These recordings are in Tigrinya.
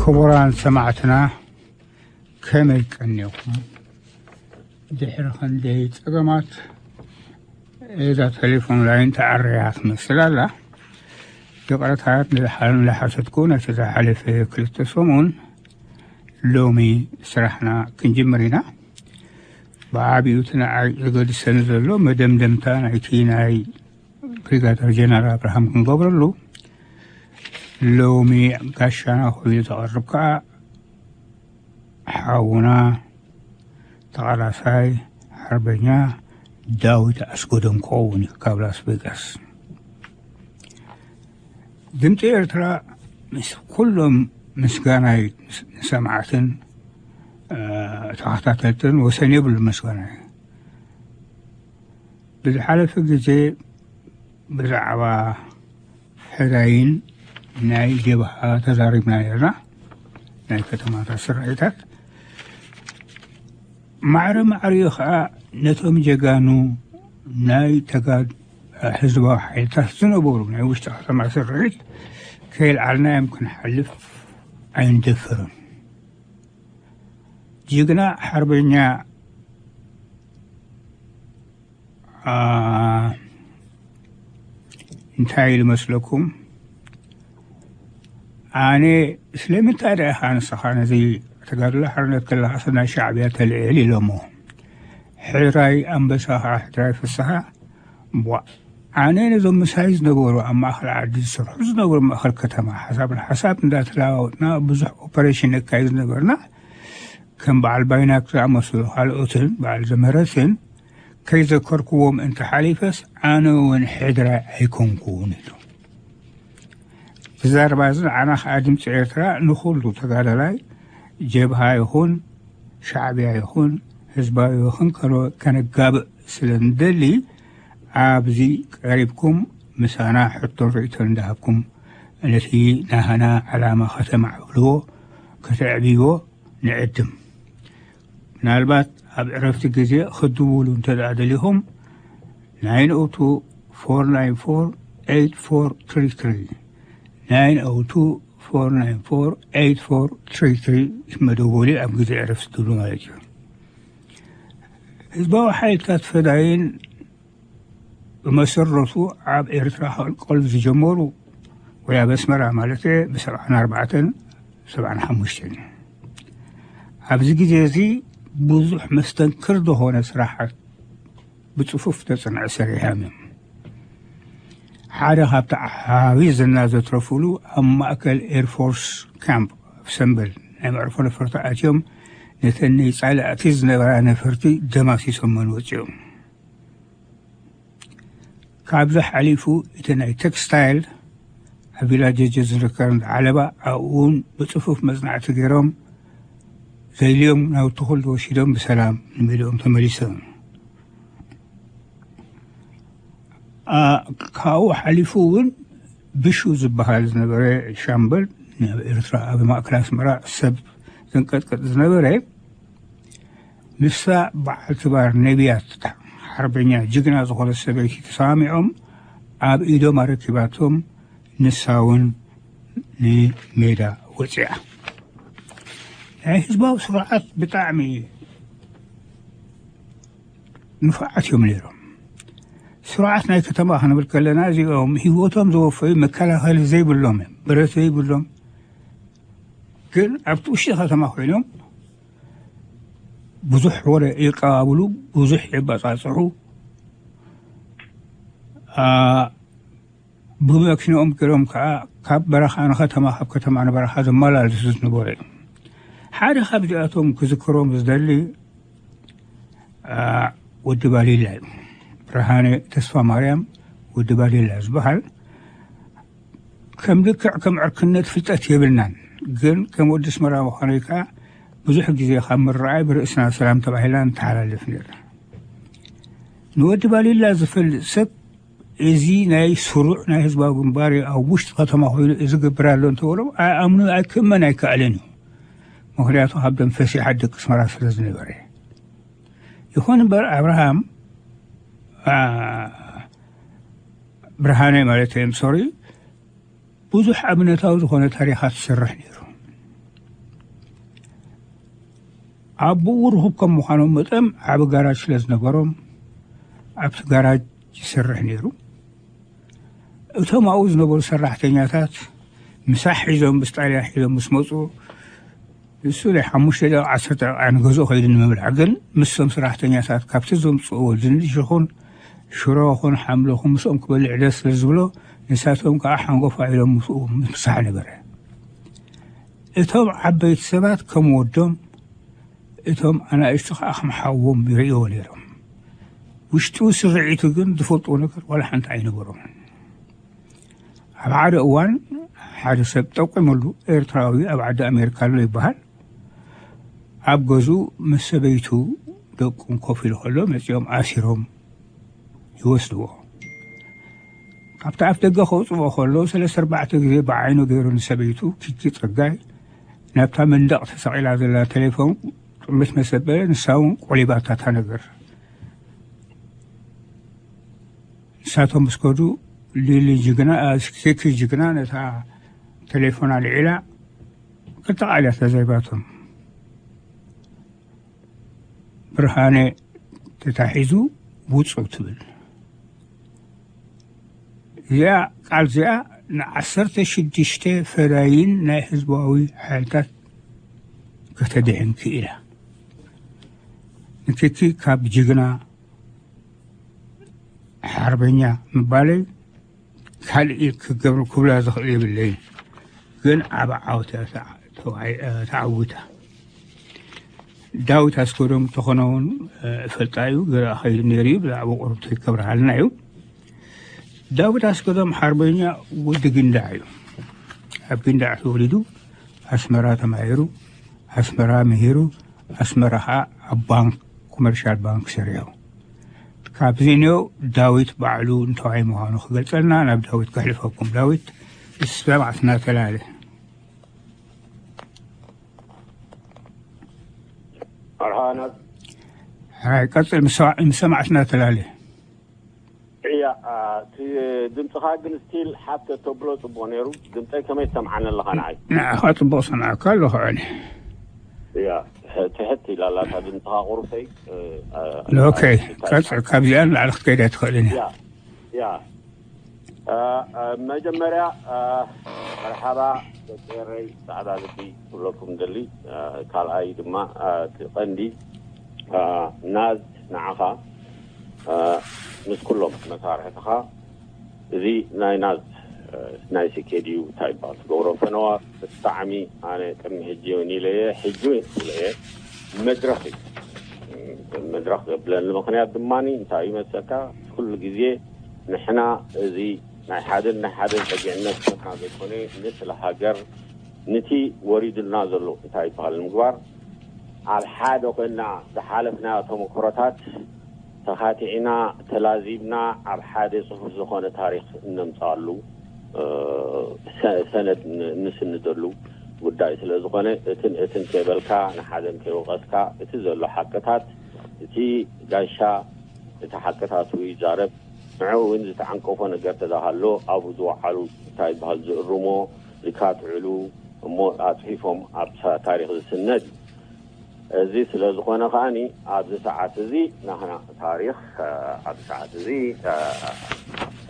ክቡራን ሰማዕትና፣ ከመይ ቀኒኹም? ድሕሪ ክንደይ ጸገማት፣ እዛ ቴሌፎን ላይን ተዓረያ ትመስል ኣላ። ይቕረታ ንዝሓ-፣ ንዝሓተትኩ፣ ነቲ ዝሓለፈ ክልተ ሰሙን፣ ሎሚ ስራሕና ክንጅምር ኢና። ብዓቢኡ እቲ ንዓይ ዘገድሰኒ ዘሎ መደምደምታ ናይቲ ናይ ብሪጋደር ጀነራል ኣብርሃም ክንገብረሉ፣ ሎሚ ጋሻና ኮይኑ ዝቐርብ ከኣ ሓውና ተቓላሳይ ሓርበኛ ዳዊት ኣስገዶም ክኸውን እዩ ካብ ላስ ቬጋስ። ድምፂ ኤርትራ ምስ ኩሎም ምስጋናይ ንሰማዕትን፣ እ፣ ተኸታተልትን ወሰን የብሉ ምስጋናይ። ብዝሓለፈ ግዜ ብዛዕባ ሕዳይን ናይ ጀብሃ ተዛሪብና ነርና፣ ናይ ከተማታት ስርሒታት። ማዕረ ማዕሪኡ ኸዓ ነቶም ጀጋኑ ናይ ተጋድ-፣ ህዝባዊ ሓይልታት ዝነበሩ ናይ ውሽጢ ከተማ ስርሒት ከየልዓልናዮም ክንሓልፍ ኣይንደፍርን። ጅግና ሓርበኛ፣ አ፣ እንታይ ኢሉ መስለኩም? ኣነ ስለምንታይ ደኣ ኢኻ ንስኻ ነዚ ተጋድሎ ሓርነት ከለኻስ ናይ ሻዕብያ ተልዕል ኢሎሞ። ሕራይ ኣንበሳ ኸዓ ሕራይ ፍስሃ፣ ቧ፣ ኣነ ነዞም ምሳይ ዝነበሩ ኣብ ማእኸል ዓዲ ዝሰርሑ ዝነበሩ ማእኸል ከተማ ሓሳብ ንሓሳብ እንዳተለዋወጥና ብዙሕ ኦፐሬሽን ነካይድ ዝነበርና ከም በዓል ባይናክ ዝኣመሰሉ ካልኦትን በዓል ዘምህረትን ከይዘከርክዎም እንተሓሊፈስ ኣነ እውን ሕድራይ ኣይኮንኩን ኢሉ። እዚ ዘረባ እዚ ንዓና ከዓ ድምፂ ኤርትራ ንኹሉ ተጋዳላይ ጀብሃ ይኹን ሻዕብያ ይኹን ህዝባዊ ይኹን ከነ-፣ ከነጋብእ ስለ እንደሊ ኣብዚ ቀሪብኩም ምሳና ሕቶን ርእይቶን እንዳሃብኩም ነቲ ናህና ዕላማ ከተማዕብልዎ ከተዕብይዎ ንዕድም። ምናልባት ኣብ ዕረፍቲ ግዜ ክትድውሉ እንተ ደኣ ደሊኹም፣ nine oh two, four nine four, eight four three three፣ nine oh two, four nine four, eight four three three መደወሊ ኣብ ግዜ ዕረፍቲ ትብሉ ማለት እዩ። ህዝባዊ ሓይልታት ፈዳይን ብመሰረቱ ኣብ ኤርትራ ክቕልቀሉ ዝጀመሩ ወይ ኣብ ኣስመራ ማለት ብሰብዓን ኣርባዕተን ሰብዓን ሓሙሽተን እዩ። ኣብዚ ግዜ እዚ ብዙሕ መስተንክር ዝኾነ ስራሓት ብጽፉፍ ተጽንዐ ሰሪሖም እዮም። ሓደ ካብቲ ዓቢ ዝና ዘትረፉሉ ኣብ ማእከል ኤርፎርስ ካምፕ ኣብ ሰምበል ናይ መዕርፎ ነፈርቲ ኣትዮም ነተን ናይ ጸላእቲ ዝነበራ ነፈርቲ ደማሲሶመን ወጺኦም። ካብዚ ሓሊፉ እቲ ናይ ቴክስታይል ኣብ ቪላጀ ዝርከብ ዓለባ ኣብኡ እውን ብጽፉፍ መጽናዕቲ ገይሮም ዘድልዮም ናውቲ ኩሉ ወሲዶም ብሰላም ንመሊኦም ተመሊሶም። አ፣ ካብኡ ሓሊፉ እውን ብሹ ዝበሃል ዝነበረ ሻምበል ናብ ኤርትራ ኣብ ማእከል ኣስመራ ሰብ ዘንቀጥቀጥ ዝነበረ፣ ንሳ በዓልቲ ባር ነቢያት ሓርበኛ ጅግና ዝኾነት ሰበይቲ ተሰማሚዖም ኣብ ኢዶም ኣረኪባቶም ንሳ እውን ንሜዳ ወፂኣ። ናይ ህዝባዊ ስርዓት ብጣዕሚ ንፉዓት እዮም ነይሮም። ስርዓት ናይ ከተማ ክንብል ከለና እዚኦም ህይወቶም ዘወፈዩ መከላኸሊ ዘይብሎም እዮም፣ ብረት ዘይብሎም። ግን ኣብቲ ውሽጢ ከተማ ኮይኖም ብዙሕ ወረ የቀባብሉ፣ ብዙሕ የባጻጽሑ። አ፣ ብመኪንኦም ገይሮም ከዓ ካብ በረኻ ንከተማ፣ ካብ ከተማ ንበረኻ ዘመላልሱ ዝነበሩ እዮም። ሓደ ካብዚኣቶም ክዝክሮም ዝደሊ፣ አ፣ ወዲ ባሊላ እዩ። ብርሃነ ተስፋ ማርያም ወዲ ባሊላ ዝበሃል። ከም ልክዕ ከም ዕርክነት ፍልጠት የብልናን፣ ግን ከም ወዲ ኣስመራ ምዃነይ ከዓ ብዙሕ ግዜ ካብ ምርኣይ ብርእስና ሰላም ተባሂልና ንተሓላልፍ ነርና። ንወዲ ባሊላ ዝፈልጥ ሰብ እዚ ናይ ስሩዕ ናይ ህዝባዊ ግንባር ኣብ ውሽጢ ከተማ ኮይኑ እዚ ገብር ኣሎ እንተበሎ ኣይኣምኑ፣ ኣይክእመን ኣይከኣልን እዩ። ምኽንያቱ ካብ ደም ፈሲሓ ደቂ ኣስመራ ስለ ዝነበረ። ይኹን እምበር ኣብርሃም፣ አ፣ ብርሃነ ማለት እዮም፣ ሶሪ፣ ብዙሕ ኣብነታዊ ዝኾነ ታሪኻት ዝሰርሕ ነይሩ። ኣቦኡ ርኹብ ከም ምዃኖም መጠን ዓቢ ጋራጅ ስለ ዝነበሮም ኣብቲ ጋራጅ ይሰርሕ ነይሩ። እቶም ኣብኡ ዝነበሩ ሰራሕተኛታት ምሳሕ ሒዞም ምስ ጣልያን ሒዞም ምስ መፁ ንሱ ናይ ሓሙሽተ ደቂቃ ዓሰርተ ደቂቃ ንገዝኦ ከይዱ ንምብላዕ ግን ምስቶም ሰራሕተኛታት ካብቲ ዘምፅእዎ ድንሽ ይኹን ሽሮ ኹን ሓምሎ ኹን ምስኦም ክበልዕ ደስ ስለ ዝብሎ ንሳቶም ከዓ ሓንጎፋ ኢሎም ምስኡ ምሳሕ ነበረ። እቶም ዓበይቲ ሰባት ከም ወዶም እቶም ኣናእሽቱ ከዓ ከም ሓዎም ይርእይዎ ነይሮም። ውሽጡ ስርዒቱ ግን ዝፈልጥዎ ነገር ዋላ ሓንቲ ኣይነበሮምን። ኣብ ሓደ እዋን ሓደ ሰብ ጠቂመሉ ኤርትራዊ ኣብ ዓዲ ኣሜሪካ ኣሎ ይበሃል። ኣብ ገዝኡ ምስ ሰበይቱ ደቁን ኮፍ ኢሉ ከሎ መጺኦም ኣሲሮም ይወስድዎ። ካብቲ ኣፍ ደገ ከውፅዎ ከሎ ሰለስተ ኣርባዕተ ግዜ ብዓይኑ ገይሩ ንሰበይቱ ኪኪ ጸጋይ ናብታ መንደቕ ተሰቒላ ዘላ ቴሌፎን ጥምት መሰበለ ንሳ እውን ቆሊባታ እታ ነገር። ንሳቶም ምስ ከዱ ሊሊ ጅግና ኪኪ ጅግና ነታ ቴሌፎን ኣልዒላ ክልተ ቃል እያ ተዛይባቶም። ብርሃነ ተታሒዙ ውፁ ትብል እዚኣ ቃል እዚኣ ንዓሰርተ ሽዱሽተ ፈዳይን ናይ ህዝባዊ ሓይልታት ከተድሕን ክኢላ። ንክኪ ካብ ጅግና ሓርበኛ ምባለይ ካልእ ክገብር ክብላ ዝኽእል የብለይን። ግን ዓብ ዓወት ተዓዊታ። ዳዊት ኣስገዶም ተኾነ እውን እፈልጣ እዩ ገለ ኣኸይዱ ነይሩ እዩ ብዛዕባ ቁርብተይ ከብርሃልና እዩ። ዳዊት ኣስገዶም ሓርበኛ ወዲ ግንዳዕ እዩ። ኣብ ግንዳዕ ተወሊዱ ኣስመራ ተማሂሩ ኣስመራ ምሂሩ ኣስመራ ከዓ ኣብ ባንክ ኮመርሻል ባንክ ሰሪሑ። ካብዚ ኒዮ ዳዊት ባዕሉ እንተዋይ ምዃኑ ክገልጸልና ናብ ዳዊት ከሕልፈኩም። ዳዊት ሰማዕትና ተላለ። ኣርሃናት ሕራይ ቀጽል ምስ ሰማዕትና ተላለ። እያ እቲ ድምፅኻ ግን ስቲል ሓተ ተብሎ ፅቡቅ ነይሩ። ድምፀይ ከመይ ትሰምዓኒ ኣለኻ ንዓይ? ንዓኻ ጽቡቕ ሰምዓካ ኣለኹ። ዕኒ እያ ትሕት ኢላ ኣላታ ድምፅኻ ቁሩብተይ። ኦኬ ቀጽል። ካብዚኣ ንላዕሊ ክትከይድ ኣይትኽእልን እያ። ያ ያ መጀመርያ መርሓባ ደቂ ኤረይ ፃዕዳ ልቢ ክብለኩም ደሊ። ካልኣይ ድማ እቲ ቀንዲ ናዝ ንዓኻ ምስ ኩሎም መሳርሕትኻ እዚ ናይ ናዝ ናይ ስኬድዩ እንታይ ይበሃል ትገብሮ ፈነዋ ብጣዕሚ ኣነ ቅድሚ ሕጂ እውን ኢለ እየ ሕጂ እውን ክብሎ እየ መድረኽ እዩ። መድረኽ ዘብለኒ ምኽንያት ድማ እንታይ እዩ መሰልካ ኩሉ ግዜ ንሕና እዚ ናይ ሓደን ናይ ሓደን ጸጊዕነት ፈትና ዘይኮነ ንስለ ሃገር ንቲ ወሪድልና ዘሎ እንታይ ይበሃል ንምግባር ኣብ ሓደ ኮይና ዝሓለፍናዮ ተመክሮታት ተኻቲዕና ተላዚብና ኣብ ሓደ ጽፉፍ ዝኾነ ታሪኽ እነምጽኣሉ ሰነድ ንስንደሉ ጉዳይ ስለ ዝኾነ እትን እትን ከይበልካ ንሓደን ከይወቐስካ እቲ ዘሎ ሓቅታት እቲ ጋሻ እቲ ሓቅታቱ ይዛረብ ንዕኡ እውን ዝተዓንቀፎ ነገር ተዳሃሎ ኣብኡ ዝወዓሉ እንታይ ይበሃል ዝእርሞ ዝካትዕሉ እሞ ኣፅሒፎም ኣብ ታሪክ ዝስነድ እዩ። እዚ ስለ ዝኾነ ከዓኒ ኣብዚ ሰዓት እዚ ናህና ታሪክ ኣብዚ ሰዓት እዚ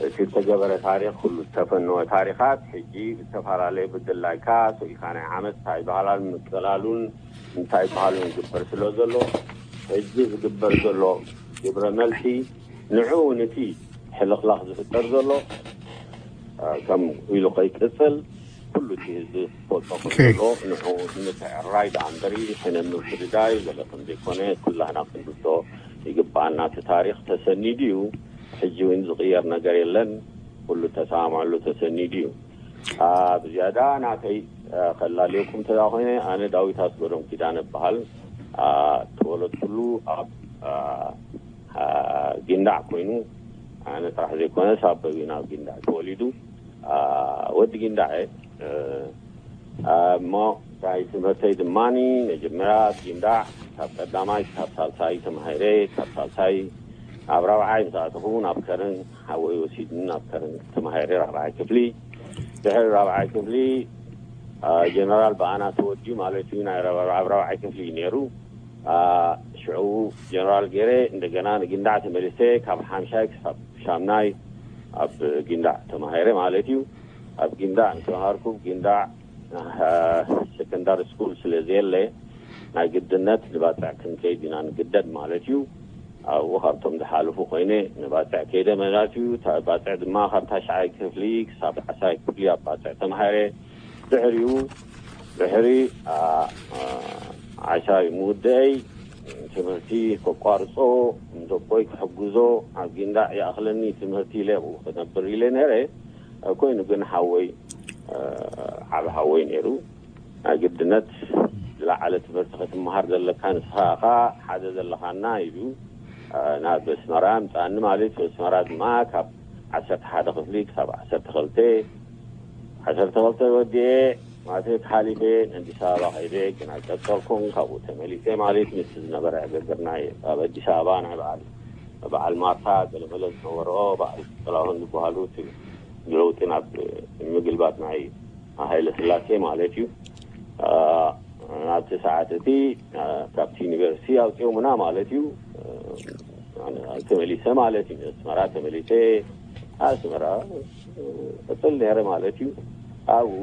እቲ ዝተገበረ ታሪክ ኩሉ ዝተፈነወ ታሪካት ሕጂ ብዝተፈላለየ ብድላይካ ስኢልካ ናይ ዓመት እንታይ ይበሃላል ምቅላሉን እንታይ ይበሃሉን ይግበር ስለ ዘሎ ሕጂ ዝግበር ዘሎ ግብረ መልሲ ንዑ እውን እቲ ሕልኽላኽ ዝፍጠር ዘሎ ከም ኢሉ ከይቅፅል ኩሉ እቲ ህዝቢ ክፈልጦ ከም ዘለዎ ንዑ ንምትዕርራይ ደኣ እምበሪ ሕነ ምፍድዳይ ገለ ከም ዘይኮነ ኩላህና ክንርድኦ ይግበኣና። እቲ ታሪኽ ተሰኒዱ እዩ። ሕጂ እውን ዝቕየር ነገር የለን። ኩሉ ተሰማምዐሉ ተሰኒዱ እዩ። ብዝያዳ ናተይ ከላልየኩም እንተ ኮይነ ኣነ ዳዊት ኣስገዶም ኪዳነ እበሃል። ተወለድኩሉ ኣብ ጊንዳዕ ኮይኑ ኣነ ጥራሕ ዘይኮነስ ኣቦይ እውን ኣብ ጊንዳዕ ተወሊዱ ወዲ ጊንዳዕ እየ። እሞ ናይ ትምህርተይ ድማ መጀመርያ ኣብ ጊንዳዕ ካብ ቀዳማይ ክሳብ ሳልሳይ ተማሂረ ካብ ሳልሳይ ኣብ ራብዓይ ምስ ኣተኹ ናብ ከረን ሓወይ ወሲድኒ ናብ ከረን ተማሂረ ራብዓይ ክፍሊ ድሕሪ ራብዓይ ክፍሊ ጀነራል ብኣና ተወዲኡ ማለት እዩ ናይ ኣብ ራብዓይ ክፍሊ እዩ ነይሩ። ሽዑ ጀነራል ገይረ እንደገና ንጊንዳዕ ተመሊሰ። ካብ ሓምሻይ ክሳብ ሻምናይ ኣብ ጊንዳዕ ተማሂረ ማለት እዩ። ኣብ ጊንዳዕ ንተማሃርኩ፣ ጊንዳዕ ሰከንዳሪ ስኩል ስለ ዘየለ ናይ ግድነት ንባፅዕ ክንከይድ ኢና ንግደድ ማለት እዩ። ኣብኡ ካብቶም ዝሓለፉ ኮይነ ንባፅዕ ከይደ ማለት እዩ። ባፅዕ ድማ ካብ ታሽዓይ ክፍሊ ክሳብ ዓስራይ ክፍሊ ኣብ ባፅዕ ተማሂረ። ድሕሪኡ ድሕሪ ዓሻይ ምውደአይ ትምህርቲ ከቋርጾ፣ ንደቦይ ክሕግዞ ኣብ ጊንዳዕ ይኣኽለኒ ትምህርቲ ኢለ ኣብኡ ክነብር ኢለ ነይረ። ኮይኑ ግን ሓወይ ዓብ ሓወይ ነይሩ። ናይ ግድነት ዝለዓለ ትምህርቲ ክትመሃር ዘለካ ንስኻ ኢኻ ሓደ ዘለኻና ኢሉ ናብ ኣስመራ ምጻኒ ማለት እዩ። ኣስመራ ድማ ካብ ዓሰርተ ሓደ ክፍሊ ክሳብ ዓሰርተ ክልተ ዓሰርተ ክልተ ወዲኤ ማትሪክ ሓሊፈ ንኣዲስ ኣበባ ከይደ ግን ኣይቀጸልኩን። ካብኡ ተመሊሰ ማለት ምስቲ ዝነበረ ዕግርግር ናይ ኣብ ኣዲስ ኣበባ ናይ በዓል በዓል ማርታ ገለመለ ዝነበሮ በዓል ጥላሁን ዝበሃሉ እቲ ለውጢ ናብ ምግልባጥ ናይ ሃይለ ስላሴ ማለት እዩ። ናብቲ ሰዓት እቲ ካብቲ ዩኒቨርሲቲ ኣውፅኦምና ማለት እዩ። ተመሊሰ ማለት እዩ። ኣስመራ ተመሊሰ ኣስመራ ቅፅል ነይረ ማለት እዩ። ኣብኡ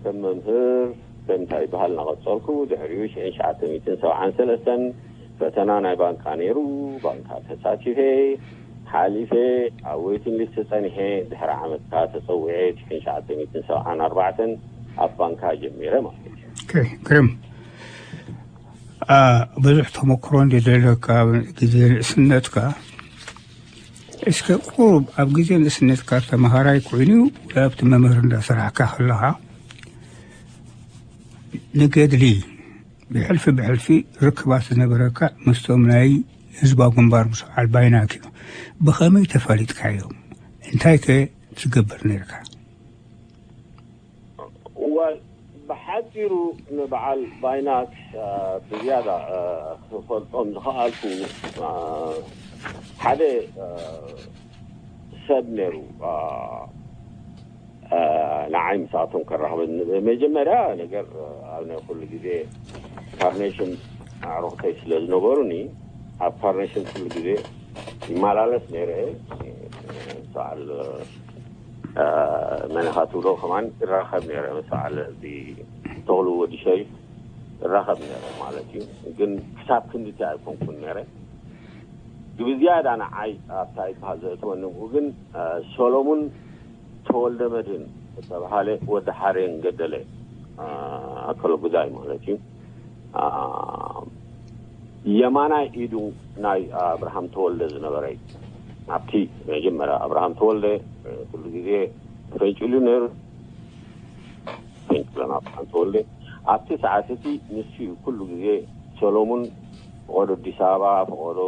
ከም መምህር ከምታይ በሃል እናቐፀልኩ ድሕሪኡ ሽሕን ሸዓተ ሚእትን ሰብዓን ሰለስተን ፈተና ናይ ባንካ ነይሩ። ባንካ ተሳቲፈ ሓሊፈ ኣብ ዌይቲንግ ሊስት ፀኒሐ ድሕሪ ዓመት ከዓ ተፀዊዐ ሽሕን ሸዓተ ሚእትን ሰብዓን ኣርባዕተን ኣብ ባንካ ጀሚረ ማለት እዩ። ግርም ብዙሕ ተመክሮ እንዲ ዘለካ ግዜ ንእስነትካ እስከ ቁሩብ ኣብ ግዜ ንእስነትካ ተመሃራይ ኮይኑ ኣብቲ መምህር እንዳሰራሕካ ከለኻ ንገድሊ ብሕልፊ ብሕልፊ ርክባት ዝነበረካ ምስቶም ናይ ህዝባዊ ግንባር ምስ በዓል ባይናክ እዩ። ብኸመይ ተፋሊጥካዮም? እንታይ ከ ትገብር ነርካ? እዋን ብሓፂሩ ንበዓል ባይናክ ብዝያዳ ክፈልጦም ዝኸኣልኩ ሓደ ሰብ ነይሩ። ንዓይ ምስኣቶም ከራኽበ መጀመርያ ነገር ኣብ ናይ ኩሉ ግዜ ካርኔሽን ኣዕሩኽተይ ስለ ዝነበሩኒ ኣብ ካርኔሽን ኩሉ ግዜ ይመላለስ ነይረ። በዓል መነኻ ትብሎ ከማን ይራኸብ ነይረ ምስ በዓል እዚ ተኽሉ ወዲ ሸሪፍ ይራኸብ ነይረ ማለት እዩ። ግን ክሳብ ክንድቲ ኣይኮንኩን ነይረ። ብዝያዳ ንዓይ ኣብታ ይበሃል ዘእትወኒ ግን ሰሎሙን ተወልደ መድህን ዝተባሃለ ወዲ ሓሬን ገደለ ኣከለ ጉዛይ ማለት እዩ። የማናይ ኢዱ ናይ ኣብርሃም ተወልደ ዝነበረ ኣብቲ መጀመርያ ኣብርሃም ተወልደ ኩሉ ግዜ ፈንጭሉ ነይሩ። ፈንጭለን ኣብርሃም ተወልደ ኣብቲ ሰዓት እቲ ንሱ እዩ ኩሉ ግዜ ሰሎሙን ፈቐዶ ኣዲስ ኣበባ፣ ፈቐዶ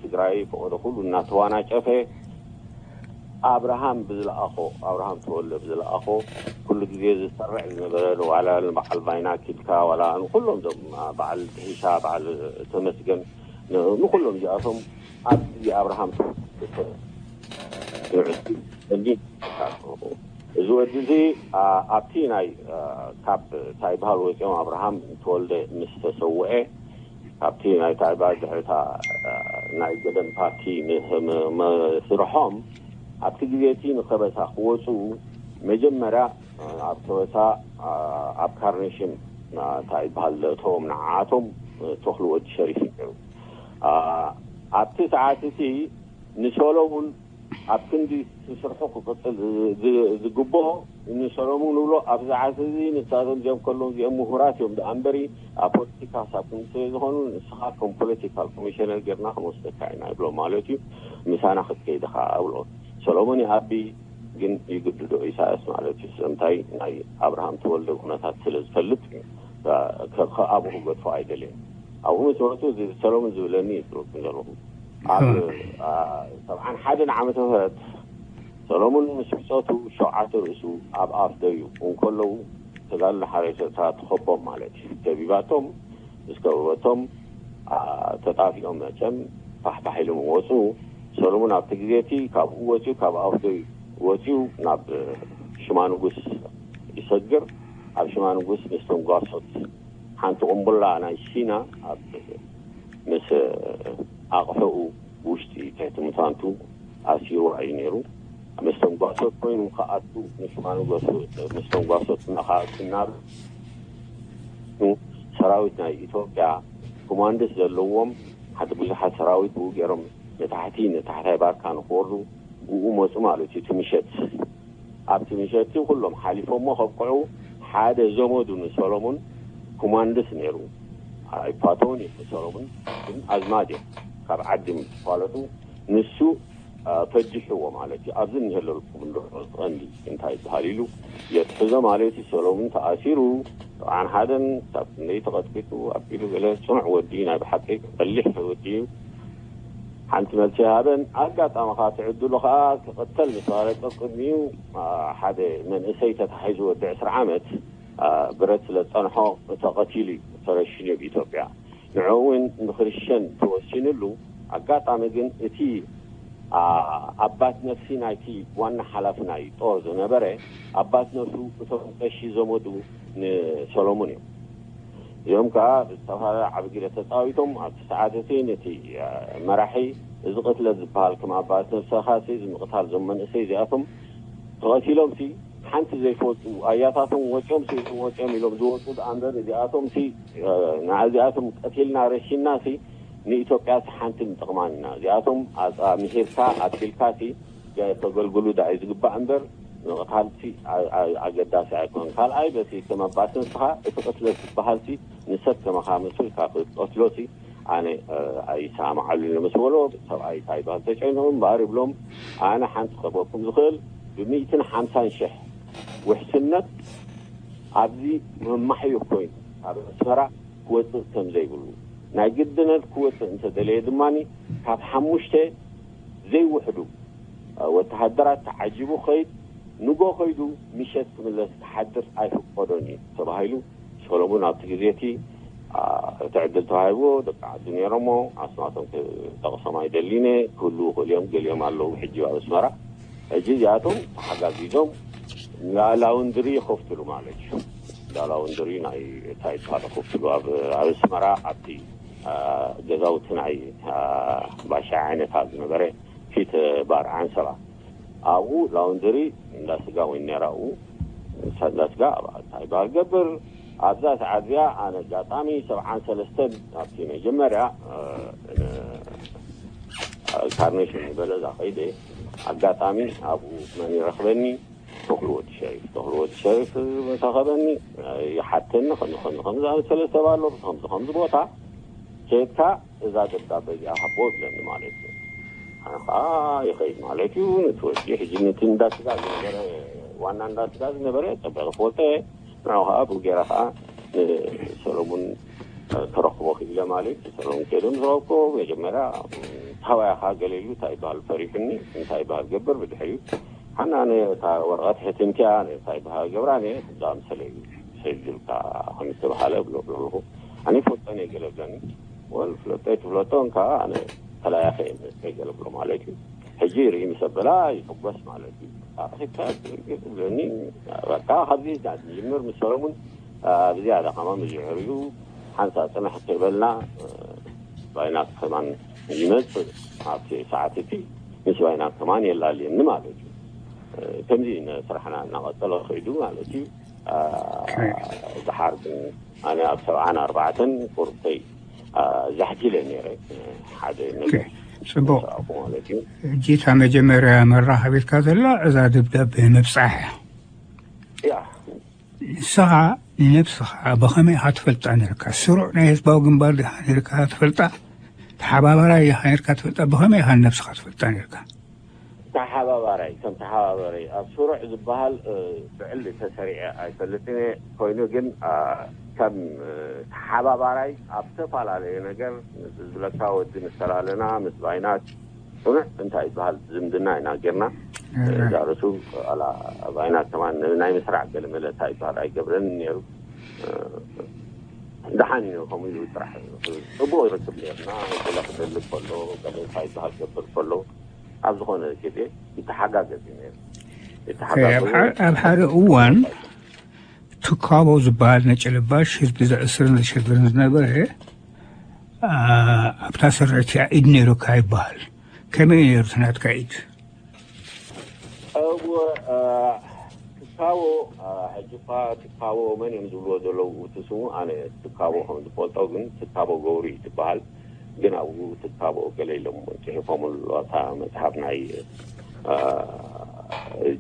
ትግራይ፣ ፈቐዶ ኩሉ እናተዋናጨፈ ኣብርሃም ብዝለኣኾ ኣብርሃም ተወልደ ብዝለኣኾ ኩሉ ግዜ ዝሰርዕ ዝነበረ ዋላ ንበዓል ባይናክ ኢልካ ዋላ ንኩሎም ዞም በዓል ሒሻ በዓል ተመስገን ንኩሎም እዚኣቶም ኣብ ግዜ ኣብርሃም እዚ ወዲ እዚ ኣብቲ ናይ ካብ እንታይ በሃል ወፂኦም ኣብርሃም ተወልደ ምስ ተሰውአ ካብቲ ናይ ታዕባ ድሕሪታ ናይ ገደም ፓርቲ ምስርሖም ኣብቲ ግዜ እቲ ንከበሳ ክወፁ መጀመርያ ኣብ ከበሳ ኣብ ካርኔሽን እንታይ ይበሃል ዘእተዎም ንዓኣቶም ተኽሉ ወዲ ሸሪፍ እዩ ነይሩ። ኣብቲ ሰዓት እቲ ንሰሎሙን ኣብ ክንዲ ስርሑ ክቅፅል ዝግብኦ ንሰሎሙን ንብሎ ኣብዚ ሰዓት እዚ ንሳቶም እዚኦም ከለዉ እዚኦም ምሁራት እዮም ደኣ እምበሪ ኣብ ፖለቲካ ክሳብ ክንዲ ስለ ዝኾኑ ንስኻ ከም ፖለቲካል ኮሚሽነር ጌርና ክንወስደካ ኢና ይብሎ ማለት እዩ። ምሳና ክትከይድ ኢኻ እብሎ። ሰሎሙን ይኣቢ ግን ይግድዶ ኢሳያስ ማለት እዩ። ስለምንታይ ናይ ኣብርሃም ተወልደ ኩነታት ስለ ዝፈልጥ ኣብኡ ክገድፎ ኣይደልየን። ኣብኡ ምስ መፁ እዚ ሰሎሙን ዝብለኒ ይፅወኩም ዘለኹ ኣብ ሰብዓን ሓደን ዓመተ ምህረት ሰሎሙን ምስ ብፆቱ ሸውዓተ ርእሱ ኣብ ኣፍ ደዩ እንከለዉ ተጋድሎ ሓረሰታ ተኸቦም ማለት እዩ። ደቢባቶም ምስ ከበበቶም ተጣፊኦም መቸም ፋሕፋሕ ኢሎም ወፁ። ሰሎሙን ኣብቲ ግዜ እቲ ካብኡ ወፂኡ ካብ ኣፍ ደዩ ወፂኡ ናብ ሽማ ንጉስ ይሰግር። ኣብ ሽማ ንጉስ ምስቶም ጓሶት ሓንቲ ቁምቡላ ናይ ሺና ኣብ ኣቕሕኡ ውሽጢ ትሕቲ ምታንቱ ኣሲርዋ እዩ ነይሩ። መስተንጓሶት ኮይኑ ክኣቱ ንሽማኑ ገሱ መስተንጓሶት እናኸኣቱ እናበ ሰራዊት ናይ ኢትዮጵያ ኮማንዶስ ዘለዎም ሓደ ብዙሓት ሰራዊት ብኡ ገይሮም ንታሕቲ ንታሕታይ ባርካ ንክወርዱ ብኡ መፁ ማለት እዩ። እቲ ምሸት ኣብቲ ምሸት ኩሎም ሓሊፎሞ ከብቅዑ ሓደ ዘመዱ ንሰሎሙን ኮማንዶስ ነይሩ። ኣይፋተውን እዩ ሰሎሙን ግን ኣዝማድ እዮም ካብ ዓዲ ምስ ተፋለጡ ንሱ ፈጅሕዎ ማለት እዩ። ኣብዚ እንህለልኩም እንዶ ቀንዲ እንታይ ይበሃል ኢሉ የትሕዞ ማለት እዩ። ሰሎሙን ተኣሲሩ ጥብዓን ሓደን ካብ ክንደይ ተቐጥቂጡ ኣቢሉ ገለ ጽኑዕ ወዲ ናይ ብሓቂ ቀሊሕ ወዲ እዩ። ሓንቲ መልሲ ሃበን ኣጋጣሚ ከዓ ትዕድሉ ከዓ ክቕተል ምስ ባረቀ ቅድሚኡ ሓደ መንእሰይ ተታሒዙ ወዲ ዕስራ ዓመት ብረት ስለ ዝጸንሖ ተቐቲሉ እዩ ተረሽኑ ብኢትዮጵያ። ንዕኡ እውን ንክርሸን ተወሲንሉ ኣጋጣሚ ግን እቲ ኣባት ነፍሲ ናይቲ ዋና ሓላፊ ናይ ጦር ዝነበረ ኣባት ነፍሱ እቶም ቀሺ ዘመዱ ንሰሎሙን እዮም። እዚኦም ከዓ ብዝተፈላለየ ዓቢ ግደ ተፃዊቶም ኣብቲ ሰዓት እቲ ነቲ መራሒ እዚ ቅትለት ዝበሃል ከም ኣባት ነፍሰኻሲ እዚ ምቕታል ዞም መንእሰይ እዚኣቶም ተቐቲሎም ሲ ሓንቲ ዘይፈልጡ ኣያታቶም ወፂኦም ሲ ወፂኦም ኢሎም ዝወፁ ደኣ እምበር እዚኣቶም ሲ ንእዚኣቶም ቀቲልና ረሺና ሲ ንኢትዮጵያ ሲ ሓንቲ ንጠቕማን ኢና። እዚኣቶም ምሂርካ ኣቢልካ ሲ ከገልግሉ ደኣ እዩ ዝግባእ እምበር ምቕታል ሲ ኣገዳሲ ኣይኮን። ካልኣይ በቲ ከም ኣባት ነፍስኻ እቲ ቅትለት ዝበሃል ሲ ንሰብ ከመኻ መሲልካ ክትቀትሎ ሲ ኣነ ኣይሰማማዓሉን ምስ በሎ ሰብኣይ እንታይ ይበሃል ተጨንሑ እምበኣር ይብሎም ኣነ ሓንቲ ክኸበኩም ዝኽእል ብሚእትን ሓምሳን ሽሕ ውሕስነት ኣብዚ መማሕዮ ኮይኑ ካብ ኣስመራ ክወፅእ ከም ዘይብሉ ናይ ግድነት ክወፅእ እንተደለየ ድማ ካብ ሓሙሽተ ዘይውሕዱ ወተሃደራት ተዓጂቡ ክኸይድ ንጎ ከይዱ ምሸት ክምለስ ክሓድር ኣይፍቀዶን እዩ ተባሂሉ። ሰሎሙን ኣብቲ ግዜ እቲ እቲ ዕድል ተዋሂብዎ ደቂ ዓዱ ነይሮሞ ኣስማቶም ክጠቕሶም ኣይደሊነ ክህልዉ ይኽእሉ እዮም ገሊኦም ኣለዉ ሕጂ ኣብ ኣስመራ። ሕጂ እዚኣቶም ተሓጋጊዞም ላውንድሪ ይኸፍትሉ ማለት እዩ። ላውንድሪ ናይ እንታይ ይበሃል ይኸፍትሉ ኣብ ኣስመራ ኣብቲ ገዛውቲ ናይ ባሻ ዓይነታ ዝነበረ ፊት ባር ዓንሰባ ኣብኡ ላውንድሪ እንዳ ስጋ ወይ ነይራ ኣብኡ እንዳ ስጋ እንታይ ይበሃል ገብር ኣብዛ ሰዓት እዚኣ ኣነ ኣጋጣሚ ሰብዓን ሰለስተን ኣብቲ መጀመርያ ካርኔሽን ዝበለ እዛ ከይደ ኣጋጣሚ ኣብኡ መን ይረኽበኒ ተኽሉ ወዲ ሸሪፍ ተኽሉ ወዲ ሸሪፍ መሳኸበኒ ይሓተኒ ከምዚ ከምዚ ከምዚ ዝኣመሰለ ሰብ ኣሎ ከምዚ ከምዚ ቦታ ከየድካ እዛ ደብዳበ እዚኣ ሃቦ ዝለኒ ማለት እዩ። ኣነ ከዓ ይኸይድ ማለት እዩ። ነቲ ወዲ ሕጂ ነቲ እንዳስጋ ዝነበረ ዋና እንዳስጋ ዝነበረ ፀበ ክፈልጦ እየ። ንዑ ከዓ ብኡ ገይረ ከዓ ንሰሎሙን ተረክቦ ክኢለ ማለት እዩ። ሰሎሙን ከይደ ምስ ረኸብኮ መጀመርያ ታባያ ከዓ ገለ ኢሉ እንታይ ይበሃል ፈሪሑኒ እንታይ ይበሃል ገብር ብድሕሪኡ ሓና ነታ ወረቐት ሕትምትያ ነታ ይበሃል ገብራ ነ ዛምሰለ እዩ ሰጅልካ ከም ዝተባሃለ ብሎ ብሎ ኣለኹ። ኣነ ይፈልጦ እየ ገለ ብለኒ ወል ፍለጦ ኣይትፍለጦን ከዓ ኣነ ተላያኸ እየ መስለይ ገለ ብሎ ማለት እዩ። ሕጂ ርኢ ምስ ኣበላ ይሕጎስ ማለት እዩ። ኣኺብካ ብለኒ በቃ ካብዚ ንጅምር ምስ ሰለሙን ብዝያዳ ከማን ብዝሕሪኡ ሓንሳ ፅንሕ ከይበልና ባይናት ከማን ይመፅእ ኣብቲ ሰዓት እቲ ምስ ባይናት ከማን የላልየኒ ማለት እዩ። ከምዚ ስራሕና እናቐፀለ ከይዱ ማለት እዩ። ዝሓር ግን ኣነ ኣብ ሰብዓን ኣርባዕተን ቁርብተይ ዛሕጊለ ነይረ ሓደ ነገር ጽቡቅ ማለት እዩ። ሕጂ እታ መጀመርያ መራኸቢትካ ዘላ እዛ ደብዳቤ ምብጻሕ እያ። ንስኻ ንነብስኻ ብኸመይ ኢኻ ትፈልጣ ነርካ? ስሩዕ ናይ ህዝባዊ ግንባር ዲኻ ነርካ ትፈልጣ? ተሓባባራይ ዲኻ ነርካ ትፈልጣ? ብኸመይ ኢኻ ንነብስኻ ትፈልጣ ነርካ? ተሓባባራይ ከም ተሓባባራይ ኣብ ስሩዕ ዝበሃል ብዕሊ ተሰሪዐ ኣይፈልጥን እየ። ኮይኑ ግን ከም ተሓባባራይ ኣብ ዝተፈላለየ ነገር ዝብለካ ወዲ ምስ ተላለና ምስ ባይናት ፅኑዕ እንታይ ዝበሃል ዝምድና ኢና ጌርና። እዛ ርእሱ ባይናት ከማን ናይ ምስራዕ ገለመለ እንታይ ዝበሃል ኣይገብረን ነይሩ። ደሓን እዩ ከምኡ ኢሉ ጥራሕ ፅቡቅ ይረክብ ነርና። ገለ ክደልብ ከሎ ገለ እንታይ ዝበሃል ገብር ከሎ ኣብ ዝኾነ ግዜ ይተሓጋገዝ እዩ ነይሩ። ይተሓጋገዙ ኣብ ሓደ እዋን ትካቦ ዝበሃል ነጭ ለባሽ ህዝቢ ዘእስርን ዘሸግርን ዝነበረ ኣብታ ስርዒት ኢድ ነይሩካ ይበሃል። ከመይ ነይሩ እቲ ናትካ ኢድ? እወ ትካቦ፣ ሕጂ እኳ ትካቦ መን እዮም ዝብልዎ ዘለዉ እቲ ስሙ ኣነ ትካቦ ከም ዝፈልጦ፣ ግን ትካቦ ገብሩ እዩ ትበሃል። ግን ኣብኡ ትካቦ ገለ ኢሎም ጽሒፎምሉ ኣለዉ። ኣብታ መጽሓፍ ናይ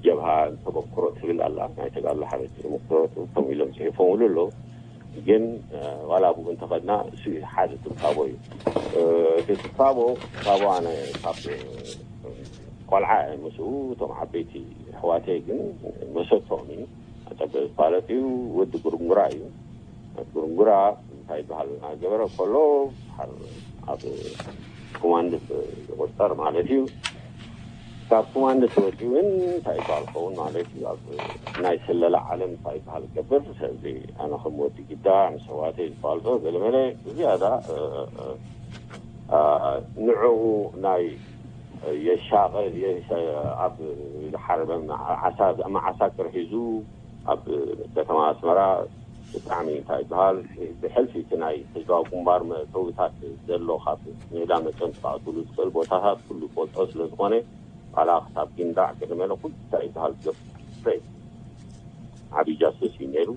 ጀብሃ ተመክሮ ትብል ኣላ፣ ናይ ተጋድሎ ሓረስቶት ተመክሮ ከምኡ ኢሎም ጽሒፎምሉ ኣለዉ። ግን ዋላ ኣብኡ እንተኸድና እሱ ሓደ ትካቦ እዩ። እቲ ትካቦ ትካቦ ኣነ ካብ ቆልዓ ምስኡ እቶም ዓበይቲ ኣሕዋተይ ግን መሰቶም እዩ። ኣጸበ ዝፋለጥ እዩ። ወዲ ጉርንጉራ እዩ። ጉርንጉራ እንታይ ይበሃል እናገበረ ከሎ ኣብ ኮማንድ ይቁጸር ማለት እዩ። ካብ ኮማንድ ተወዲኡ ግን እንታይ ይበሃል ክኸውን ማለት እዩ። ኣብ ናይ ስለላ ዓለም እንታይ ይበሃል ገብር። ስለዚ ኣነ ከም ወዲ ግዳ ምስ ኣሕዋተይ ዝፋልጦ ገለመለ ዝያዳ ንዕኡ ናይ የሻቐ ኣብ ሓረበ ዓሳ መዓሳክር ሒዙ ኣብ ከተማ ኣስመራ ብጣዕሚ እንታይ ይበሃል ብሕልፊ እቲ ናይ ህዝባዊ ግንባር መእተዊታት ዘሎ ካብ ሜዳ መጠን ተባዕትሉ ዝኽእል ቦታታት ኩሉ ይፈልጦ ስለ ዝኾነ ዋላ ክሳብ ጊንዳዕ ቅድመ ኩሉ እንታይ ይበሃል ገብረ ዓብዪ ጃሱስ እዩ ነይሩ።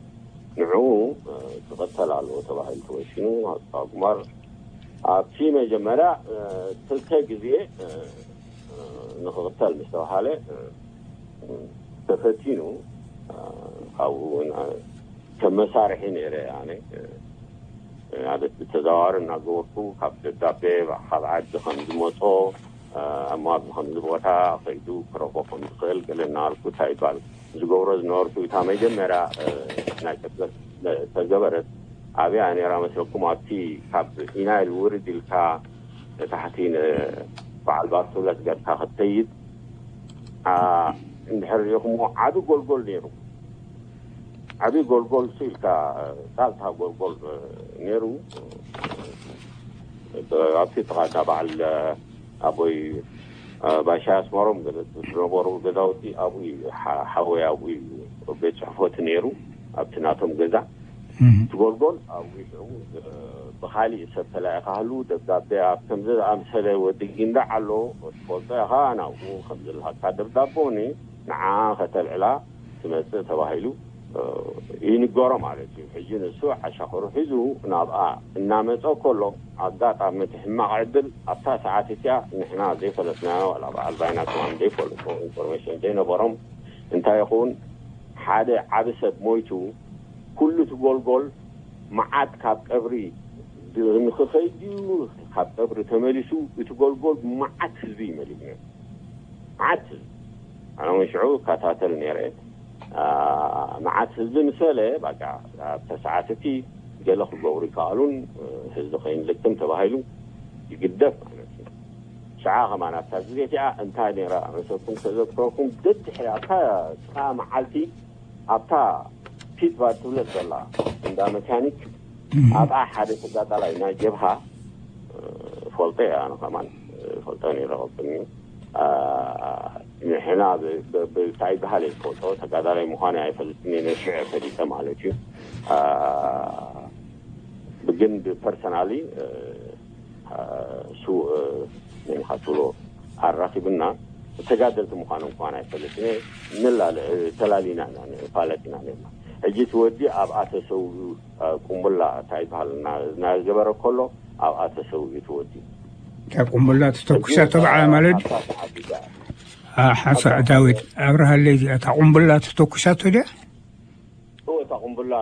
ንዕኡ ክቐተል ኣለዎ ተባሂሉ ተወሲኑ። ኣስፋው ግንባር ኣብቲ መጀመርያ ክልተ ግዜ ንክቕተል ምስ ተባሃለ ተፈቲኑ። ካብኡ እውን ከም መሳርሒ ነይረ ኣነ ማለት ብተዘዋዋሪ እናገበርኩ ካብ ደብዳቤ ካብ ዓዲ ከም ዝመፆ እሞ ኣብዚ ከምዚ ቦታ ከይዱ ክረኽቦ ከም ዝኽእል ገለ እናበልኩ እንታይ ይባል ዝገብሮ ዝነበርኩ እታ መጀመርያ ናይ ተገበረት ኣብያ ነይራ መስለኩም ኣብቲ ካብ ኢናይል ውርድ ኢልካ ታሕቲ በዓል ባርቱለት ገርካ ክትከይድ እንድሕር ሪኢኹሞ ዓቢ ጎልጎል ነይሩ። ዓቢ ጎልጎል ኢልካ ጣልታ ጎልጎል ነይሩ። ኣብቲ ጥቓ እታ በዓል ኣቦይ ባሻ ኣስመሮም ዝነበሩ ገዛውቲ ኣብኡ ሓወይ ኣብኡ እዩ ቤት ጽሕፈቱ ነይሩ። ኣብቲ ናቶም ገዛ ትጎልጎል ኣብኡ ሽዑ ብካሊእ ሰብ ተላኢኻሉ ደብዳቤ ኣብ ከምዚ ዝኣምሰለ ወዲ ጊንዳዕ ኣሎ ትፈልጦ ኢኻ ናብኡ ከም ዝልሃካ ደብዳቦ ንዓ ከተልዕላ ትመጽእ ተባሂሉ ይንገሮ ማለት እዩ። ሕጂ ንሱ ዓሻኽሩ ሒዙ ናብኣ እናመጸ ከሎ ኣጋጣሚ እቲ ሕማቕ ዕድል ኣብታ ሰዓት እቲኣ ንሕና ዘይፈለጥናዮ ዋላ በዓል ባይና ከማን ዘይፈልጦ ኢንፎርሜሽን ዘይነበሮም እንታይ ይኸውን ሓደ ዓቢ ሰብ ሞይቱ ኩሉ እቲ ጎልጎል መዓት ካብ ቀብሪ ንክኸይድ ድዩ ካብ ቀብሪ ተመሊሱ እቲ ጎልጎል መዓት ህዝቢ ይመሊኡ ነይሩ። መዓት ህዝቢ ኣነ እውን ሽዑ እከታተል ነይረ። መዓት ህዝቢ ምስ በለ በቃ ኣብተ ሰዓት እቲ ገለ ክገብሩ ይከኣሉን ህዝቢ ከይንልክም ተባሂሉ ይግደፍ ማለት እዩ። ሽዓ ከማን ኣብታ ግዜ እቲኣ እንታይ ነይራ መሰልኩም ተዘክረኩም ደድሕሪ ኣብታ ታ መዓልቲ ኣብታ ፒት ባር ትብለጥ ዘላ እንዳ መካኒክ ኣብኣ ሓደ ተጋዳላይ ናይ ጀብሃ ፈልጦ እያ ኣነ ከማን ፈልጦ ነይረ ቅድሚ ንሕና ብታይ በሃል እየ ዝፈልጦ ተጋዳላይ ምዃነ ኣይፈልጥን እየ ነሽዑ ፈሊጠ ማለት እዩ። ግን ብፐርሰናሊ ስውእ መን ኢኻ ትብሎ ኣራኺብና ተጋደልቲ ምዃኖም ከማን ኣይፈልጥን እየ። ንላለ ተላሊና ኢና ንፋለጥ ኢና ነርና። ሕጂ እቲ ወዲ ኣብኣ ተሰዊኡ ቁምቡላ እንታይ ይበሃል እናገበረ ከሎ ኣብኣ ተሰዊኡ እቲ ወዲ። እታ ቁምቡላ ተተኩሳቶ በዓላ ማለት ድዩ? ሓንሳእ ዳዊት ኣብርሃለይ እዚኣ እታ ቁምቡላ ተተኩሳቶ ድያ? እወ እታ ቁምቡላ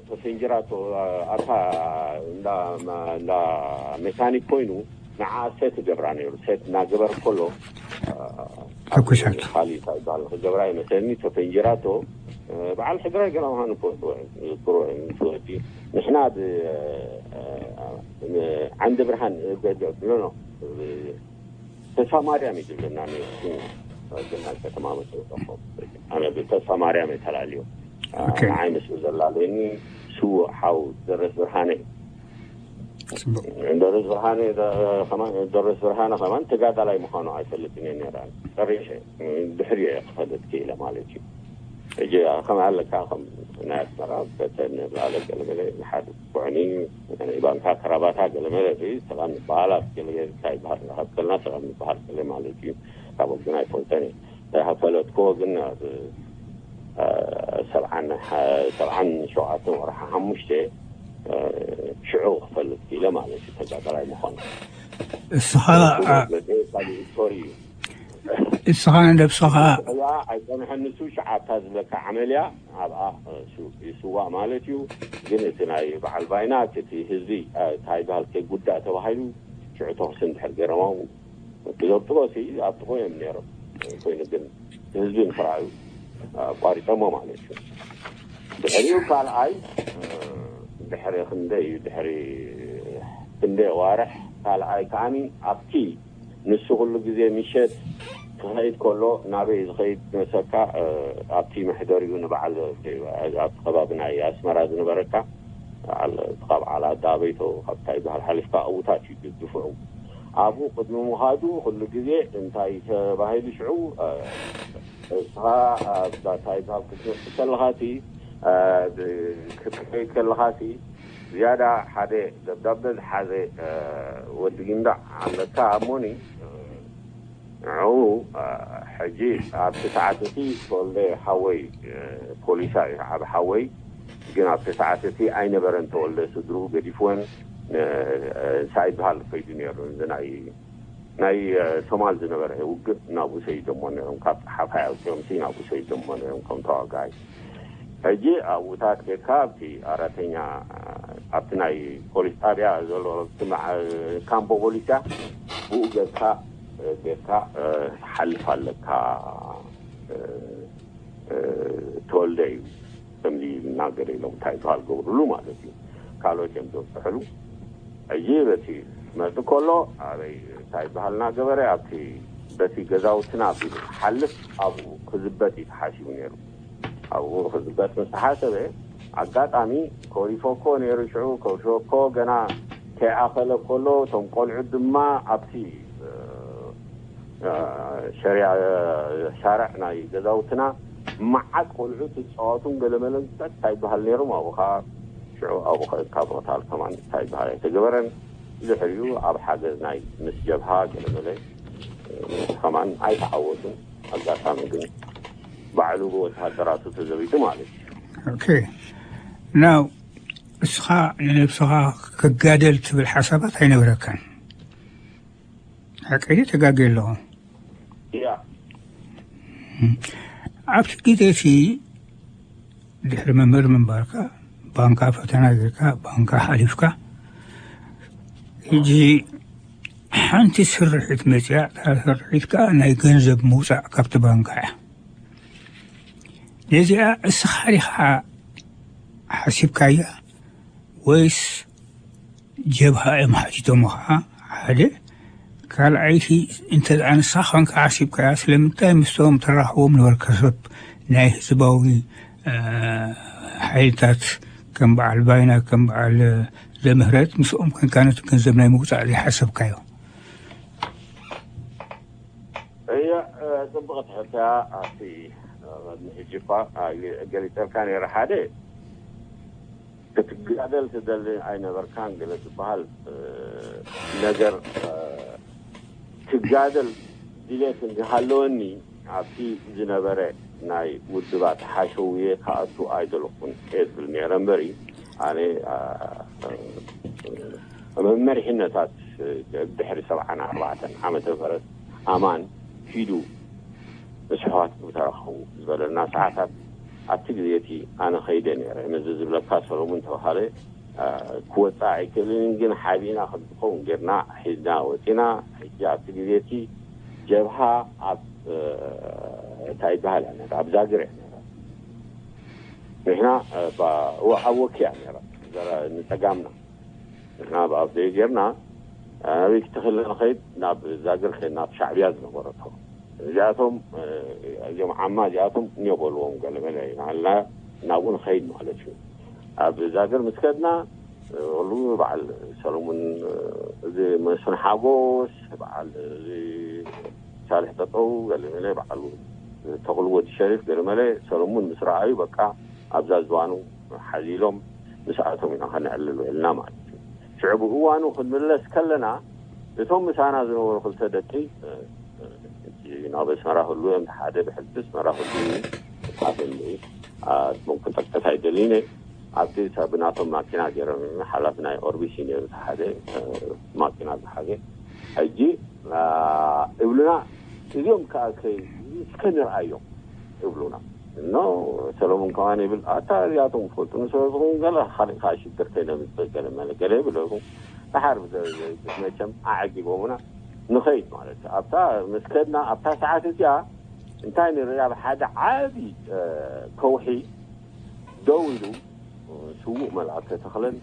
ተፈንጅራቶ ኣብታ እንዳ ሜካኒክ ኮይኑ ንዓ ሴት ይገብራ ነይሩ። ሴት እናገበር ከሎ ተኩሳቶ። ካሊእ እንታይ ይበሃል ክገብራ ይመስለኒ ተፈንጅራቶ። በዓል ሕድራይ ገና ምዃኑ ዝዝክሮ ትወዲ ንሕና ዓንዲ ብርሃን ኖ ተስፋ ማርያም እዩ ዝብለና ነይሩ። ግን ናብ ከተማ መፅኡ ረኸቡ። ኣነ ብተስፋ ማርያም እየ ተላልዮ። ኦኬ። ንዓይ ምስኡ ዘላለየኒ ስዉእ ሓው ደረስ ብርሃነ እዩ። ጽቡቕ። ደረስ ብርሃነ ደ- ከማን ደረስ ብርሃነ ከማን ተጋዳላይ ምዃኑ ኣይፈልጥን እየ ነይረ። ጨሪሸ ድሕሪ እየ ክፈልጥ ክኢለ ማለት እዩ። ሕጂ ከመይ ኣለካ? ከም ናይ ኣስመራ በተን ንብላለ ገለመለ ንሓድ ኩዕኒ ናይ ባንካ ከራባታ ገለመለ ሰላም ንበሃል። ኣብ ገለመለ እንታይ ይበሃል? ረኸብ ከልና ሰላም ንበሃል ገለ ማለት እዩ። ካብ ወግና ኣይፈልጠን እየ። እንታይ ፈለጥክዎ ግን ኣብ ሰብዓን ሸውዓተን ወርሓ ሓሙሽተ ሽዑ ክፈልጥ ኢለ ማለት እዩ። ተጋዳላይ ምዃኑ እስኻ ካልእ ስቶሪ እዩ። እስኻ ነብስኻ እያ ኣይጸንሐን። ንሱ ሸዓታ ዝበካ ዓመልያ ኣብኣ ይስዋእ ማለት እዩ። ግን እቲ ናይ በዓል ባይናት እቲ ህዝቢ እንታይ ይበሃል ከይጉዳእ ተባሂሉ ሽዑ ተኽሲ እንድሕር ገይሮም ክዘብጥዎ ሲ ኣብጥቆ እዮም ነይሮም። ኮይኑ ግን ህዝቢ ንክረኣዩ ኣቋሪጠሞ ማለት እዩ። ድሕሪኡ ካልኣይ ድሕሪ ክንደይ እዩ ድሕሪ ክንደይ ዋርሕ ካልኣይ ከዓኒ ኣብቲ ንሱ ኩሉ ግዜ ምሸት ክኸይድ ከሎ ናበይ ዝኸይድ መሰካ ኣብቲ መሕደሪኡ ንበዓል ኣብቲ ከባቢ ናይ ኣስመራ ዝነበረካ በዓል ካብ ዓላ ኣበይቶ ካብታ ይበሃል ሓሊፍካ ኣብታት እዩ ድፍዑ ኣብኡ ቅድሚ ምኻዱ ኩሉ ግዜ እንታይ ተባሂሉ ሽዑ እስኻ ኣብታ ይበሃል ክትመፅእ ከለኻሲ ክትከይድ ከለኻሲ ዝያዳ ሓደ ደብዳበ ዝሓዘ ወዲ ጊንዳዕ ኣለካ ኣሞኒ ንዕኡ ሕጂ ኣብቲ ሰዓት እቲ ተወልደ ሓወይ ፖሊሳ እዩ ዓብ ሓወይ ግን ኣብቲ ሰዓት እቲ ኣይነበረን ተወልደ ስድርኡ ገዲፍወን እንታይ ይበሃል ከይዱ ነይሩ እዚ ናይ ናይ ሶማል ዝነበረ ውግእ ናብኡ ሰይዶሞ ነይሮም ካብ ሓፋይ ኣውፅኦም ናብኡ ሰይዶሞ ነይሮም ከም ተዋጋይ ሕጂ ኣብኡታት ጌርካ ኣብቲ ኣራተኛ ኣብቲ ናይ ፖሊስ ጣብያ ዘሎ ካምቦ ፖሊስያ ብኡ ጌርካ ጌርካ ትሓልፍ ኣለካ ተወልደ እዩ ከምዚ ይናገር ኢሎም እንታይ ዝበሃል ገብርሉ ማለት እዩ ካልኦት እዮም ዘብፅሕሉ ሕጂ በቲ መፅእ ከሎ ኣበይ እንታይ ዝበሃል እናገበረ ኣብቲ በቲ ገዛውትና ኣቢሉ ክሓልፍ ኣብኡ ክዝበት እዩ ተሓሲቡ ነይሩ ኣብኡ ክዝበት ምስ ተሓሰበ ኣጋጣሚ ኮሪፎኮ ነይሩ ሽዑ ኮሪፎኮ ገና ከይኣኸለ ከሎ እቶም ቆልዑት ድማ ኣብቲ ሸሪያ ሻርዕ ናይ ገዛውትና መዓት ቆልዑት ዝፃወቱን ገለመለን ፀጥታ ይበሃል ነይሮም ኣብኡ ከዓ ሽዑ ኣብኡ ካብ ሮታል ከማን እንታይ ይበሃል ኣይተገበረን ድሕሪኡ ኣብ ሓገዝ ናይ ምስ ጀብሃ ገለመለ ከማን ኣይተዓወቱን ኣጋጣሚ ግን ባዕሉ ብወተሃደራቱ ተዘቢጡ ማለት እዩ ኦኬ ናው እስኻ ንነብስኻ ክጋደል ትብል ሓሳባት ኣይነበረካን ሓቀይ ተጋግየ ኣለኹ ያ ኣብቲ ግዜ እቲ ድሕሪ መምህር ምንባርካ ባንካ ፈተና ጌርካ ባንካ ሓሊፍካ ሕጂ ሓንቲ ስርሒት መፅያ እታ ስርሒት ከዓ ናይ ገንዘብ ምውፃእ ካብቲ ባንካ እያ ነዚኣ እስኻ ዲኻ ሓሲብካያ ወይስ ጀብሃ እዮም ሓቲቶሞ ከዓ ሓደ ካልኣይቲ እንተ ንስኻ ኮንካ ሓሲብካያ ስለምንታይ ምስቶም ተራኽቦም ነበርካ ሰብ ናይ ህዝባዊ ሓይልታት ከም በዓል ባይና ከም በዓል ዘምህረት ምስኦም ኮንካ ነቲ ገንዘብ ናይ ምውፃእ ዘይሓሰብካዮ እያ ፅቡቅ ትሕታ ኣብቲ ሕጂ እኳ ገሊፀልካ ነይረ ሓደ ክትጋደል ትደሊ ኣይነበርካን ገለ ዝበሃል ነገር ክጋደል ድሌት እንዲሃለወኒ ኣብቲ ዝነበረ ናይ ውድባት ሓሸውየ ክኣቱ ኣይደለኹን እየ ዝብል ነይረ እምበሪ ኣነ መመሪሕነታት ድሕሪ ሰብዓን ኣርባዕተን ዓመተ ምህረት ኣማን ኪዱ ምስ ኣሕዋትኩም ተራኸቡ ዝበለና ሰዓታት ኣብቲ ግዜ እቲ ኣነ ከይደ ነይረ ነዚ ዝብለካ ሰሎሙን ተባሃለ ክወፅእ ኣይክእልን ግን ሓቢእና ከም ዝኸውን ጌርና ሒዝና ወፂና ሕጂ ኣብቲ ግዜ እቲ ጀብሃ ኣብ እንታይ ይበሃል እያ ነራ ኣብ ዛግር እያ ነራ ንሕና ኣብ ወኪ እያ ነራ ንፀጋምና ንሕና ኣብ ደይ ጌርና ኣበይ ክትኽእል ንኸይድ ናብ ዛግር ከይድ ናብ ሻዕብያ ዝነበረቶ እዚኣቶም እዚኦም ዓማ እዚኣቶም እኒኦ በልዎም ገለመለ ኢና ናብኡ ንኸይድ ማለት እዩ ኣብ ዛግር ምስ ከድና ሉ በዓል ሰሎሙን እዚ መስፍን ሓጎስ በዓል እዚ ሳልሕ ጠጠው ገለመለ በዓሉ ተኽሉ ወዲ ሸሪፍ ገለመለ ሰለሙን ምስ ረኣዩ በቃ ኣብዛ ዝባኑ ሓዚሎም ምስኣቶም ኢና ከነዕልል ውዕልና ማለት እዩ። ሽዑ ብእዋኑ ክንምለስ ከለና እቶም ምሳና ዝነበሩ ክልተ ደቂ ናብ ኣስመራ ህሉ እዮም። ሓደ ብሕልፊ ኣስመራ ህሉ እዩ። ሓደ እሞ ክጠቅስ ኣይደልይን እየ። ኣብቲ ብናቶም ማኪና ገይሮም ሓላፊ ናይ ኦርቢሲ ነይሩ ሓደ ማኪና ዝሓዘ ሕጂ እብሉና እዚኦም ከዓ እስከ ንርኣዮም እብሉና እኖ ሰሎሞን ከማን ይብል ኣታ እዚኣቶም ፈልጡ ንሰበዝኹም ገለ ካልእ ከዓ ሽግር ከይነምፅእ ገለ መለ ገለ ይብለኩም። ድሓር መቸም ኣዓጊቦምና ንኸይድ ማለት ኣብታ ምስ ከድና ኣብታ ሰዓት እዚኣ እንታይ ንርኢ ኣብ ሓደ ዓብዪ ከውሒ ደው ኢሉ ስዉእ መልኣከ ተኽለን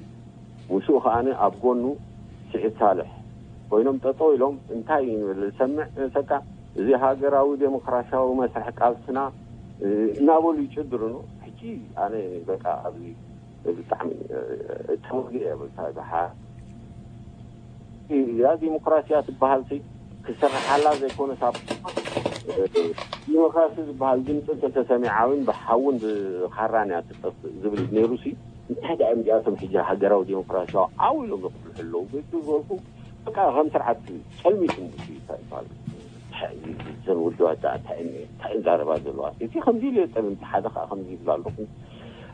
ምስኡ ከኣ ኣብ ጎኑ ስዒድ ሳልሕ ኮይኖም ጠጠው ኢሎም እንታይ ንብል ዝሰምዕ ሰካ እዚ ሃገራዊ ዴሞክራሲያዊ መስርሕ ቃልስና እናበሉ ይጭድርኑ። ሕጂ ኣነ በቃ ኣብዚ ብጣዕሚ ተወጊ እየ ብልታ ዝሓ እዛ ዲሞክራሲያ ትበሃል ክስርሓላ ዘይኮነ ዲሞክራሲ ዝበሃል ድምፂ እንተተሰሚዓ እውን ብሓውን ብኻራን እያ ትጠፍእ ዝብል ነይሩ ሲ እንታይ ደኣ እዚኣቶም ሕጂ ሃገራዊ ዲሞክራሲያዊ ዓው ኢሎም ዘኽፍልሑ ኣለዉ ዝበልኩ በቃ ከም ስርዓት ጨልሚቱ እንታይ ይበሃል ዘን ውድባት እንታይ ዛረባ ዘለዋ እቲ ከምዚ ኢሉ የጠልምቲ ሓደ ከዓ ከምዚ ይብል ኣለኹ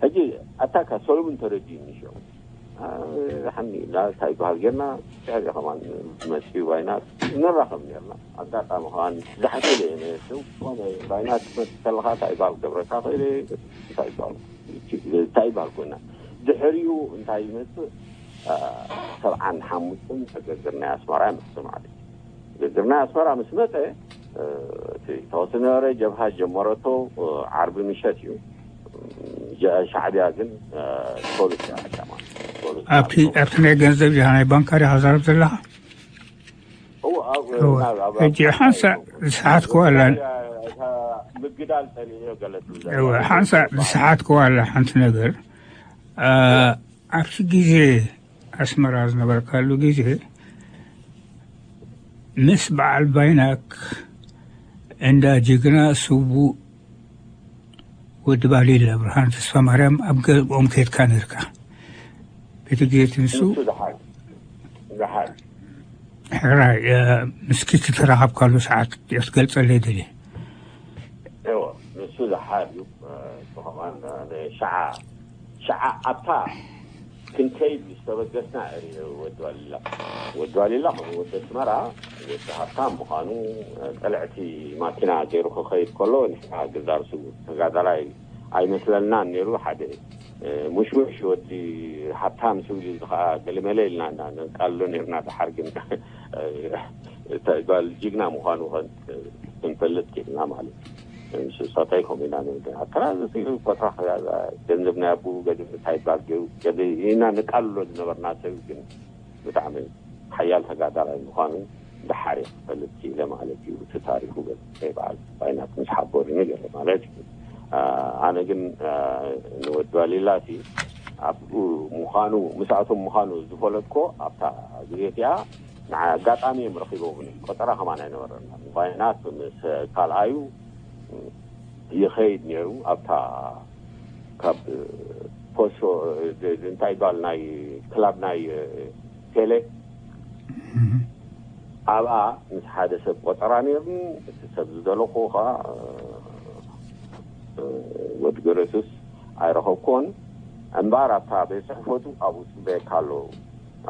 ሕጂ ኣታካ ሰሎሙን ተረዲእኒ ሽዑ ሓኒ ላ እንታይ ይበሃል ጌርና ድሕሪ ከማን መፅኡ ባይና ንራኸብ ኔርና ኣጋጣሚ ከማን ዛሕቲ ኢለ እየ ነሱ ኮነ ባይና ትመፅእ ከለካ እንታይ ይበሃል ገብረካ ክእል እንታይ ይበሃል እንታይ ይበሃል ኮይና ድሕሪኡ እንታይ ይመፅእ ሰብዓን ሓሙሽተን ዕግርግር ናይ ኣስመራ ይመፅእ ማለት እዩ ዕግርግር ናይ ኣስመራ ምስ መፀ እቲ ተወሲ ነበረ ጀብሃ ጀመረቶ ዓርቢ ምሸት እዩ ሻዕቢያ ግን ፖሊስ ዓዳማ ኣብቲ ኣብቲ ናይ ገንዘብ ዲኻ ናይ ባንካ ዲኻ ዛረብ ዘለኻ ሕጂ ሓንሳ ዝሰሓትክዋ ኣላ ምግዳል ፀኒዑ ገለት ሓንሳ ዝሰሓትክዋ ኣላ ሓንቲ ነገር ኣብቲ ግዜ ኣስመራ ዝነበርካሉ ግዜ ምስ በዓል ባይናክ እንዳ ጅግና ስዉእ ወዲ ባሊላ ብርሃን ተስፋ ማርያም ኣብ ገዝኦም ከድካ ነርካ ቤተ ግዜ ትንሱ ሕራይ ምስኪ ዝተራኸብካሉ ሰዓት ክትገልፀለይ ደልየ እወ ንሱ ዝሓር እዩ ብኸማን ሸዓ ሸዓ ኣብታ ክንከይድ ዝተበገስና ወዲ ዋሊላ ወዲ ዋሊላ ከም ወዲ ኣስመራ ወዲ ሃብታም ምዃኑ ቅልዕቲ ማኪና ገይሩ ክኸይድ ከሎ ንሕና ግዛር ስውር ተጋዳላይ ኣይመስለልናን ነይሩ ሓደ ሙሽሙሽ ወዲ ሃብታም ስብል እዚ ከዓ ገለመለ ኢልና ነቃልሎ ነርና ድሓር ግን ጓል ጅግና ምዃኑ ክንፈልጥ ክኢልና ማለት እዩ። ምስ ሳታይ ከምኡ ኢና ንብል ኣከራዚ ቆጥራ ገንዘብ ናይ ኣቡ ገንዘብ እንታይ ይባል ገይሩ ገለ ኢና ንቃልሎ ዝነበርና ሰብ ግን ብጣዕሚ ሓያል ተጋዳላይ ምዃኑ ድሓር እየ ክፈልጥ ክኢለ ማለት እዩ። እቲ ታሪኹ ገለ በዓል ባይናት ምስ ሓበሩኒ ገለ ማለት እዩ። ኣነ ግን ንወዲ ባሊላ እቲ ኣብኡ ምዃኑ ምስኣቶም ምዃኑ ዝፈለጥኮ ኣብታ ግዜ እቲኣ ንዓይ ኣጋጣሚ እዮም ረኺቦምኒ ቆጠራ ከማን ኣይነበረና ባይናት ምስ ካልኣዩ ይኸይድ ነይሩ ኣብታ ካብ ፖሶ እንታይ ይባል ናይ ክላብ ናይ ቴሌ ኣብኣ ምስ ሓደ ሰብ ቆጠራ ነይርኒ እቲ ሰብ ዝደለኹ ከዓ ወዲ ገረሱስ ኣይረኸብኩዎን እምበኣር ኣብታ ቤት ፅሕፈቱ ኣብኡ ፅበየካ ኣሎ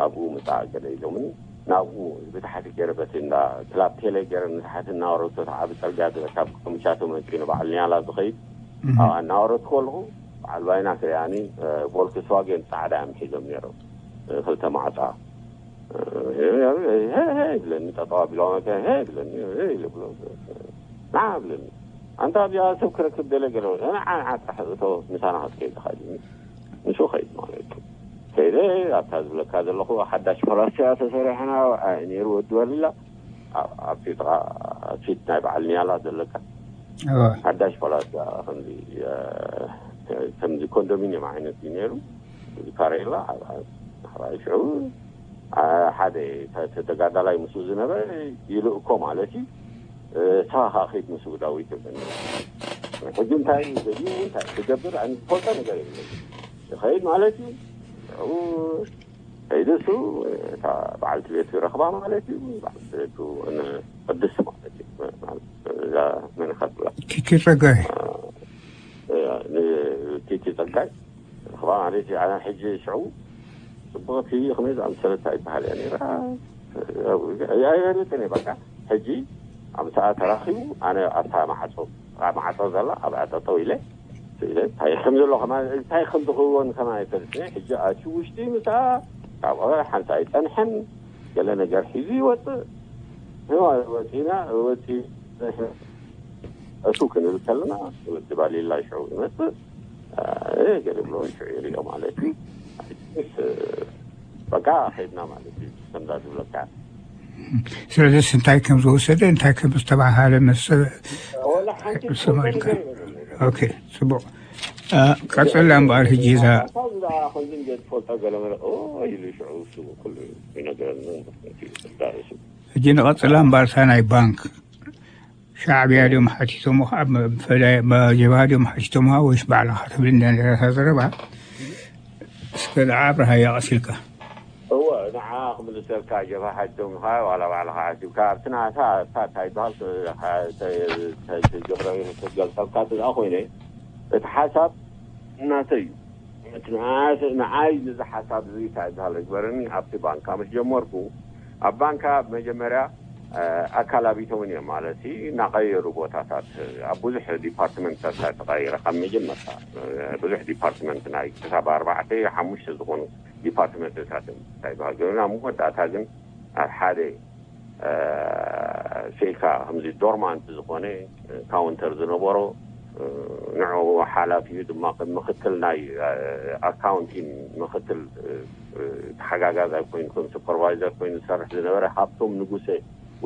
ኣብኡ ምፃእ ገለ ኢሎምኒ ናብኡ ብታሕቲ ገይረ በቲ እንዳ ክላብ ቴሌ ገይረ ንታሕቲ እናወረድኩ እቲ ዓቢ ፅርግያ ዝበካ ብከምሻቶ መፂኡ ንበዓል ኒያላ ዝኸይድ ኣብኣ እናወረድኩ ከለኹ በዓል ባይና ክሪኣኒ ቮልክስዋገን ፃዕዳ እዮም ሒዞም ነይሮም ክልተ ማዕፃ ይብለኒ ጠጠው ኣቢሎም ይብለኒ ይብሎ ና ይብለኒ ኣንታ ኣብዚኣ ሰብ ክረክብ ደለ ገለ ንዓ ንዓ ጥራሕ እቶ ምሳና ክትከይድ ኢኻ ኢሉኒ ንሱ ከይድ ማለት እዩ ከይደ ኣብታ ዝብለካ ዘለኹ ሓዳሽ ፈላስያ ተሰሪሕና ነይሩ ወዲ ወሊላ ኣብቲ ጥቓ ፊት ናይ በዓል ኒያላ ዘለካ ሓዳሽ ፈላስያ ከምዚ ከምዚ ኮንዶሚኒየም ዓይነት እዩ ነይሩ እዚ ካሬላ ሽዑ ሓደ ተጋዳላይ ምስኡ ዝነበረ ይልእኮ ማለት እዩ እታ ኸዓ ኸይድ ምስ ዳዊት ይብለኒ። ሕጂ እንታይ እዩ ደልዩ፣ እንታይ ክገብር፣ ኣነ ዝፈልጦ ነገር የለን። ይኸይድ ማለት እዩ። ሽዑ ከይዱ እሱ እታ በዓልቲ ቤቱ ይረኽባ ማለት እዩ። በዓልቲ ቤቱ ንቅድስቲ ማለት እዩ። ማለት እዛ መን ኢኻ ትብላ? ኪኪ ጸጋይ። ንኪኪ ጸጋይ ረኽባ ማለት እዩ። ኣነ ሕጂ ሽዑ ጽቡቕቲ ከመይ ዝኣምሰለት ኣይበሃል እያ ነይራ። ኣይበለጥን እየ በቃ። ሕጂ ኣምሳኣ ተራኺቡ፣ ኣነ ኣብታ ማዕጾ፣ ኣብ ማዕጾ ዘላ ኣብኣ ጠጠው ኢለ፣ ስኢለ እንታይ ከም ዘሎ ከማ-፣ እንታይ ከም ዝኽወን ከማ ኣይፈልጥን እየ። ሕጂ ኣትዩ ውሽጢ ምሳኣ፣ ካብኡ ሓንቲ ኣይጸንሐን፣ ገለ ነገር ሒዙ ይወጽእ። ወጺና፣ ወጺ-፣ እሱ ክንብል ከለና፣ ወዲ ባሊላ ሽዑ ይመጽእ። እ፣ ገለ ብሎ ሽዑ ይሪኦ ማለት እዩ። በቃ ኸይድና ማለት እዩ። ከምዛ ዝብለካ። ስለዚስ እንታይ ከም ዝወሰደ፣ እንታይ ከም ዝተባሃለ መሰ-፣ ወላ ሓንቲ ሰማዕካ። ነገር የለን። ኦኬ፣ ጽቡቕ። እ፣ ቀጽላ እምበኣር ሕጂ እዛ እዛ ከምዚ እንደ ትፈልጦ ገለ መለ፣ ኦ፣ ኢሉ ሽዑ እሱ ኩሉ ይነግረኒ። እቲ ዳርሱ። ሕጂ ንቐጽላ እምበኣር እታ ናይ ባንክ ሻዕብያ ድዮም ሓቲቶምኻ፣ ኣብ ፈላይ ጀብሃ ድዮም ሓቲቶምኻ ወይስ ባዕልኻ ትብል እንዳ ነራ እታ ዘረባ? እስከ ደዓ ኣብርሃያ ቀሲልካ። እወ፣ ንዓ ክምልሰልካ ጀብሃ ሓቲቶምኻ ዋላ ባዕልኻ ሓቲትካ ኣብቲ ናታ እታ እንታይ ይበሃል ተ-፣ ተ-፣ ተ-፣ ትገብረ-፣ ትገልጸልካ ትዝኣ ኮይነ እቲ ሓሳብ ናተይ እዩ። እቲ ንዓ-፣ ንዓይ ንዚ ሓሳብ እዚ እንታይ ይበሃል ግበረኒ ኣብቲ ባንካ ምስ ጀመርኩ ኣብ ባንካ መጀመርያ እ፣ ኣካል ኣቢቶምን እዮም ማለት እዩ። እናቐየሩ ቦታታት ኣብ ብዙሕ ዲፓርትመንትታት ተቐይረ ካብ መጀመርታ እ፣ ብዙሕ ዲፓርትመንት ናይ ክሳብ ኣርባዕተ ሓሙሽተ ዝኾኑ ዲፓርትመንትታት እዮም እንታይ ይበሃል ግን ኣብ መወዳእታ ግን ኣብ ሓደ እ፣ ስኢልካ ከምዚ ዶርማንት ዝኾነ እ፣ ካውንተር ዝነበሮ እ፣ ንዕኡ ሓላፊኡ ድማ ከም ምክትል ናይ እ፣ ኣካውንቲን ምክትል እ፣ እ፣ ተሓጋጋዛይ ኮይኑ ከም ሱፐርቫይዘር ኮይኑ ዝሰርሕ ዝነበረ ሃብቶም ንጉሴ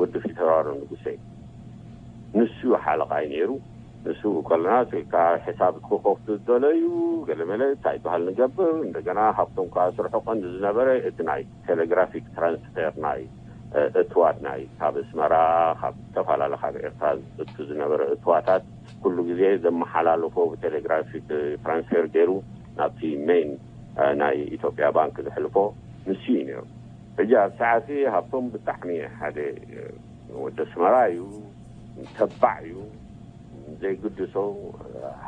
ወዲ ፊተራሮ ንጉሴ ንሱ ሓለቓይ ነይሩ። ንሱ ከለና ስኢልካ ሕሳብ ክኸፍቱ ዝደለዩ ገለመለ እንታይ ይበሃል ንገብር። እንደገና ሃብቶም ከዓ ስርሑ ቀንዲ ዝነበረ እቲ ናይ ቴሌግራፊክ ትራንስፌር ናይ እ፣ እትዋት ናይ ካብ ኣስመራ ካብ ዝተፈላለ ካብ ኤርትራ ዝእቱ ዝነበረ እትዋታት ኩሉ ግዜ ዘመሓላልፎ ብቴሌግራፊክ ትራንስፌር ገይሩ ናብቲ ሜን እ፣ ናይ ኢትዮጵያ ባንክ ዘሕልፎ ንሱ እዩ ነይሩ። ሕጂ ኣብ ሰዓት ሃብቶም ብጣዕሚ ሓደ እ፣ ወዲ ኣስመራ እዩ፣ ተባዕ እዩ፣ ዘይግድሶ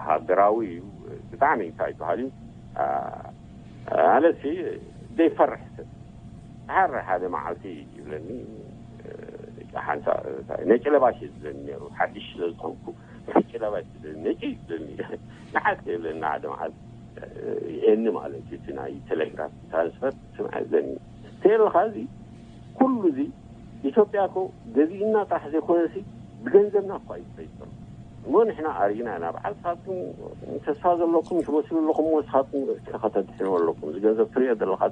ሃገራዊ እዩ። ብጣዕሚ እንታይ ይበሃል እዩ ኣ፣ ኣነሲ ዘይፈርሕ ሰብ። ድሓር ሓደ መዓልቲ ይብለኒ፣ እ፣ ሓንሳ-፣ ነጭ ለባሽ እዩ ዝብለኒ ነይሩ። ሓድሽ ስለ ዝኾንኩ ነጭ ለባሽ ይብለኒ፣ ነጭ ይብለኒ። ንዓት ይብለኒ ሓደ መዓልቲ፣ እ፣ የእኒ ማለት እዩ። እቲ ናይ ቴሌግራፍ ትራንስፈር ስምዐ ይብለኒ። ተየለኻ እዚ ኩሉ እዚ ኢትዮጵያ እኮ ገዚእና ጥራሕ ዘይኮነሲ ብገንዘብና እኳ እዩ ዝፈይድ ዘሎ። እሞ ንሕና ኣርኢና ኢና። በዓል ንስኻትኩም ተስፋ ዘለኩም ትመስሉ ኣለኹም፣ እሞ ንስኻትኩም ርእስኻ ከተድሕኑ ኣለኩም። እዚ ገንዘብ ትሪኦ ዘለኻ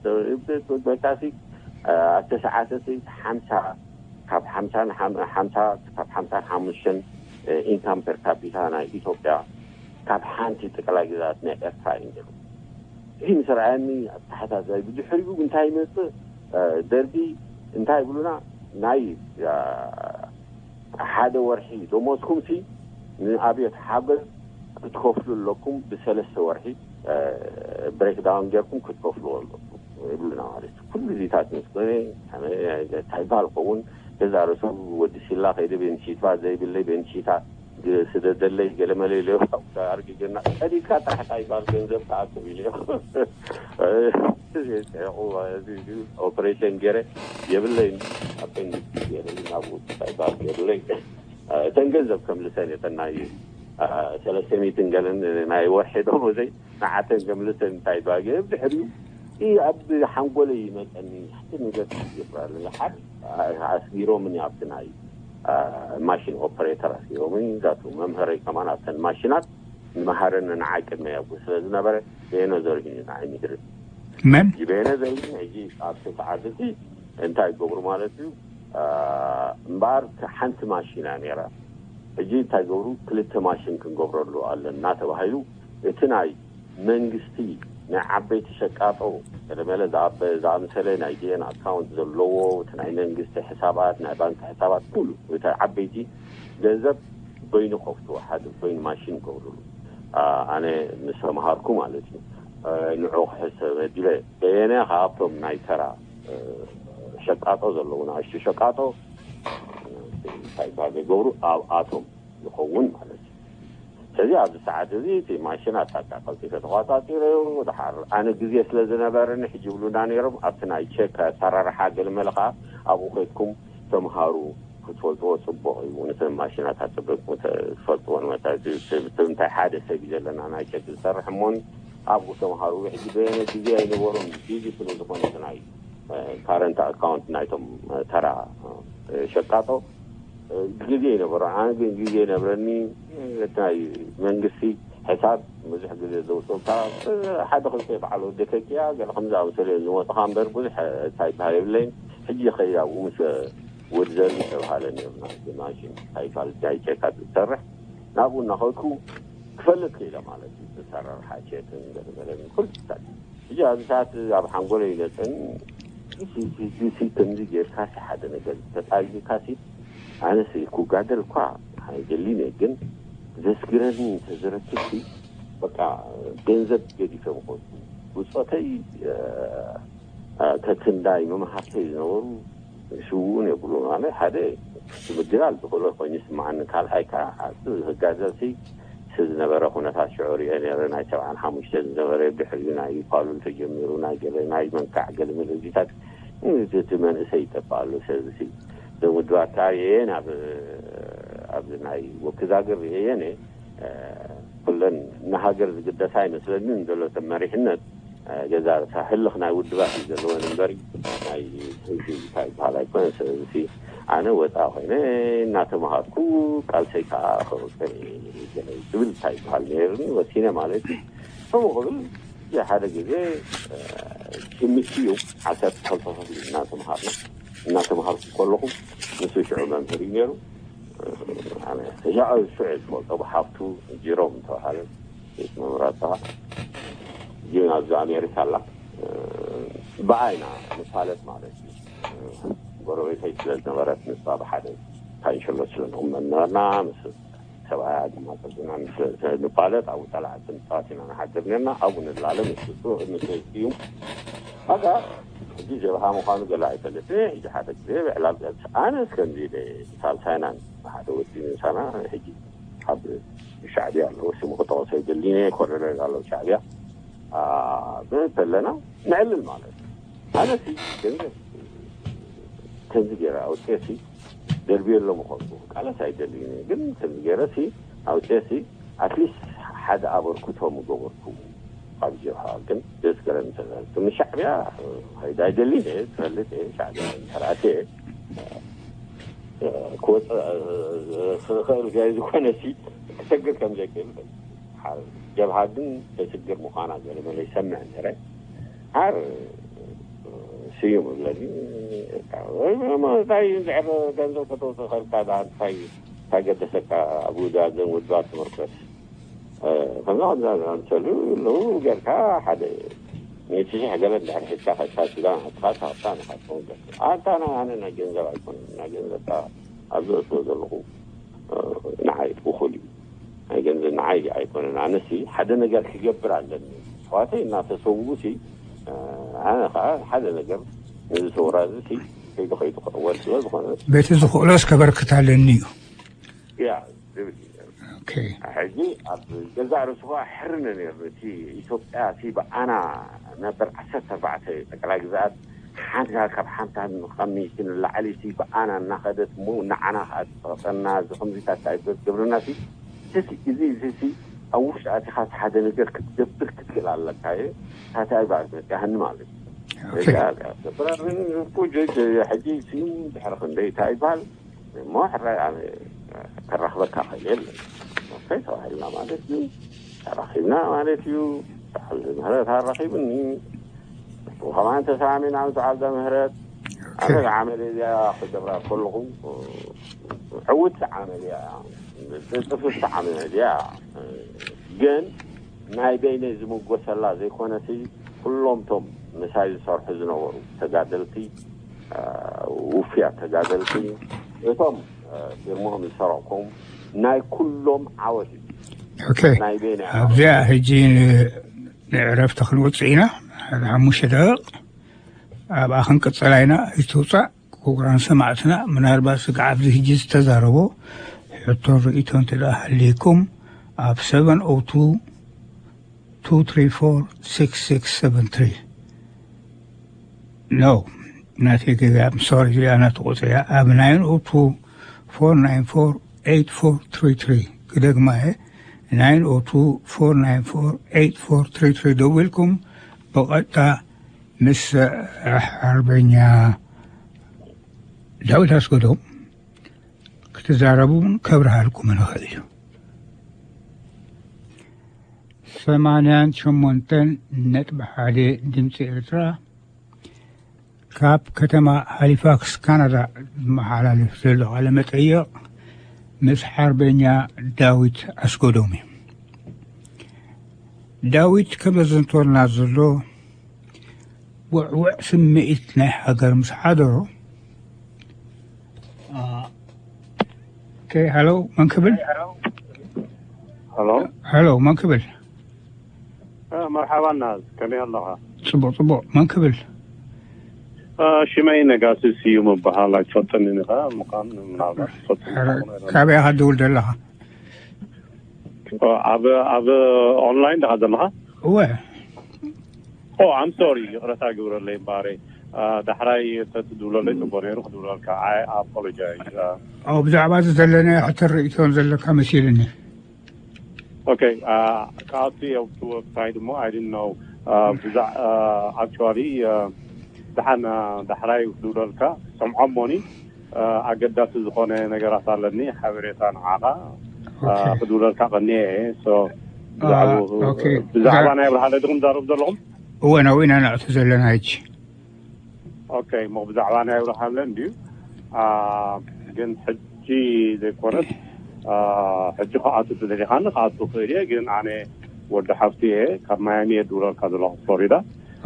በቃሲ ኣተሰዓተቲ ሓምሳ ካብ ሓምሳ ንሓም-፣ ሓምሳ ካብ ሓምሳ ሓሙሽተን ኢንካም ፐር ካፒታ ናይ ኢትዮጵያ ካብ ሓንቲ ጠቅላይ ግዛት ናይ ኤርትራ እዩ ነይሩ። እዚ ምስ ረኣየኒ ኣብ ታሕታታይ ብድሕሪኡ እንታይ ይመፅእ እ፣ ደርጊ እንታይ ይብሉና ናይ እ፣ ሓደ ወርሒ ደሞዝኩም ሲ ንኣብዮት ሓገዝ ክትከፍሉ ኣለኩም ብሰለስተ ወርሒ እ፣ ብሬክዳውን ጌርኩም ክትከፍሉ ኣለኩም ይብሉና ማለት እዩ። ኩሉ ዚታት ምስ ኮነ እንታይ ይባል ከውን ገዛ ርእሱ ወዲ ሲላ ከይደ ቤንሲትባ ዘይብለይ ቤንሲታ ስደደለይ ገለመለ ኢለ ኣርጊገና ቀዲድካ ጥራሕ እንታይ ይባል ገንዘብ ተኣክብ ኢለ ኦፕሬሽን ገይረ የብለይ ኣበን ናብኡ እንታይ ይባል የብለይ እተን ገንዘብ ከምልሰን እተን ናይ ሰለስተ ሚእትን ገለን ናይ ወርሒ ደሞዘይ ንዓተን ከምልሰን እንታይ ይባል ድሕሪኡ እ፣ ኣብ ሓንጎለይ ይመፀኒ ሓንቲ ነገር ይፍራለኒ ሓደ ኣስጊሮምኒ ኣብቲ ናይ እ፣ ማሽን ኦፐሬተር ኣስጊሮምኒ ዛቱ መምህረይ ከማን ኣብተን ማሽናት ንመሃረኒ ንዓይ ቅድመ ያቡ ስለ ዝነበረ በየነ ዘርሂኒ ንዓይ ምድሪ መን በየነ ዘርሂኒ ሕጂ ኣብቲ ሰዓት እቲ እንታይ ይገብሩ ማለት እዩ እ፣ እምበኣር ሓንቲ ማሽን እያ ነይራ ሕጂ እንታይ ገብሩ ክልተ ማሽን ክንገብረሉ ኣለና ተባሂሉ እቲ ናይ መንግስቲ ናይ ዓበይቲ ሸቃጦ ገለመለ ዝኣበ- ዝኣምሰለ ናይ ዲኤን ኣካውንት ዘለዎ፣ እቲ ናይ መንግስቲ ሕሳባት፣ ናይ ባንክ ሕሳባት፣ ኩሉ እቲ ዓበይቲ ገንዘብ በይኑ ከፍትዎ፣ ሓደ በይኑ ማሽን ገብርሉ። ኣነ ምስ ተምሃርኩ ማለት እዩ። ንዑ ክሕሰብ መዲበ በየነ ካብቶም ናይ ተራ ሸቃጦ ዘለዉ ንኣሽቱ ሸቃጦ እንታይ ባገ ገብሩ ኣብኣቶም ይኸውን ማለት እዩ። ስለዚ ኣብዚ ሰዓት እዚ እቲ ማሽን ኣታካ ቀልጢፈ ተቋጻጺረዮ። ድሓር ኣነ ግዜ ስለ ዝነበረኒ ሕጂ ይብሉና ነይሮም። ኣብቲ ናይ ቸክ ኣሰራርሓ ገለ መለ ከዓ ኣብኡ ከድኩም ተምሃሩ ክትፈልጥዎ ጽቡቕ እዩ። ነተን ማሽናት ኣጸበቅኩም ትፈልጥዎን መታ እንታይ ሓደ ሰብ እዩ ዘለና ናይ ቸክ ዝሰርሕ እሞን ኣብኡ ተምሃሩ። ሕጂ በየነ ግዜ ኣይነበሮም ቢዚ ስለ ዝኾነ ናይ ካረንት ኣካውንት ናይቶም ተራ ሸቃጦ ግዜ ይነበሮ። ኣነ ግን ግዜ ይነብረኒ። ናይ መንግስቲ ሕሳብ ብዙሕ ግዜ ዘውፅኡካ ሓደ ክልተ በዓል ወደከኪያ ገለ ከምዚ ኣመሰለ ዝመፅኻ እምበር ብዙሕ እንታይ ይበሃል የብለይን። ሕጂ ከይድ ኣብኡ ምስ ወድዘር ዝተባሃለ ነርና ማሽን እንታይ ይበሃል ናይ ቸካት ዝሰርሕ ናብኡ እናኸድኩ ክፈልጥ ክኢለ ማለት እዩ። ዝሰራርሓ ቸክን ገለገለን ኩሉ ሕጂ ኣብዚ ሰዓት ኣብ ሓንጎለይ ይገፅን ሲ ከምዚ ጌርካሲ ሓደ ነገር ተጣይካሲ ኣነስ ክጋደል እኳ ኣይደሊን እየ፣ ግን ዘስግረኒ ተዘረክብሲ በቃ ገንዘብ ገዲፈ ምኾንኩ ብፆተይ ተትንዳይ መምሃርተይ ዝነበሩ ሽውን የብሉ ማለት ሓደ ምግዳል ዝኽእሎ ኮይኑ ይስምዓኒ። ካልኣይ ከዓ ኣቲ ህጋደልሲ ዝነበረ ኩነታት ሽዑ ሪኦ ነረ ናይ ሰብዓን ሓሙሽተ ዝነበረ ድሕሪኡ ናይ ፓሉል ተጀሚሩ ናይ ገለ ናይ መንካዕ ገለ መለዚታት እቲ መንእሰይ ይጠፋ ኣሎ። ስለዚ እዞም ውድባት ከዓ ሪኤየን ኣብ ኣብዚ ናይ ወክዛግር ሪኤየን ኩለን ንሃገር ዝግደሳ ኣይመስለንን ዘሎ ሰብ መሪሕነት ገዛ ርእሳ ህልኽ ናይ ውድባት እዩ ዘለወን እምበር ናይ ህዝቢ እንታይ ይበሃል ኣይኮነ። ስለዚ ኣነ ወፃ ኮይነ እናተምሃርኩ ቃልሰይ ከዓ ክቕፅል ዝብል እንታይ ይበሃል ነይርኒ ወሲነ ማለት እዩ። ከምኡ ክብል ሓደ ግዜ ትምህርቲ እዩ ዓሰርተ ክልተ ክፍሊ እናተምሃርና እናተምሃርኩ ከለኹ ንሱ ሽዑ መምህር እዩ ነይሩ። ሽዑ ዝፈልጦ ብሓፍቱ ጅሮም ዝተባሃለ ቤት መምህር ኣፀሃ ግን ኣብዚ ኣሜሪካ ኣላ። ብኣይና ንፋለጥ ማለት እዩ። ጎረቤተይ ስለ ዝነበረት ንሳ ብሓደ ታንሸሎ ስለ ንቕመጥ ነበርና ምስ ሰብኣያ ድማ ፀጉና ንፋለጥ ኣብኡ ጠላዕቲ ንፃወት ኢና ንሓድር ነርና። ኣብኡ ንላለ ምስ እዩ ኣጋ ሕጂ ጀብሃ ምዃኑ ገለ ኣይፈልጥ ሕጂ ሓደ ግዜ ብዕላል ገልፅ ኣነ እስከምዚ ሳልሳይናን ሓደ ወዲ ምሳና ሕጂ ኣብ ሻዕብያ ኣለዎ ስሙ ክጠቐሶ ይደሊነ ኮረለል ኣለዉ ሻዕብያ ተለና ንዕልል ማለት እዩ። ኣነሲ ገንዘብ ከምዚ ገይረ ኣውፅኤሲ ደርብየ ኣሎ ምኾንኩ ቃለስ ኣይደልዩን ግን ከምዚ ገይረሲ ኣውፅኤሲ ኣትሊስት ሓደ ኣበርክቶ ምገበርኩ ካብ ጀብሃ ግን ደስ ገረኒ ተዛሪብኩ። ንሻዕብያ ከይድ ኣይደልን እየ ትፈልጥ እየ ሻዕብያ ተራእሲ እየ ክወፅእ ክኽእል ገ ዝኾነ ሲ ክሰግር ከም ዘይክእል ጀብሃ ግን ተስግር ምዃና ገለ መለ ይሰምዕ ነረ። ሃር ስዩም እብለኒ እንታይ ድሕር ገንዘብ ከተውፅእ ኸልካ እንታይ እንታይ ገደሰካ ኣብ ውዳዘን ውድባት ትምርኮስ ከምዛ ከምዛ ኣምሰሉ ኣለዉ ጌርካ ሓደ ሚእቲ ሽሕ ገለ እንድሕር ሒዝካ ከድካ ሱዳን ኣትኻ ተኸታ ንኻትኩም ገ ኣንታ ናይ ኣነ ናይ ገንዘብ ኣይኮነን ናይ ገንዘብካ ኣብዚ እትዎ ዘለኹ ንዓይ እኹል እዩ ናይ ገንዘብ ንዓይ ኣይኮነን ኣነሲ ሓደ ነገር ክገብር ኣለኒ ኣሕዋተይ እናተሰውሲ ኣነ ከዓ ሓደ ነገር ነዚ ሰውራ እዚ ከይዱ ከይዱ ክዕወል ስለ ዝኾነ በቲ ዝኽእሎስ ከበርክት ኣለኒ እዩ ያ ዝብል እዩ ኦኬ ሕጂ ኣብ ገዛእ ርእሱ ከዓ ሕርነ ነይሩ እቲ ኢትዮጵያ እቲ ብኣና ነበር ዓሰርተ ኣርባዕተ ጠቅላይ ግዛኣት ሓንታ ካብ ሓንታ ንቐሚቲ ንላዕሊ እቲ ብኣና እናኸደት እሞ ንዓና ከዓ ዝጠቐጠና እዚ ከምዚታት ኣይበት ግብርና እቲ እዚ እዚ እዚ ኣብ ውሽጢ ኣቲኻ ሓደ ነገር ክትገብር ክትክእል ኣለካ እየ ታቲ ኣይበሃል መፅያህኒ ማለት እዩ ሕጂ ስዩም ድሕሪ ክንደይ እንታይ ይበሃል እሞ ሕራይ ኣነ ከራኽበካ ክእል የለን ኦኬ ተባሂልና ማለት እዩ ተራኺብና ማለት እዩ በዓል ምህረት ኣራኺብኒ ከማን ተሰማሚና ምስ በዓል ምህረት ኣነ ዓመል እዚኣ ክገብራ ከለኹ ዕውት ዓመል እያ ጥፍፍቲ ዓመል እያ ግን ናይ በይነይ ዝምጎሰላ ዘይኮነሲ፣ ኩሎም ቶም ምሳይ ዝሰርሑ ዝነበሩ ተጋደልቲ፣ እ፣ ውፍያት ተጋደልቲ፣ እቶም፣ እ፣ ግርምኦም ዝሰረቕኩም ናይ ኩሎም ዓወት እዩ። ኦኬ። ናይ በይነይ ኣብዚኣ ሕጂ ን-፣ ንዕረፍቲ ክንወፅእ ኢና። ሓደ ሓሙሽተ ደቂቕ። ኣብኣ ክንቅፅላ ኢና። ኣይትውፃእ። ክቡራን ሰማዕትና፣ ምናልባት ስጋዕ ኣብዚ ሕጂ ዝተዛረቦ ሕቶን ርእይቶን እንተ ደኣ ሃልይኩም፣ ኣብ ሰቨን ኦ ቱ፣ ቱ ትሪ ፎር፣ ሲክስ ሲክስ ሰቨን ትሪ። ኖ፣ ናተይ ጌጋ፣ ሶሪ፣ እዚኣ ናተይ ቁጽሪ እያ። ኣብ ናይን ኦ ቱ፣ ፎር ናይን ፎር፣ ኤይት ፎር ትሪ ትሪ። ክደግማ እየ፣ ናይን ኦ ቱ፣ ፎር ናይን ፎር፣ ኤይት ፎር ትሪ ትሪ ደዊልኩም ብቐጥታ ምስ ሓርበኛ ዳዊት ኣስገዶም ክትዛረቡ እውን ከብርሃልኩም ንኽእል እዩ። ሰማንያን ሸሞንተን ነጥቢ ሓደ ድምፂ ኤርትራ፣ ካብ ከተማ ሃሊፋክስ ካናዳ ዝመሓላለፍ ዘሎ ቃለ መጠይቕ ምስ ሓርበኛ ዳዊት ኣስገዶም እዩ። ዳዊት ከም ዘዘንተወልና ዘሎ፣ ውዕውዕ ስምዒት ናይ ሃገር ምስ ሓደሮ፣ አ፣ ኦኬ፣ ሃሎ፣ መን ክብል? ሃሎ። ሃሎ፣ መን ክብል? እ፣ መርሓባ ናዝ፣ ከመይ ኣለኻ? ጽቡቕ፣ ጽቡቕ። መን ክብል? እ፣ ሽመይ ነጋሲ ስዩም እበሃል። ኣይትፈልጠንን ኢኻ ምዃን፣ ምናልባት ትፈልጠኒ ኧረ፣ ትኸውን ኣይደለኻ። ካበይ ኢኻ ትድውል ዘለኻ? ኦ፣ ኣብ፣ ኣብ ኦንላይን ዲኻ ዘለኻ? እወ። ኦ፣ ኣም ሶሪ፣ ይቕረታ ግብረለይ እምበኣረይ። እ፣ ዳሕራይ ተትድውለለይ ጽቡቕ ነይሩ ክድውለልካ። I apologize። እ፣ ኦ፣ ብዛዕባ እዚ ዘለናዮ ሕቶን ርእይቶን ዘለካ መሲልኒ። ኦኬ፣ አ፣ ክኣቱ እየ ኣብቲ ዌብሳይት እሞ፣ I didn't know። አ፣ ብዛ-፣ አ፣ actually፣ አ፣ ደሓን፣ አ፣ ዳሕራይ ክድውለልካ፣ ሰምዖ እሞኒ፣ አ፣ ኣገዳሲ ዝኾነ ነገራት ኣለኒ፣ ሓበሬታ ንዓኻ፣ አ፣ ኦኬ። ክድውለልካ ቀንየ እየ። So፣ አ፣ ብዛዕባኡ፣ ኦኬ። ብዛዕባ ብዛ-፣ ናይ ኣብርሃለ ድኹም ዛረብ ዘለኹም? እወ፣ ናብኡ ኢና ነእቱ ዘለና ሕጂ። ኦኬ፣ እሞ ብዛዕባ ናይ ኣብርሃለ እንድዩ። አ፣ ግን ሕጂ ዘይኮነስ፣ አ፣ ሕጂ ክኣቱ ተደሊኻኒ ክኣቱ ክእል እየ። ግን ኣነ ወዲ ሓፍቲ እየ፣ ካብ ማያሚ እየ ድውለልካ ዘለኹ፣ ፍሎሪዳ።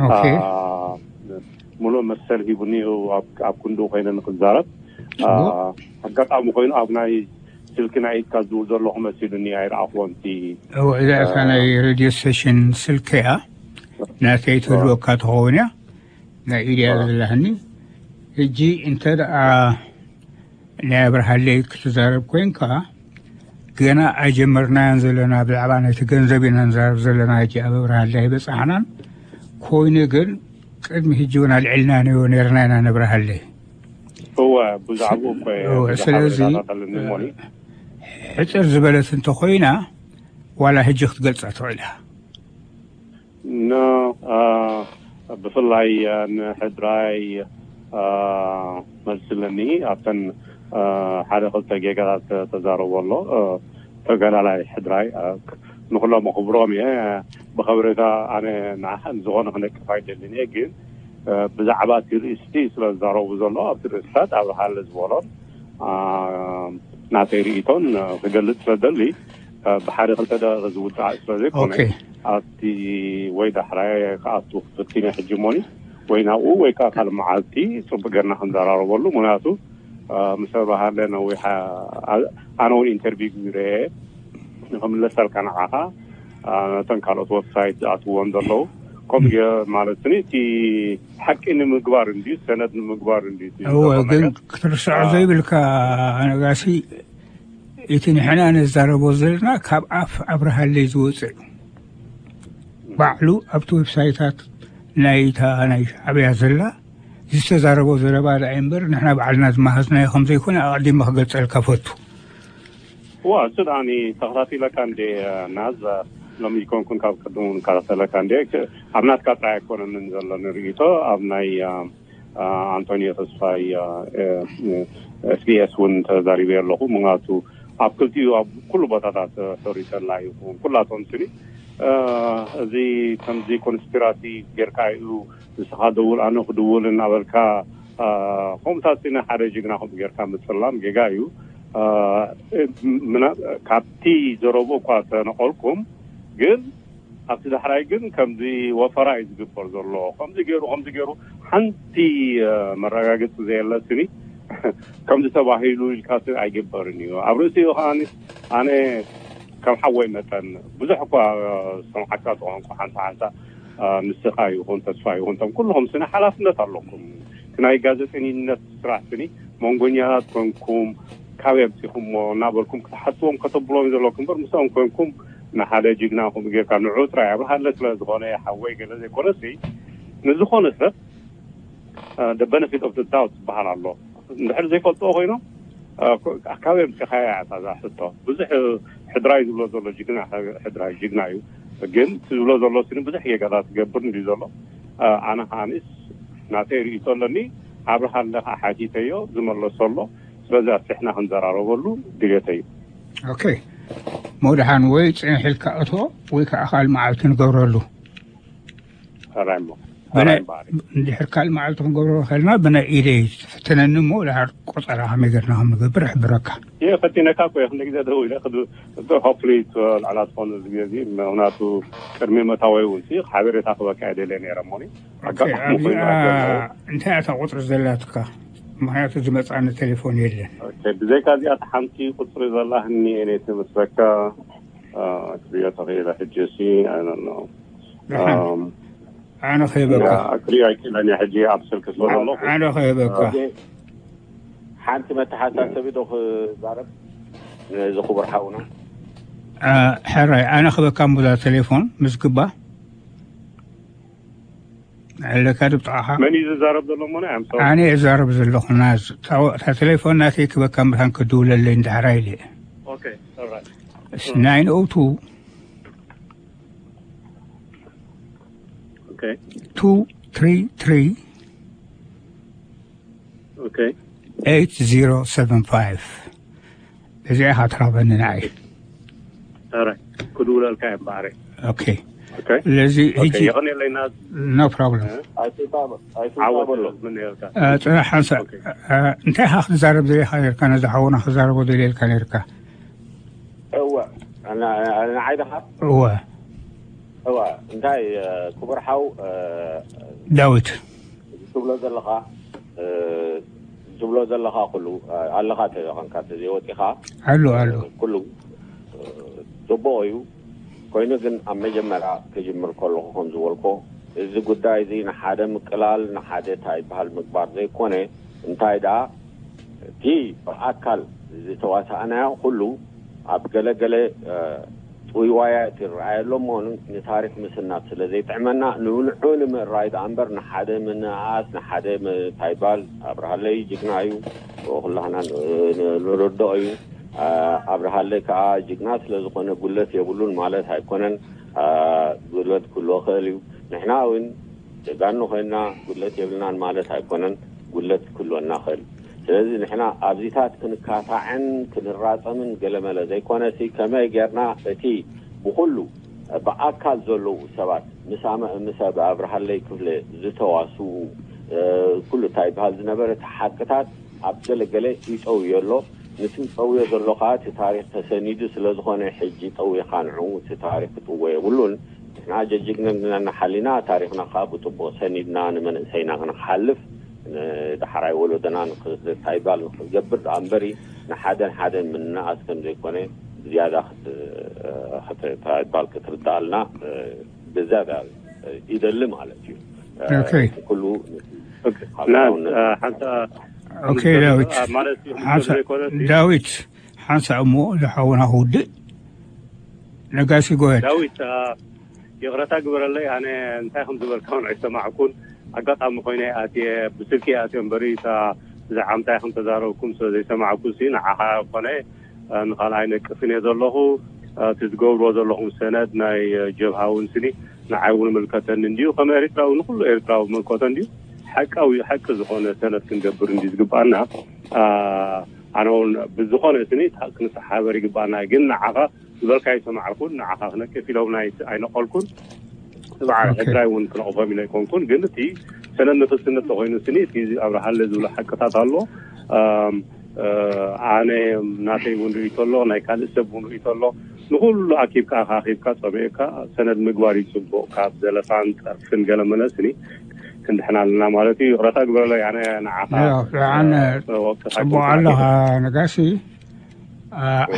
ኦኬ። አ፣ ሙሉእ መሰል ሂቡኒ እዩ ኣብ፣ ኣብ ክንድኡ ኮይነ ንክዛረብ። አ፣ ጽቡቕ። ኣጋጣሚ ኮይኑ ኣብ ናይ ስልኪ ናይ ኢድካ ዝድውል ዘለኹ መሲሉኒ፣ ኣይረኣኹዎን እቲ፣ እወ፣ እዛ እታ አ፣ ናይ ሬድዮ ስቴሽን ስልኪ እያ። ናተይ ትህልወካ ትኸውን እያ። ናይ ኢድያ አ። ዘለኒ። ሕጂ እንተ ደኣ ናይ ኣብርሃለይ ክትዛረብ ኮይንካ፣ ገና ኣይጀመርናዮን ዘለና፣ ብዛዕባ ናይቲ ገንዘብ ኢና ንዛረብ ዘለና። ሕጂ ኣብ ኣብርሃለይ ኣይበጻሕናን። ኮይኑ ግን ቅድሚ ሕጂ እውን ኣልዒልናዮ ነይርና ኢና ነብርሃለይ። እወ፣ ብዛዕባኡ እኮ እየ እወ፣ ብዙሕ ስለዚ፣ ሓበሬታ ኣለኒ እሞኒ። ሕጽር ዝበለት እንተኾይና፣ ዋላ ሕጂ ክትገልጻ ትኽእል ኢኻ። ኖ፣ አ፣ ብፍላይ፣ አ፣ ንሕድራይ፣ አ፣ መልስለኒ። ኣብተን፣ አ፣ ሓደ ክልተ ጌጋታት ተዛረቦ ኣሎ። አ፣ ተጋዳላይ ሕድራይ፣ አ፣ ክ-፣ ንኹሎም ኣኽብሮም እየ። ብኸበሬታ ኣነ ንዓ-፣ ንዝኾነ ክነቅፍ ኣይደልን እየ፣ ግን፣ አ፣ ብዛዕባ እቲ ርእስቲ ስለ ዝዛረቡ ዘሎ፣ ኣብቲ ርእስታት ኣብርሃለ ዝበሎን፣ አ፣ ናተይ ርእይቶን፣ አ፣ ክገልጽ ስለ ደሊ፣ አ፣ ብሓደ ክልተ ደቂቕ ዝውዳእ ስለ ዘይኮነ፣ ኦኬ። ኣብቲ ወይ ዳሕራይ ክኣቱ ክፍትን እየ ሕጂ እሞኒ፣ ወይ ናብኡ ወይ ከኣ ካልእ መዓልቲ ጽቡቕ ጌርና ክንዘራረበሉ። ምኽንያቱ፣ አ፣ ምስ ኣብርሃለ ነዊሕ፣ አ፣ ኣነ እውን ኢንተርቪው ገይረ እየ፣ ንኽምለሰልካ ንዓኻ፣ አ፣ ነተን ካልኦት ዌብሳይት ዝኣትውወን ዘለዉ፣ ከምኡ ገ-፣ ማለት ስኒ እቲ ሓቂ ንምግባር እንድዩ፣ ሰነድ ንምግባር እንድዩ እቲ እወ፣ ዘሎ ግን ነገር። ክትርስዖ አ፣ ዘይብልካ ነጋሲ፣ እቲ ንሕና ንዛረቦ ዘለና ካብ ኣፍ ኣብርሃለይ ዝወፅእ እዩ። ባዕሉ ኣብቲ ዌብሳይታት ናይታ ናይ ሻዕብያ ዘላ ዝተዛረቦ ዘረባ ደኣ እምበር ንሕና ባዕልና ዝመሃዝናዮ ከም ዘይኮነ ኣቐዲመ ክገልጸልካ ፈቱ። እዋ፣ እሱ ደኣኒ ተኸታቲለካ እንዴ፣ ናዝ፣ ሎሚ ይኮንኩን ካብ ቅድሙ ንከታተለካ እንዴ፣ ክ-፣ ኣብ ናትካ ጥራይ ኣይኮነንን ዘሎ ንርእይቶ፣ ኣብ ናይ፣ አ፣ አ፣ ኣንቶኒዮ ተስፋይ፣ አ፣ እ፣ እ፣ ኤስ ቢ ኤስ እውን ተዛሪበ ኣለኹ። ምኽንያቱ ኣብ ክልቲኡ፣ ኣብ ኩሉ ቦታታት፣ እ፣ ቶሪተላ ይኹን ኩላቶም ስኒ፣ እ፣ እዚ ከምዚ ኮንስፒራሲ ጌርካ እዩ፣ ንስኻ ደውል፣ ኣነ ክድውል እናበልካ፣ እ፣ ከምኡታት ስኒ ሓደ ጅግና ከምኡ ጌርካ ምጽላም ጌጋ እዩ። እ፣ ምና-፣ ካብቲ ዘረብኡ እኳ ተነቐልኩም፣ ግን ኣብቲ ዳሕራይ ግን ከምዚ ወፈራ እዩ ዝግበር ዘሎ። ከምዚ ገይሩ፣ ከምዚ ገይሩ፣ ሓንቲ፣ እ፣ መረጋገፂ ዘየለትኒ ከምዚ ተባሂሉ ኢልካ ስብ ኣይግበርን እዩ። ኣብ ርእሲኡ ከኣ ኣነ ከም ሓወይ መጠን ብዙሕ እኳ፣ እ፣ ሰምዓካ ዝኾንኩ ሓንሳ ሓንሳ፣ እ፣ ንስኻ ይኹን ተስፋ ይኹን፣ እቶም ኩልኹም ስነ ሓላፍነት ኣለኩም። እቲ ናይ ጋዜጠኝነት ስራሕ ስኒ መንጎኛታት ኮንኩም ካበይ ኣምፂኹሞ እናበልኩም ክትሓትዎም ከተብሎም ዘለኩም እምበር፣ ምስኦም ኮንኩም ንሓደ ጅግና ከምኡ ጌርካ ንዑ ጥራይ ኣብርሃለ ስለ ዝኾነ ሓወይ ገለ ዘይኮነሲ፣ ንዝኾነ ሰብ፣ እ፣ the benefit of the doubt ዝበሃል ኣሎ። እንድሕር ዘይፈልጥዎ ኮይኖም፣ እ፣ ኮ-፣ ካበይ ኣምፂኻያ እያ እታ እዛ ሕቶ። ብዙሕ ሕድራይ ዝብሎ ዘሎ ጅግና፣ ሕድራይ ጅግና እዩ። ግን እቲ ዝብሎ ዘሎ ስኒ ብዙሕ ጌጋታት ዝገብር እንድዩ ዘሎ። እ፣ ኣነ ከዓኒስ ናተይ ርእይቶ ኣለኒ። ኣብርሃለ ከዓ ሓቲተዮ ዝመለሶ ኣሎ። ስለዚ ኣስፊሕና ክንዘራረበሉ ድሌተይ እዩ። ኦኬ፣ ሞድሓን ወይ ጽንሕ ኢልካ እቶ ወይ ከዓ ካልእ መዓልቲ ንገብረሉ። ሕራይ እሞ፣ ብናይ-፣ ሕራይ እምበኣር። እንድሕር ካልእ መዓልቲ ክንገብሮ ከልና ብናይ ኢደይ ትፍትነኒ እሞ ድሓር ቆጸራ ከመይ ጌርና ከም ንገብር እሕብረካ። እየ ፈቲነካ እኮ እየ፣ ክንደ ግዜ ደው ኢለ ክድ-፣ hopefully ልዕላ ትኾኑ እዚ ግዜ እዚ፣ ምኽንያቱ ቅድሚ መታወይ እውን ሲ ሓበሬታ ክበካ እየ ደልየ ነይረ እሞኒ። ኦኬ፣ ኣጋጣሚ ኣብዚ፣ ኮይኑ ኣ፣ ኣጋጣሚ። እንታይ እያ እታ ቁጽሪ ዘላትካ? ምኽንያቱ ዝመጽኣኒ ቴሌፎን የለን። ኦኬ፣ ብዘይካ እዚኣ እታ ሓንቲ ቁጽሪ ዘላ ህኒ እየ ነቲ መስለካ፣ ኣ፣ ክሪኦ ተኽኢለ ሕጂ ሲ፣ I don't know። ደሓን። ኣም፣ ኣነ ከይበካ። ያ፣ ክሪኦ ኣይክእለን እየ ሕጂ ኣብ ስልኪ ስለ ዘለኹ። ኣነ ከይበካ። ኦኬ። ሓንቲ መተሓሳሰቢ ዶ ክዛረብ? ነዚ ክቡር ሓውና። ኣ፣ ሕራይ፣ ኣነ ክበካ እምቡዛ ቴሌፎን ምስ ግባ። ኣለካ ድብጣኻ። መን እዩ ዝዛረብ ዘሎ እሞኒ? I'm sorry። ኣነ እዛረብ ዘለኹ ናዝ። ታው-፣ እታ ቴሌፎን ናተይ ክበካ ምርሃን ክድውለለይ እንድሕር ኢለ። ኦኬ፣ all right። እስ ናይን ኦ ቱ ኦኬ። ቱ ትሪ ትሪ ኦኬ። ኤይት ዜሮ ሰቨን ፋይቭ። እዚኣ ኢኻ ትረኽበኒ ንዓይ። ኣረ፣ ክድውለልካ እየ እምበኣር። ኦኬ። ኦኬ። ስለዚ ኦኬ፣ ሕጂ የቐንየለይ ናዝ። No problem። እ? ኣይትውጣ በ-፣ ኣይትውጣ ዓወት በሎ። ኣሎ፣ ምን ነርካ? እ፣ ጽናሕ ሓንሳእ፣ ኦኬ። እ፣ እንታይ ኢኻ ክትዛረብ ደሊኻ ነርካ? ነዚ ሓውና ክዛረቦ ደልየልካ ነርካ? እወ፣ ኣና-፣ ኣና-፣ ንዓይ ደኻ? እወ። እወ፣ እንታይ፣ እ፣ ክቡር ሓው፣ እ፣ ዳዊት። ትብሎ ዘለኻ፣ እ፣ ትብሎ ዘለኻ ኩሉ፣ እ፣ ኣለኻ ተዘይኮንካ፣ ተዘይወፂኻ፣ ኣሎ፣ ኣሎ። ኩሉ፣ እ፣ ጽቡቕ እዩ። ኮይኑ ግን ኣብ መጀመርያ ክጅምር ከለኹ ከም ዝበልኮ፣ እዚ ጉዳይ እዚ ንሓደ ምቅላል፣ ንሓደ እንታይ ይበሃል ምግባር ዘይኮነ፣ እንታይ ደኣ እቲ ብኣካል ዝተዋሳእናዮ ኩሉ ኣብ ገለገለ፣ እ፣ ጥውይዋያት ይረኣየ ኣሎ እሞ፣ ን-፣ ንታሪኽ ምስናድ ስለ ዘይጥዕመና፣ ንብልዑ ንምእራይ ደኣ እምበር፣ ንሓደ ምንእኣስ፣ ንሓደ ም-፣ እንታይ ይበሃል፣ ኣብርሃለይ ጅግና እዩ፣ ኩላህና ን-፣ ን-፣ ንርድኦ እዩ። ኣ፣ ኣብርሃለይ ከኣ ጅግና ስለ ዝኾነ ጉለት የብሉን ማለት ኣይኮነን። ኣ፣ ጉለት ክህልዎ ይኽእል እዩ። ንሕና እውን ጀጋኑ ኮይንና ጉድለት የብልናን ማለት ኣይኮነን፣ ጉድለት ክህልወና ይኽእል። ስለዚ ንሕና ኣብዚታት ክንካታዕን ክንራጸምን ገለመለ ዘይኮነሲ፣ ከመይ ጌርና እቲ ብኹሉ ብኣካል ዘለዉ ሰባት ምስ ኣመ-፣ ምስ ኣብ ኣብርሃለይ ክፍለ ዝተዋስኡ፣ እ፣ ኩሉ እንታይ ይበሃል ዝነበረ እቲ ሓቅታት ኣብ ገለገለ ይጠውዮ ኣሎ። ነቲ ዝጠውዮ ዘሎ ኸዓ እቲ ታሪኽ ተሰኒዱ ስለ ዝኾነ፣ ሕጂ ጠዊኻ ንዕኡ እቲ ታሪኽ ክጥወ የብሉን። ንሕና ጀጅግነትና ሓሊና፣ ታሪኽና ኸዓ ብጥቡቕ ሰኒድና ንመንእሰይና ክንሓልፍ፣ ንዳሕራይ ወለዶና ንኽ-፣ እንታይ ይባል ንኽገብር ደኣ እምበሪ፣ ንሓደን ሓደን ምንእኣስ ከም ዘይኮነ ብዝያዳ ክት-፣ ክት-፣ እንታይ ይባል ክትርድኣልና፣ እ፣ ብዝያዳ፣ እ፣ ይደሊ ማለት እዩ። እ፣ ኦኬ። ኩሉ ኦኬ። ሃገራውነት ና-፣ እ፣ ሓንሳ ኦኬ፣ ዳዊት። እ፣ ማለት እዩ፣ ሓንሳ ዘይኮነ፣ ዳዊት፣ ሓንሳ እሞ ዝሓውና ክውድእ። ነጋሲ፣ ጎሄድ። ዳዊት፣ እ፣ ይቕረታ ግበረለይ፣ ኣነ እንታይ ከም ዝበልካ እውን ኣይሰማዕኩን። ኣጋጣሚ ኮይነ ኣትየ፣ ብስልኪ ኣትየ እምበሪ፣ እታ ብዛዕባ እንታይ ከም ተዛረብኩም ስለ ዘይሰማዕኩ ሲ፣ ንዓኻ ኮነ፣ እ፣ ንኻልኣይ ነቅፍን እየ ዘለኹ። እ፣ እቲ ዝገብርዎ ዘለኹም ሰነድ ናይ፣ እ፣ ጀብሃ እውን ስኒ ንዓይ እውን ምልከተኒ እንድዩ። ከም ኤርትራዊ ንኩሉ ኤርትራዊ ምልከቶ እንድዩ። ሓቃዊ፣ ሓቂ ዝኾነ ሰነድ ክንገብር እንድዩ ዝግባኣና። እ፣ ኣነ እውን ብዝኾነ ስኒ ክንሰሓበር ይግባኣና። ግን ንዓኻ ዝበልካ ኣይሰማዕኩን፣ ንዓኻ ክነቅፍ ኢሎም ናይ-፣ ኣይነቐልኩን። ንበዓል ኦኬ። ሕድራይ እውን ክነቕፎም ኢለ ኣይኮንኩን፣ ግን እቲ ሰነድ ንክስነት ተኾይኑ ስኒ፣ እቲ ኣብርሃለ ዝብሎ ሓቅታት ኣሎ። ኣም፣ እ፣ ኣነ ናተይ እውን ርእይቶ ኣሎ፣ ናይ ካልእ ሰብ እውን ርእይቶ ኣሎ። ንኹሉ ኣኪብካ ኣኻኺብካ ጸሚእካ ሰነድ ምግባር እዩ ጽቡቕ። ካብ ዘለፋን ጸርፍን ገለ መለስኒ ክንድሕና ኣለና ማለት እዩ። ይቕረታ ግበረለይ ኣነ ንዓኻ ጽቡቕ ኣለኻ። ነጋሲ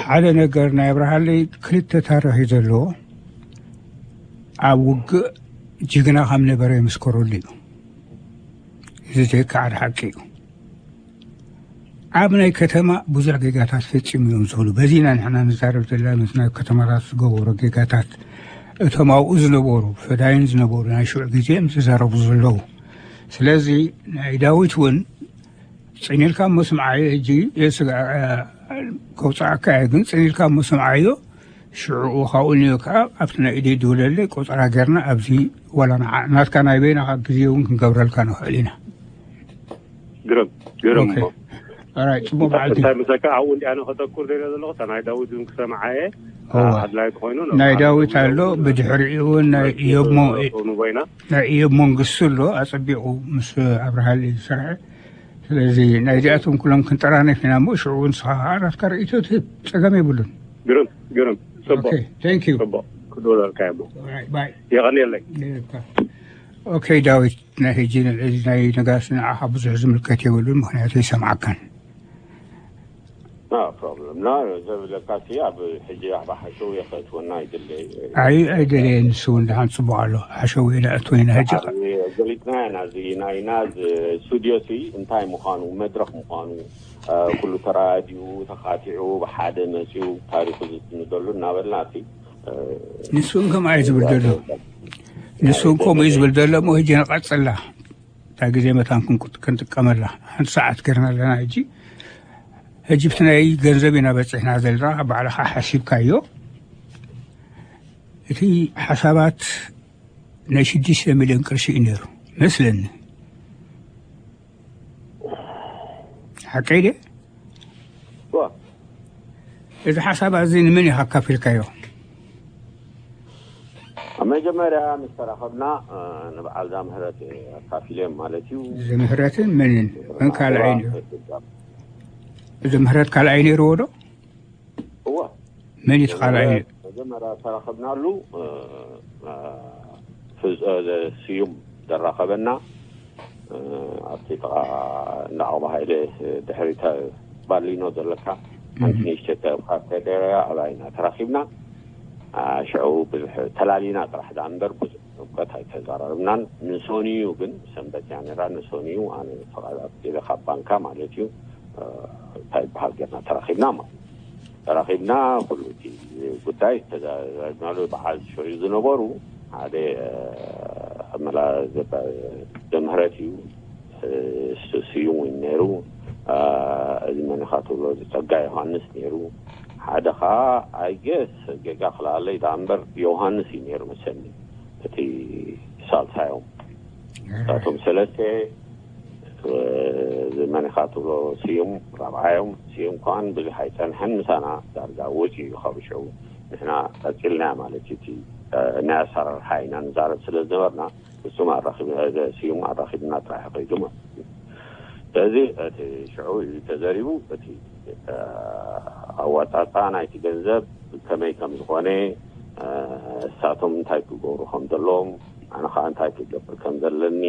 ሓደ ነገር ናይ ኣብርሃለይ ክልተ ታሪኽ እዩ ዘለዎ። ኣብ ውግእ ጅግና ከም ነበረ ይምስከረሉ እዩ። እዚ ዘይከዓድ ሓቂ እዩ። ኣብ ናይ ከተማ ብዙሕ ጌጋታት ፈጺሙ እዮም ዝብሉ። በዚ ኢና ንሕና ንዛረብ ዘለና፣ ምስ ናይ ከተማታት ዝገበሩ ጌጋታት፣ እቶም ኣብኡ ዝነበሩ ፈዳይን ዝነበሩ ናይ ሽዑ ግዜ እዮም ዝዛረቡ ዘለዉ። ስለዚ ናይ ዳዊት እውን ጽኒልካ እሞ ስምዓዮ፣ ሕጂ የስጋ ከውፅኣካ እየ፣ ግን ጽኒልካ እሞ ስምዓዮ። ሽዑ ካብኡ ንዮ ከዓ ኣብቲ ናይ ኢደይ ድውለለይ ቆፀራ ጌርና ኣብዚ ዋላ ንዓ- ናትካ ናይ በይናኻ ግዜ እውን ክንገብረልካ ንኽእል ኢና። ግርም ግርም ኦኬ። እሞ ኣራይ፣ ፅቡቅ በዓልቲ። እንታይ ምሰካ ኣብኡ እንዲኣነ ከተኩር ደልዮ ዘለኹ እታ ናይ ዳዊት እውን ክሰምዓየ እዋ። ኣድላይ ኮይኑ ናይ ዳዊት ኣሎ፣ ብድሕሪኡ እውን ናይ ኢዮብ ሞ- ንበይና ናይ ኢዮብ መንግስቱ ኣሎ፣ ኣጸቢቑ ምስ ኣብርሃሊ ዝሰርሐ። ስለዚ ናይዚኣቶም ኩሎም ክንጠራነፍ ኢና እሞ ሽዑ ንስኻ ከዓ ናትካ ርእይቶ ትህብ፣ ጸገም የብሉን። ግርም ግርም ጽቡቅ ኦኬ፣ thank you። ጽቡቅ ክድወለልካ እሞ Alright, bye። የቐንየለይ። ኦኬ ዳዊት፣ ናይ ሕጂ እዚ ናይ ነጋሲ ንዓኻ ብዙሕ ዝምልከት የብሉን፣ ምክንያቱ ይሰምዓካን። ና ፕሮብለም ና ዘብለካ ሲ ኣብ ሕጂ ኣባ ሓሸው የኸእትወና ይድለ ኣይ ኣይደለየ ንሱ እውን ደሓን ጽቡቕ ኣሎ። ሓሸው ኢና እትወይና ሕጂ ገሊጽና ኢና እዚ ናይና ስቱዲዮ ሲ እንታይ ምዃኑ መድረክ ምዃኑ ኩሉ ተራዲኡ ተኻቲዑ ብሓደ መፂኡ ታሪኩ ዝስንደሉ እናበልና ሲ ንሱ እውን ከምኣ እዩ ዝብል ዘሎ። ንሱ እውን ከምኡ እዩ ዝብል ዘሎ እሞ ሕጂ ንቐጽላ እታ ግዜ መታን ክንቁጥ- ክንጥቀመላ ሓንቲ ሰዓት ገርና ኣለና። ሕጂ ሕጂ ብቲ ናይ ገንዘብ ኢና በፂሕና ዘለና፣ ባዕልኻ ሓሲብካዮ። እቲ ሓሳባት ናይ ሽዱሽተ ሚልዮን ቅርሺ እዩ ነይሩ መስለኒ። ሓቀይ ደ ዋ እዚ ሓሳብ እዚ ንመን ኢኻ ኣካፊልካዮ? ኣብ መጀመርያ ምስ ተራኸብና ንበዓል ዛምህረት ኣካፊልዮም ማለት እዩ። ዘምህረትን መንን? መን ካልኣይ ነይሩ? ዘምህረት ካልኣይ ነይርዎ ዶ? እዋ መን እቲ ካልኣይ ነይሩ? መጀመርያ ዝተራኸብናሉ ስዩም ዘራኸበና ኣብቲ ጥቓ እንዳ ዓቕሚ ሃይለ ድሕሪ ባሊኖ ዘለካ ሓንቲ ንእሽተይ ካፍቴቴርያ ኣብኣ ኢና ተራኺብና። ሽዑ ብዙሕ ተላሊና ጥራሕ ዳ እምበር ብዙሕ እውቀት ኣይተዛራረብናን። ንሶንዩ ግን ሰንበት እያ ነራ። ንሶንዩ ኣነ ፈቓድ ኣቢለ ካብ ባንካ ማለት እዩ እንታይ ይበሃል ጌርና ተራኺብና ማለት እዩ። ተራኺብና ኩሉ እቲ ጉዳይ ዝተዛረብናሉ በዓል ሽዑ ዝነበሩ ሓደ መላ ዘምህረት እዩ። ስዩም እውን ነይሩ። እዚ መን ኢኻ ትብሎ እዚ ጸጋ ዮሃንስ ነይሩ። ሓደ ኸዓ ኣይገስ ጌጋ ክልኣለይ ደኣ እምበር ዮሃንስ እዩ ነይሩ መሰኒ እቲ ሳልሳዮም። እሳቶም ሰለስተ እዚ መን ኢኻ ትብሎ ስዩም ራብዓዮም። ስዩም ከዓን ብዙሕ ኣይጸንሐን ምሳና ዳርጋ ወፂኡ እዩ ካብ ሽዑ። ንሕና ቀፂልና ማለት እዩ። እቲ ናይ ኣሰራርሓ ኢና ንዛረብ ስለ ዝነበርና እሱም ኣራኺብ ስዩም ኣራኺብና ጥራሕ ከይዱ ማለት እዩ። ስለዚ እቲ ሽዑ እዩ ተዘሪቡ እቲ ኣዋፃፃ ናይቲ ገንዘብ ከመይ ከም ዝኾነ እሳቶም እንታይ ክገብሩ ከም ዘለዎም ኣነ ከዓ እንታይ ክገብር ከም ዘለኒ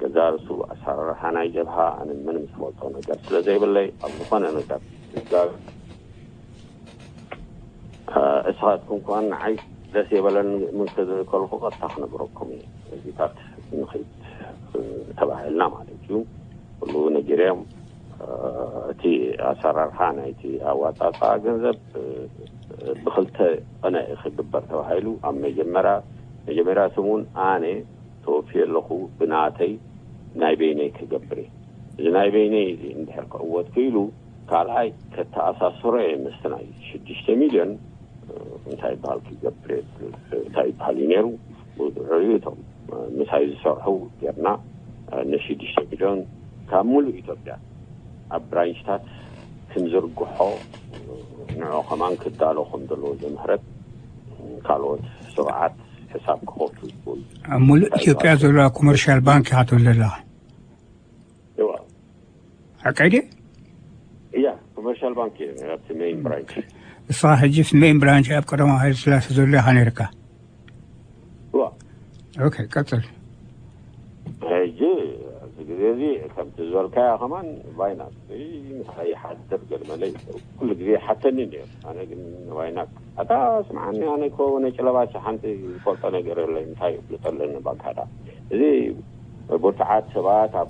ገዛ ርሱ ኣሰራርሓ ናይ ጀብሃ ኣነ ምንም ዝፈልጦ ነገር ስለ ዘይብለይ ኣብ ዝኾነ ነገር እስኻትኩም ከዋን ንዓይ ደስ የበለን ምን ክዝከልኩ ቀጥታ ክነግረኩም እዩ። እዚታት ንኽድ ተባሂልና ማለት እዩ። ኩሉ ነጊርዮም እቲ ኣሰራርሓ ናይቲ ኣዋፃፃ ገንዘብ ብክልተ ቅነ ክግበር ተባሂሉ ኣብ መጀመርያ መጀመርያ ስሙን ኣነ ተወፊየ ኣለኹ ብናተይ ናይ በይነይ ክገብር እየ። እዚ ናይ በይነይ እዚ እንድሕር ክዕወት ክኢሉ ካልኣይ ከተኣሳስሮ እየ ምስቲ ናይ ሽዱሽተ ሚልዮን እንታይ ይበሃል ክገብር እየ እንታይ ይበሃል እዩ ነይሩ። ብድሕሪኡ እቶም ምሳይ ዝሰርሑ ጌርና ንሽዱሽተ ሚልዮን ካብ ሙሉእ ኢትዮጵያ ኣብ ብራንችታት ክንዝርግሖ ንዑ ከማን ክዳሎ ከም ዘለዎ ዘምህረት ካልኦት ስርዓት ሕሳብ ክኸፍቱ ዝኽእሉ ኣብ ሙሉእ ኢትዮጵያ ዘለዋ ኮመርሻል ባንክ ኢኻ ትብል ዘለኻ። እዋ ሓቀይ ድየ? እያ ኮመርሻል ኮመርሻል ባንክ እየ ነይረ፣ ኣብቲ ሜይን ብራንች። እስኻ ሕጂ እቲ ሜይን ብራንች ኣብ ቀዳማዊ ሃይለ ስላሴ ዘሎ ኢኻ ነይርካ። ዋ ኦኬ፣ ቀጽል። ሕጂ ኣብዚ ግዜ እዚ ከምቲ ዝበልካዮ ከማን ቫይናክ እንታይ ይሓድር ገለ መለ ኩሉ ግዜ ይሓተኒ ነይሩ። ኣነ ግን ቫይናክ ኣታ ስምዓኒ፣ ኣነ እኮ ነጭ ለባሽ ሓንቲ ዝፈልጦ ነገር የለኝ፣ እንታይ ይፍልጦ ኣለኒ ባንካዳ። እዚ ብርቱዓት ሰባት ኣብ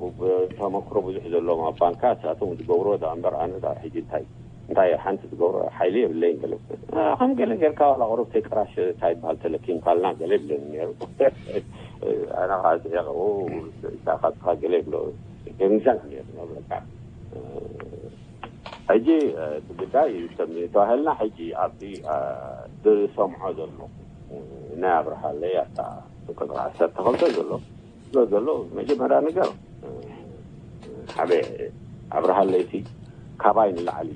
ተመክሮ ብዙሕ ዘለዎም ኣብ ባንካ ንሳቶም ዝገብሮ ዳ እምበር ኣነ ዳ ሕጂ እንታይ እንታይ ሓንቲ ዝገብሮ ሓይሊ የብለይን ገለ። ከም ገለ ጌርካ ዋላ ቁሩብ ተይቅራሽ እንታይ ይበሃል ተለኪምካልና ገለ ይብለኒ ነይሩ። ኣነ ከዓ ዝዒቐ ኢልካ ካብትኻ ገለ ይብሎ ገንዛብ ነይሩ ነብረካ። ሕጂ እቲ ጉዳይ እዩ ተባህልና። ሕጂ ኣብዚ ዝሰምዖ ዘለኹ ናይ ኣብርሃለይ ኣታ ቁፅሪ ዓሰርተ ክልተ ዘሎ ዘሎ መጀመርያ ነገር ሓደ ኣብርሃለይ ሲ ካባይ ንላዕሊ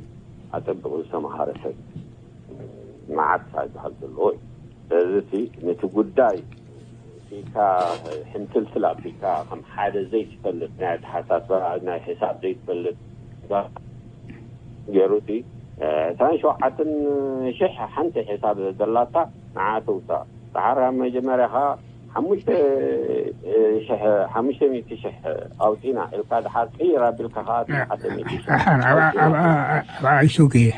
ኣፀብቑ ዝተምሃረ ሰብ መዓት ዝበሃል ዘለዎ እዩ። ስለዚ እቲ ነቲ ጉዳይ ፊካ ሕምትልትል ኣቢልካ ከም ሓደ ዘይትፈልጥ ናይ ኣተሓሳስባ ናይ ሕሳብ ዘይትፈልጥ ገይሩ እቲ ዕስራን ሸውዓተን ሽሕ ሓንቲ ሕሳብ ዘላታ ንዓ ትውፃእ። ደሓር ኣብ መጀመርያ ከዓ ሓሙሽተ ሽሕ ሓሙሽተ ሚእቲ ሽሕ ኣውፂና ኢልካ ደሓር ቅይር ኣቢልካ ከዓ ትሽዓተ ሚእቲ ሽሕ ኣብኣ ኣይሱግ እየ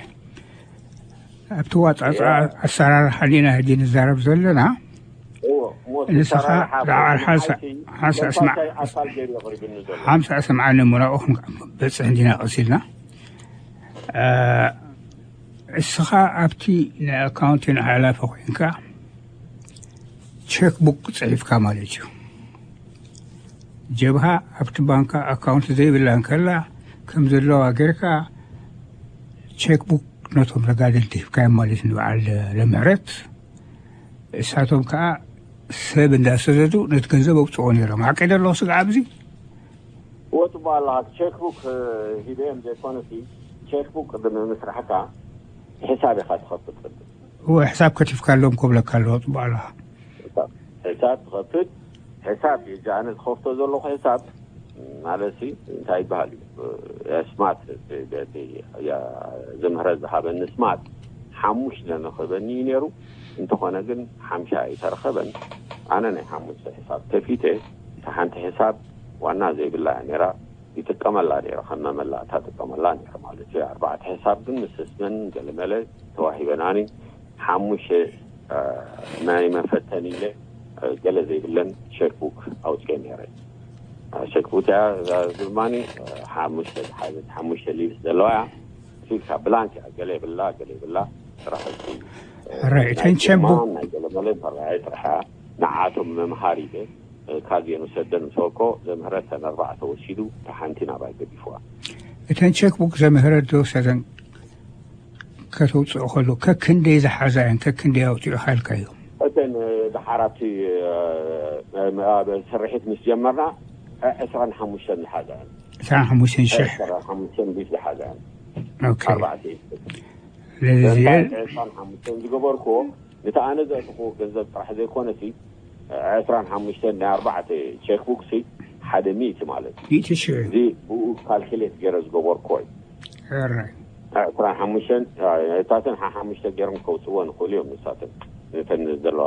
ኣብቲ ዋፃፃ ኣሰራርሓ ዲና ሕጂ ንዛረብ ዘለና ንስኻ ዳዓል ሓንሳ ሓንሳ ስማዕ ሓንሳ ስምዓኒ እሞ ናብኡ ክንበፅሕ እንዲና ቀሲልና እስኻ ኣብቲ ናይ ኣካውንቲን ሓላፊ ኮይንካ ቸክ ቡክ ፅሒፍካ ማለት እዩ ጀብሃ ኣብቲ ባንካ ኣካውንት ዘይብላ እንከላ ከም ዘለዋ ጌርካ ቸክ ቡክ ነቶም ተጋደልቲ ሂብካዮም ማለት ንበዓል ለምሕረት እሳቶም ከዓ ሰብ እንዳሰደዱ ነቲ ገንዘብ ኣውፅኦ ነይሮም ሓቂ ዶ ኣለኹ ስጋዕ ኣብዚ ወፅቦ ኣለካ ቸክቡክ ሂበዮም ዘይኮነሲ ቸክቡክ ቅድሚ ምስራሕካ ሕሳብ ኢካ ትኸፍት ቅድም እወ ሕሳብ ከቲፍካ ኣለዎም ክብለካ ኣለዎ ፅቡቅ ኣለካ ሕሳብ ትኸፍት ሕሳብ የጃ ኣነ ዝኸፍቶ ዘለኹ ሕሳብ ማለት ሲ እንታይ ይበሃል እዩ ስማት ዘምህረ ዝሃበኒ ስማት ሓሙሽተ ነኸበኒ እዩ ነይሩ እንተኾነ ግን ሓምሻ ኣይተረኸበን ኣነ ናይ ሓሙሽተ ሕሳብ ከፊተ እታ ሓንቲ ሕሳብ ዋና ዘይብላ እያ ነይራ ይጥቀመላ ነይረ ከም መመላእታ ጥቀመላ ነይረ ማለት እዩ ኣርባዕተ ሕሳብ ግን ምስ ስመን ገለመለ ተዋሂበናኒ ሓሙሽተ ናይ መፈተኒ ኢለ ገለ ዘይብለን ሸክቡክ ኣውፅኤ ነይረ ሸክቡክ እያ ድማ ሓሙሽተ ዝሓዘት ሓሙሽተ ሊብስ ዘለዋ እያ ሲልካ ብላንክ እያ ገለ የብላ ገለ የብላ ስራሕ ሕራይ እተን ቸክቡክ ናይ ገለመለ መራይ ጥራሕ ንዓቶም መምሃር ኢለ ካዝየን ውሰደን ምስ በልኮ ዘምህረተን ኣርባዕተ ወሲዱ እታ ሓንቲ ናባይ ገዲፍዋ እተን ቸክቡክ ዘምህረት ዝወሰደን ከተውፅኦ ከሎ ከክንደይ ዝሓዛ እየን ከክንደይ ኣውፅኡ ካልካዮ እተን ድሓር ኣብቲ ኣብ ስርሒት ምስ ጀመርና ዕስራን ሓሙሽተን ዝሓዛ እየን ዕስራን ሓሙሽተን ሽሕ ዕስራን ሓሙሽተን ቢት ዝሓዛ እየን ኦኬ ኣርባዕተ ስለዚ እንታይ ዕስራን ሓሙሽተን ዝገበርክዎ ነቲ ኣነ ዘእትኽዎ ገንዘብ ጥራሕ ዘይኮነሲ ዕስራን ሓሙሽተን ናይ ኣርባዕተ ቼክቡክ ሲ ሓደ ሚእቲ ማለት እዩ ሚእቲ ሽሕ እዩ እዚ ብኡ ካልኩሌት ገይረ ዝገበርክዎ እዩ ሕራይ ዕስራን ሓሙሽተን እታተን ሓሓሙሽተ ገይሮም ከውፅዎ ንኽእሉ እዮም ንሳተን ነተን ዘለዋ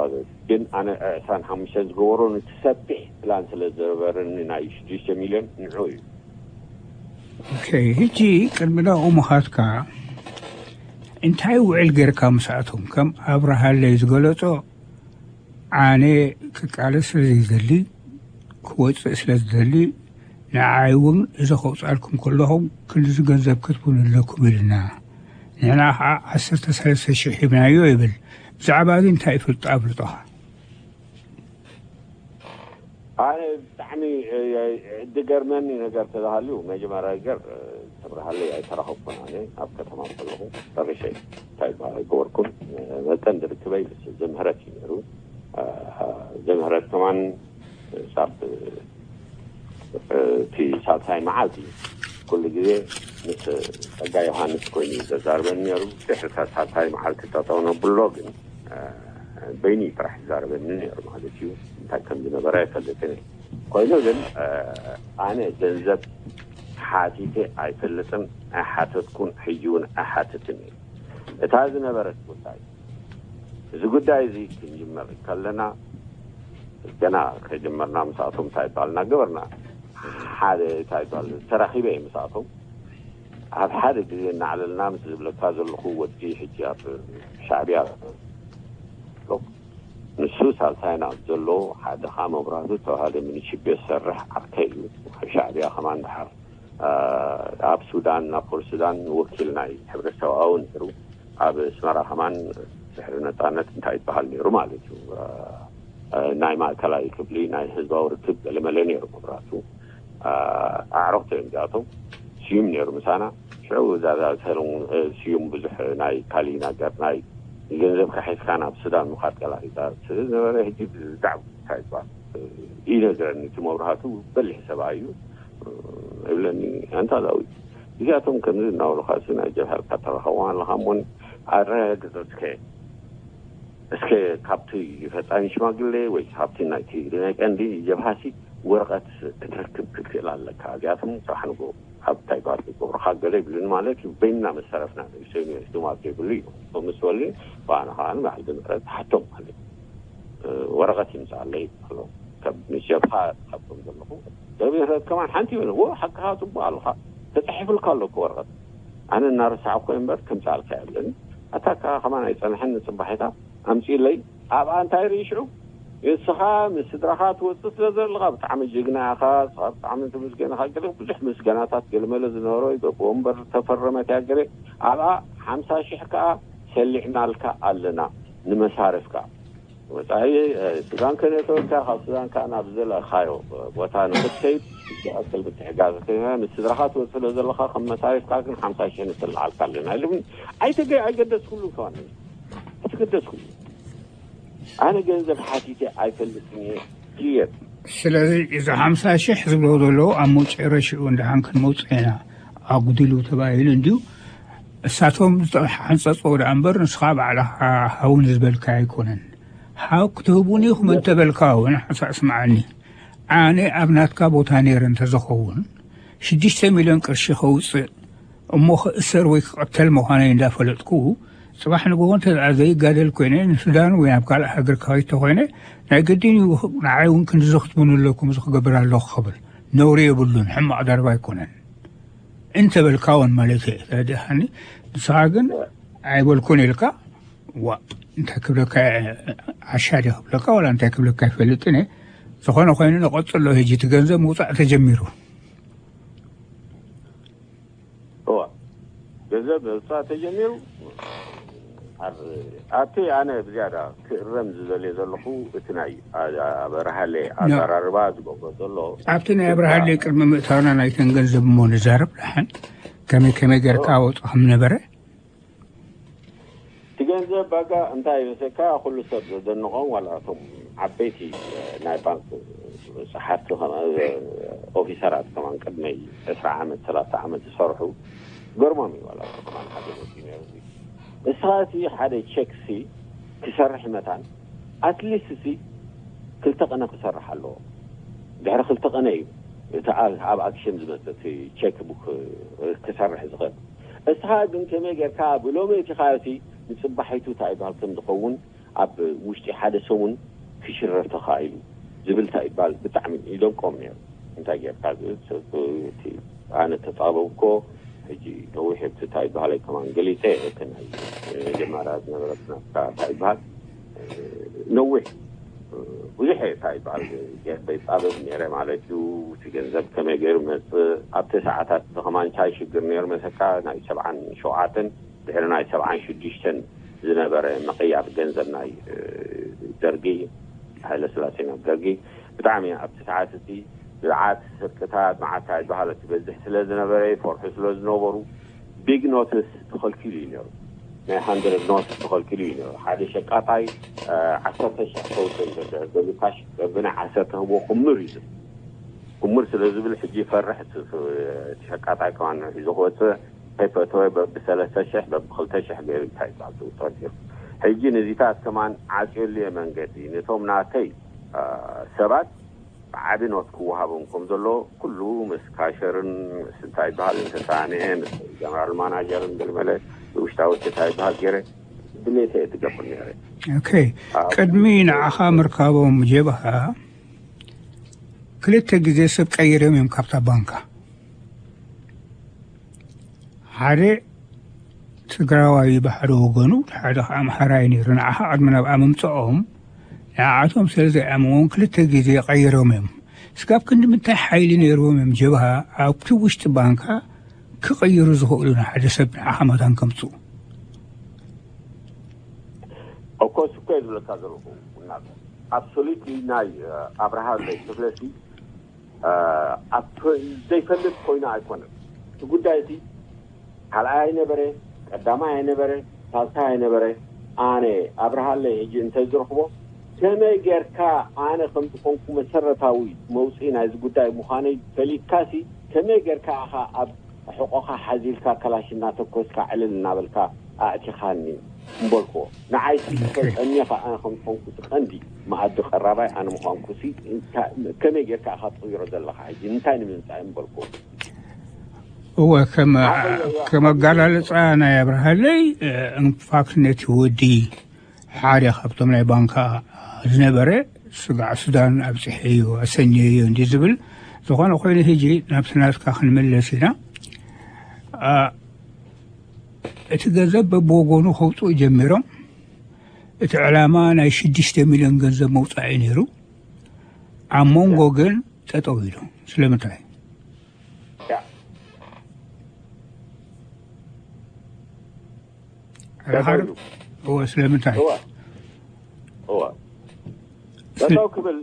ግን ኣነ ዕስራን ሓሙሽተን ዝገበሮ ነቲ ሰፊሕ ፕላን ስለ ዝነበረኒ ናይ ሽዱሽተ ሚልዮን ንዑ እዩ ኦኬ ሕጂ ቅድሚ ናብኡ ምኻድካ እንታይ ውዕል ጌርካ ምስኣቶም ከም ኣብርሃለይ ዝገለጾ ኣነ ክቃለስ ስለ ዘይደሊ ክወፅእ ስለ ዝደሊ ንዓይ እውን እዚ ከውፃልኩም ከለኹም ክንድዚ ገንዘብ ክትብሉ ኣለኩም ኢልና ንሕና ከዓ ዓሰርተ ሰለስተ ሽሕ ሂብናዮ ይብል ብዛዕባ እዚ እንታይ ይፈልጡ ኣፍልጦኻ ኣነ ብጣዕሚ ዝገርመኒ ነገር ተባሃልዩ መጀመርያ ነገር ተብርሃለይ ኣይተራኸብኩን ኣነ ኣብ ከተማ ከለኹ ጠሪሸ እንታይ በሃል ኣይገበርኩን መጠን ዝርክበይ ምስ ዘምህረት እዩ ነይሩ ዘምህረት ከማን ሳብ እቲ ሳልሳይ መዓልቲ ኩሉ ግዜ ምስ ጸጋ ዮሃንስ ኮይኑ እዩ ዘዛርበኒ ነይሩ ድሕርካ ሳልሳይ መዓልቲ ጠጠው ነብሎ ግን በይኒ ጥራሕ ይዛረበኒ ነይሩ ማለት እዩ እንታይ ከም ዝነበረ ኣይፈልጥን ኮይኑ ግን ኣነ ገንዘብ ሓቲተ ኣይፈልጥን፣ ኣይሓተትኩን፣ ሕጂ እውን ኣይሓትትን እየ። እታ ዝነበረት ጉዳይ፣ እዚ ጉዳይ እዚ ክንጅመር ከለና፣ ገና ከጀመርና ምስኣቶም እንታይ ይባልና ገበርና፣ ሓደ እንታይ ይባል ተራኺበ እየ ምስኣቶም ኣብ ሓደ ግዜ እናዕለልና ምስ ዝብለካ ዘለኹ ወዲ ሕጂ ኣብ ሻዕብያ ኣሎ። ንሱ ሳልሳይና ዘሎ ሓደ ኸዓ መብራህቱ ዝተባሃለ ሚኒሽቤ ዝሰርሕ ዓርከይ እዩ። ኣብ ሻዕብያ ከማን ደሓር ኣብ ሱዳን፣ ናብ ፖርት ሱዳን ወኪል ናይ ሕብረት ሰብኣዊ ነይሩ። ኣብ ኣስመራ ከማን ድሕሪ ነጻነት እንታይ ይበሃል ነይሩ ማለት እዩ። ናይ ማእከላይ ክፍሊ ናይ ህዝባዊ ርክብ ገለመለ ነይሩ መብራህቱ። ኣዕረኽቲ እዮም እዚኣቶም። ስዩም ነይሩ ምሳና። ሽዑ እዛ ሰለሙን ስዩም ብዙሕ ናይ ካሊእ ነገር ናይ ገንዘብ ካሒስካ ናብ ሱዳን ምኻድ ቀላጢጣ ስለ ዝነበረ ሕጂ ብዛዕባ እንታይ ይባል ኢለ ዝረኒ እቲ መብራህቱ በሊሕ ሰብኣይ እዩ እብለኒ። ኣንታ ዳዊት እዚኣቶም ከምዚ እናበሉኻ ሲ ናይ ጀብሃ ኢልካ ተረኸቦም ኣለኻ እሞ ኣረጋግጽ እስከ እስከ ካብቲ ፈጻሚ ሽማግሌ ወይ ካብቲ ናይቲ ናይ ቀንዲ ጀብሃሲ ወረቐት ክትረክብ ክትክእል ኣለካ። እዚኣቶም ጽባሕ ንግሆ ኣብ እንታይ ባር ክገብሩኻ ገለ ይብሉኒ ማለት እዩ። በይንና መሰረፍና ንእሽተይ ንእሽቶም ኣብ ዘይብሉ እዩ። ምስ በሉኒ ብኣነ ከዓ ንባዕል ብምሕረት ትሓቶም ማለት እዩ። ወረቐት ይምፅኣለይ ኣሎ። ካብ ምስ ጀብሃ ካብቶም ዘለኹ ገለ ብሕረት ከማን ሓንቲ ይበለ ሓቅኻ ፅቡቅ ኣለኻ ተፃሒፉልካ ኣሎ እኮ ወረቐት ኣነ እናረሳዕኩ እምበር ከምፅኣልካ የብለኒ ኣታ ከዓ ከማን ኣይፀንሐን ንፅባሒታ ኣምፅእለይ ኣብኣ እንታይ ርኢ ሽዑ ንስኻ ምስ ስድራኻ ትወፅእ ስለ ዘለኻ ብጣዕሚ ጅግና ኢኻ ንስኻ ብጣዕሚ ትምስገን ኢኻ ገለ ብዙሕ ምስገናታት ገለመለ ዝነበሮ ይገብርዎ እምበር ዝተፈረመት እያ ገለ ኣብኣ ሓምሳ ሽሕ ከዓ ሰሊዕናልካ ኣለና ንመሳርፍካ ወፃኢ ሱዳን ከነእተወካ ካብ ሱዳን ከዓ ናብ ዝደለኻዮ ቦታ ንክትከይድ ዝኣክል ምትሕጋዝ ምስ ስድራኻ ትወፅእ ስለ ዘለኻ ከም መሳሪፍካ ግን ሓምሳ ሽሕ ንስልዓልካ ኣለና ኢሉ ኣይተገ ኣይገደስኩሉ ከዋኒ ኣይተገደስኩሉ ኣነ ገንዘብ ሓቲተ ኣይፈልጥን እየ ክየት ስለዚ እዚ ሓምሳ ሽሕ ዝብሎ ዘለዉ ኣብ መውፅኢ ረሽኡ እንዳሓን ክንመውፅእ ኢና ኣጉዲሉ ተባሂሉ እንድዩ እሳቶም ዝተሓንፀፅዎ ደኣ እምበር ንስኻ ባዕልኻ ሃውን ዝበልካ ኣይኮነን። ሓው ክትህቡኒ ኢኹም እንተበልካ እውን ሓንሳእ ስምዓኒ። ኣነ ኣብ ናትካ ቦታ ነይረ እንተዝኸውን ሽዱሽተ ሚልዮን ቅርሺ ከውፅእ እሞ ክእሰር ወይ ክቐተል ምዃነይ እንዳፈለጥኩ ፅባሕ ንግሆ እንተ ደኣ ዘይጋደል ኮይነ ንሱዳን ወይ ናብ ካልእ ሃገር ክኸይድ ተኾይነ ናይ ግድን እዩ ንዓይ እውን ክንድዚ ክትብኑ ኣለኩም እዚ ክገብር ኣለኹ ክብል ነውሪ የብሉን ሕማቕ ደርባ ኣይኮነን። እንተበልካ እውን ማለት እየ ተረዲእካኒ ንስኻ ግን ኣይበልኩን ኢልካ ዋ እንታይ ክብለካ ዓሻ ድየ ክብለካ ዋላ እንታይ ክብለካ ይፈልጥን እየ ዝኾነ ኮይኑ ንቐፅሎ ሕጂ እቲ ገንዘብ ምውፃእ ተጀሚሩ እዋ ገንዘብ ምውፃእ ተጀሚሩ ኣብቲ ኣነ ብዝያዳ ክእረም ዝደልየ ዘለኹ እቲ ናይ ኣበርሃለ ኣዘራርባ ዝገብሮ ዘሎ ኣብቲ ናይ ኣበርሃለ ቅድሚ ምእታውና ናይተን ገንዘብ እሞ ንዛረብ ደሓን ከመይ ከመይ ጌርካ ኣወፅኹም ነበረ እቲ ገንዘብ ባጋ እንታይ ይመስለካ ኩሉ ሰብ ዘደንቖም ዋላ እቶም ዓበይቲ ናይ ባንክ ፀሓፍቲ ኦፊሰራት ከማን ቅድመይ ዕስራ ዓመት ሰላሳ ዓመት ዝሰርሑ ገርሞም እዩ ዋላ ከማን ሓደ መፂኡ ነይሩ ንስኻ እቲ ሓደ ቸክ ሲ ክሰርሕ መታን ኣትሊስት ሲ ክልተ ቀነ ክሰርሕ ኣለዎ ድሕሪ ክልተ ቀነ እዩ እቲ ኣብ ኣክሽን ዝመፅእ ቸክ ቡክ ክሰርሕ ዝኽእል እስኻ ግን ከመይ ጌርካ ብሎሚ እቲ ኻዮሲ ንፅባሒቱ እንታይ ይበሃል ከም ዝኸውን ኣብ ውሽጢ ሓደ ሰሙን ክሽረፍ ተኻኢሉ ዝብል እንታይ ይበሃል ብጣዕሚ ይደንቆም ነይሩ እንታይ ጌርካ ዝብል ሰብ እቲ ኣነ ተፃበብኮ ሕጂ ነዊሕ እቲ እንታይ ይበሃል ከማን ገሊፀ እቲ ናይ መጀመርያ ዝነበረ ናትካ እንታይ ይበሃል ነዊሕ ብዙሕ እየ እንታይ ይበሃል ገርበይ ፃበብ ነይረ ማለት እዩ እቲ ገንዘብ ከመይ ገይሩ መፅእ ኣብቲ ሰዓታት እዚ ከማን እንታይ ሽግር ነይሩ መሰካ ናይ ሰብዓን ሸውዓተን ድሕሪ ናይ ሰብዓን ሽዱሽተን ዝነበረ ምቕያር ገንዘብ ናይ ደርጊ ሃይለ ስላሴ ናብ ደርጊ ብጣዕሚ ኣብቲ ሰዓት እቲ ብዓት ስርቅታት መዓት እንታይ ይበሃል ትበዝሕ ስለ ዝነበረ ይፈርሑ ስለ ዝነበሩ ቢግ ኖትስ ተኸልኪሉ እዩ ነይሩ ናይ ሃንድረድ ኖትስ ተኸልኪሉ እዩ ነይሩ ሓደ ሸቃጣይ ዓሰርተ ሸሕ ከውፅእ እንተድሕር ዘሎ ካሽ በብናይ ዓሰርተ ህቦ ክምር እዩ ዝብል ክምር ስለ ዝብል ሕጂ ይፈርሕ እቲ ሸቃጣይ ከማን ንውሕ ሒዙ ክወፅእ ከይፈተወ በብሰለስተ ሸሕ በብክልተ ሸሕ ገይሩ እንታይ ይበሃል ትውፅኦ ነይሩ ሕጂ ነዚታት ከማን ዓፅየሉ እየ መንገዲ ነቶም ናተይ ሰባት ዓቢ ኖት ክወሃቦም ከም ዘሎ ኩሉ ምስ ካሸርን ምስ እንታይ ይበሃል እንተሳነ ምስ ጀነራል ማናጀርን ገለመለ ውሽጣዊ እንታይ ይበሃል ገይረ ድሌተ እትገብር ነይረ። ኦኬ። ቅድሚ ንዓኻ ምርካቦም ጀብሃ ክልተ ግዜ ሰብ ቀይሮም እዮም ካብታ ባንካ። ሓደ ትግራዋይ ብሓደ ወገኑ፣ ሓደ ከዓ ኣምሓራይ ነይሩ። ንዓኻ ቅድሚ ናብኣ ምምፅኦም ንዓቶም ስለ ዘይኣምዎም ክልተ ግዜ ቀይሮም እዮም። ስጋብ ክንዲ ምንታይ ሓይሊ ነይርዎም እዮም ጀብሃ ኣብቲ ውሽጢ ባንካ ክቕይሩ ዝኽእሉ ንሓደ ሰብ ንዓኻ መታን ከምፅኡ? ኦኮስ እኮ ዝብለካ ዘለኹ ናት ኣብሶሉትሊ ናይ ኣብርሃ ክፍለሲ ዘይፈልጥ ኮይኑ ኣይኮነን። እቲ ጉዳይ እቲ ካልኣይ ኣይነበረ፣ ቀዳማይ ኣይነበረ፣ ሳልሳይ ኣይነበረ። ኣነ ኣብርሃለይ ሕጂ እንተ ዝረኽቦ ከመይ ጌርካ ኣነ ከም ዝኾንኩ መሰረታዊ መውፅኢ ናይዚ ጉዳይ ምዃነይ ፈሊጥካሲ ከመይ ጌርካ ኢኻ ኣብ ሕቆኻ ሓዚልካ ከላሽ እናተኮስካ ዕልል እናበልካ ኣእቲኻኒ እምበልክዎ። ንዓይሲ ተጸሚኻ ኣነ ከም ዝኾንኩ እቲ ቀንዲ መኣዲ ቀራባይ ኣነ ምዃንኩሲ ከመይ ጌርካ ኢኻ ትቕይሮ ዘለኻ ሕጂ እንታይ ንምምጻእ እምበልክዎ። እወ ከም ኣገላልፃ ናይ ኣብርሃለይ እንፋክት ነቲ ወዲ ሓደ ካብቶም ናይ ባንካ ዝነበረ ስጋዕ ሱዳን ኣብፅሐ እዩ ኣሰኘ እዩ እንዲ ዝብል ዝኾነ ኮይኑ ሕጂ ናብ ስናትካ ክንምለስ ኢና። እቲ ገንዘብ በብወገኑ ከውፅኡ ጀሚሮም። እቲ ዕላማ ናይ ሽዱሽተ ሚልዮን ገንዘብ መውፃኢ ነይሩ። ኣብ መንጎ ግን ጠጠው ኢሉ። ስለምንታይ? ጠጠው ኢሉ። እወ ስለምንታይ? እወ እወ ጠጠው ክብል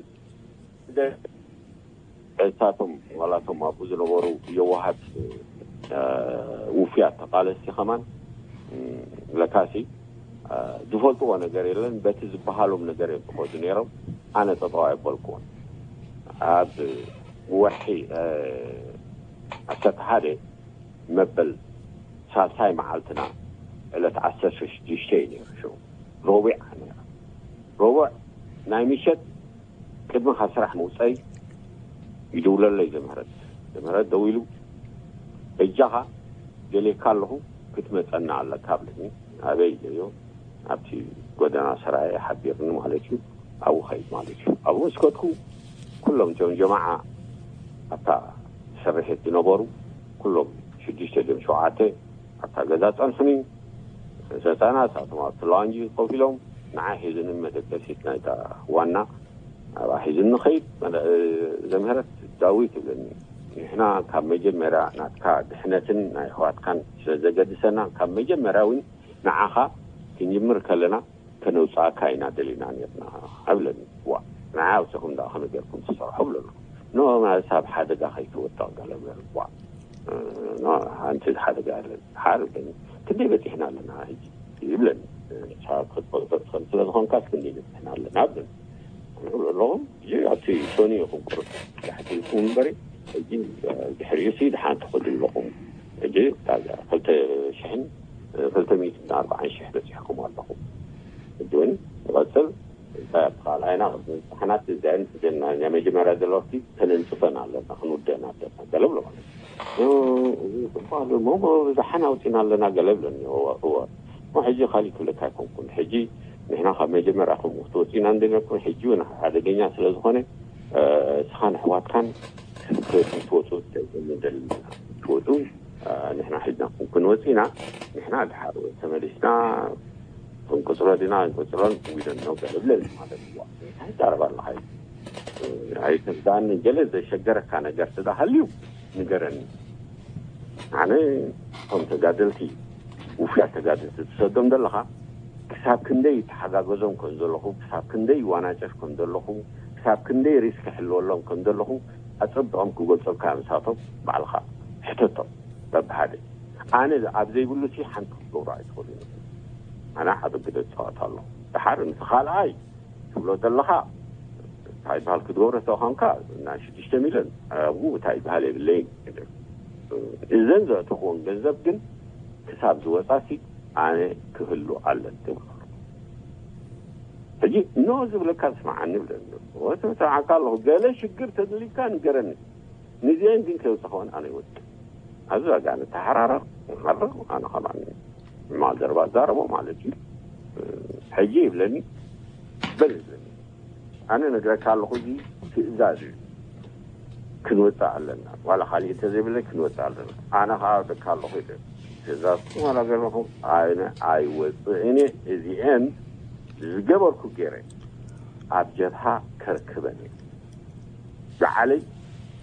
እሳቶም ዋላቶም ኣብኡ ዝነበሩ የዋሃት ውፍያት ተቃለስቲ ከማን ለካሲ ዝፈልጥዎ ነገር የለን። በቲ ዝበሃሎም ነገር እዮም ዝኸዱ ነይሮም። ኣነ ጠጠው ኣይበልኩዎን። ኣብ ወርሒ ዓሰርተ ሓደ መበል ሳልሳይ መዓልትና ዕለት ዓሰርተ ሽዱሽተ እዩ ነይሩ። ሽዑ ረቡዕ ነይራ። ረቡዕ ናይ ምሸት ቅድሚ ካብ ስራሕ ምውፀይ ይድውለለይ ዘምህረት። ዘምህረት ደው ኢሉ በጃኻ ደልየካ ኣለኹ ክትመፀና ኣለካ ኣብለኒ። ኣበይ ኢለዮ ኣብቲ ጎደና ሰራየ ሓቢርኒ ማለት እዩ። ኣብኡ ኸይድ ማለት እዩ። ኣብኡ ምስ ከድኩ ኩሎም እቶም ጀማዓ ኣብታ ሰርሒት ዝነበሩ ኩሎም ሽዱሽተ ድዮም ሸውዓተ ኣብታ ገዛ ፀንሑኒ። ሰፃና እሳቶም ኣብቲ ላውንጅ ኮፍ ኢሎም ንዓ ሒዙኒ መደቀሲት ናይታ ዋና ኣብኣ ሒዙኒ ኸይድ ዘምህረት ዳዊት ይብለኒ። ንሕና ካብ መጀመርያ ናትካ ድሕነትን ናይ ኣሕዋትካን ስለ ዘገድሰና ካብ መጀመርያ እውን ንዓኻ ክንጅምር ከለና ከነውፅኣካ ኢና ደሊና ነርና ኣብለኒ። ዋ ንዓ ኣብስኹም ደኣ ከመይ ገርኩም ትሰርሑ ብለሉ። ኖ ማለት ኣብ ሓደጋ ከይትወድቕ ገለ በሉ። ዋ ሓንቲ ሓደጋ ኣለኒ ሓር ብለኒ። ክንደይ በፂሕና ኣለና ሕጂ ይብለኒ። ንስኻ ክትፈልጦ ትኽእል ስለ ዝኾንካስ ክንደይ በፂሕና ኣለና ብለኒ። ኣለኹም ኣብቲ ሶኒ ኢኹም ቁሩብ ታሕቲ ኢልኩም እምበሪ ሕጂ ድሕሪኡ ሲ ድሓን ትኸዱ ኣለኹም። ሕጂ ክልተ ሽሕን ክልተ ሚእትን ኣርባዓን ሽሕ በፂሕኩም ኣለኹም። ሕጂ እውን ንቐፅል እንታይ ኣብቲ ካልኣይና ንፅሓናት እዚኣን ናይ መጀመርያ ዘለዋቲ ተነንፅፈን ኣለና ክንውደን ኣለና ገለ ብሎ ማለት እዩ። ብዝሓን ኣውፂና ኣለና ገለ ብለኒ። እወ እወ እሞ ሕጂ ካሊእ ክብለካ ኣይኮንኩን። ሕጂ ንሕና ካብ መጀመርያ ከምኡ ክትወፅእና እንደነበርኩም ሕጂ እውን ሓደገኛ ስለ ዝኾነ እስኻን ኣሕዋትካን ክትወፁ ደልና ክትወፁ ንሕና ሒዝናኩም ክንወፅ ኢና። ንሕና ድሓር ተመሊስና ክንቅፅሎ ዲና ንቅፅሎን ዊደን ነው ገለ ብለኒ ማለት እዩ። እንታይ ይዛረብ ኣለኻ? ኣይተስዳኒ ገለ ዘሸገረካ ነገር ስዳ ሃልዩ ንገረኒ። ኣነ እቶም ተጋደልቲ ውፍያት ተጋደልቲ ትሰዶም ዘለኻ ክሳብ ክንደይ ተሓጋገዞም ከም ዘለኹ ክሳብ ክንደይ ዋናጨፍ ከም ዘለኹ ክሳብ ክንደይ ሪስክ ሕልወሎም ከም ዘለኹ ኣጸብቖም ክገልጸልካ ምሳቶም ባዕልኻ ሕተቶም በብሓደ። ኣነ ኣብ ዘይብሉ ሲ ሓንቲ ክትገብሮ ኣይትኽእሉን ኢኹም። ኣነ ዓቢ ግደ እጻወት ኣለኹ። ደሓር ምስ ኻልኣይ ትብሎ ዘለኻ እንታይ ይበሃል ክትገብሮ ተኾንካ ናይ ሽዱሽተ ሚልዮን ኣብኡ እንታይ ይበሃል የብለይን። እዘን ዘእተኽወን ገንዘብ ግን ክሳብ ዝወጻሲ ኣነ ክህሉ ኣለን ትብሎ። ሕጂ ኖ ዝብለካ ስምዓኒ ብለኒ። ወተተዓካ ኣለኹ፣ ገለ ሽግር ተደሊካ ንገረኒ። ንዚአን ግን ከውፅኸውን ኣነ ይወፅእ። ኣብዚ ዋጋ ንተሓራረቕ፣ ንሓርቕ፣ ኣነ ከማን ማል ዘረባ ዛረቦ ማለት እዩ። ሕጂ ይብለኒ፣ በል ይብለኒ። ኣነ ነግረካ ኣለኹ፣ እዚ ትእዛዝ እዩ። ክንወፅእ ኣለና። ዋላ ካሊእ እንተዘይብለ ክንወፅእ ኣለና። ኣነ ከዓ ደካ ኣለኹ ኢለ ትእዛዝ ዋላ ዘለኹ፣ ኣነ ኣይወፅእን እየ። እዚአን ዝገበርኩ ገይረ ኣብ ጀብሃ ከርክበን እየ። ብዓለይ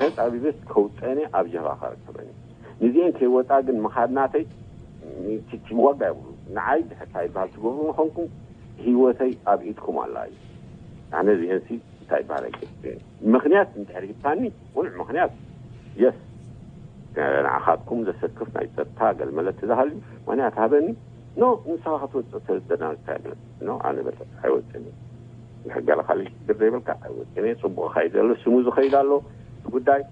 ተፃቢበስ ከውፀን እየ፣ ኣብ ጀብሃ ከርክበን እየ። ንዚአን ከይወፃ ግን ምኻድ ናተይ ቲ- ቲ- ዋጋ የብሉ። ንዓይ ድሕታ ይበሃል ትገብሩ ንኾንኩም ህይወተይ ኣብ ኢድኩም ኣላ እዩ። ኣነ እዚአንሲ እንታይ ይበሃል ኣይገድፍን። ምኽንያት እንድሕር ሂብካኒ ቁኑዕ ምኽንያት የስ ንዓኻትኩም ዘሰክፍ ናይ ጸጥታ ገልመለት ትዛሃልዩ ምኽንያት ሃበኒ። ኖ ንስኻ ክትወፅእ ተደናግታ ይብለ። ኖ ኣነ በለ ኣይወፅን እየ። ንሕጋለ ካልእ ሽግር ዘይብልካ ኣይወፅን እየ። ፅቡቅ ኸይድ ዘሎ ስሙ ዝኸይድ ኣሎ እቲ ጉዳይ።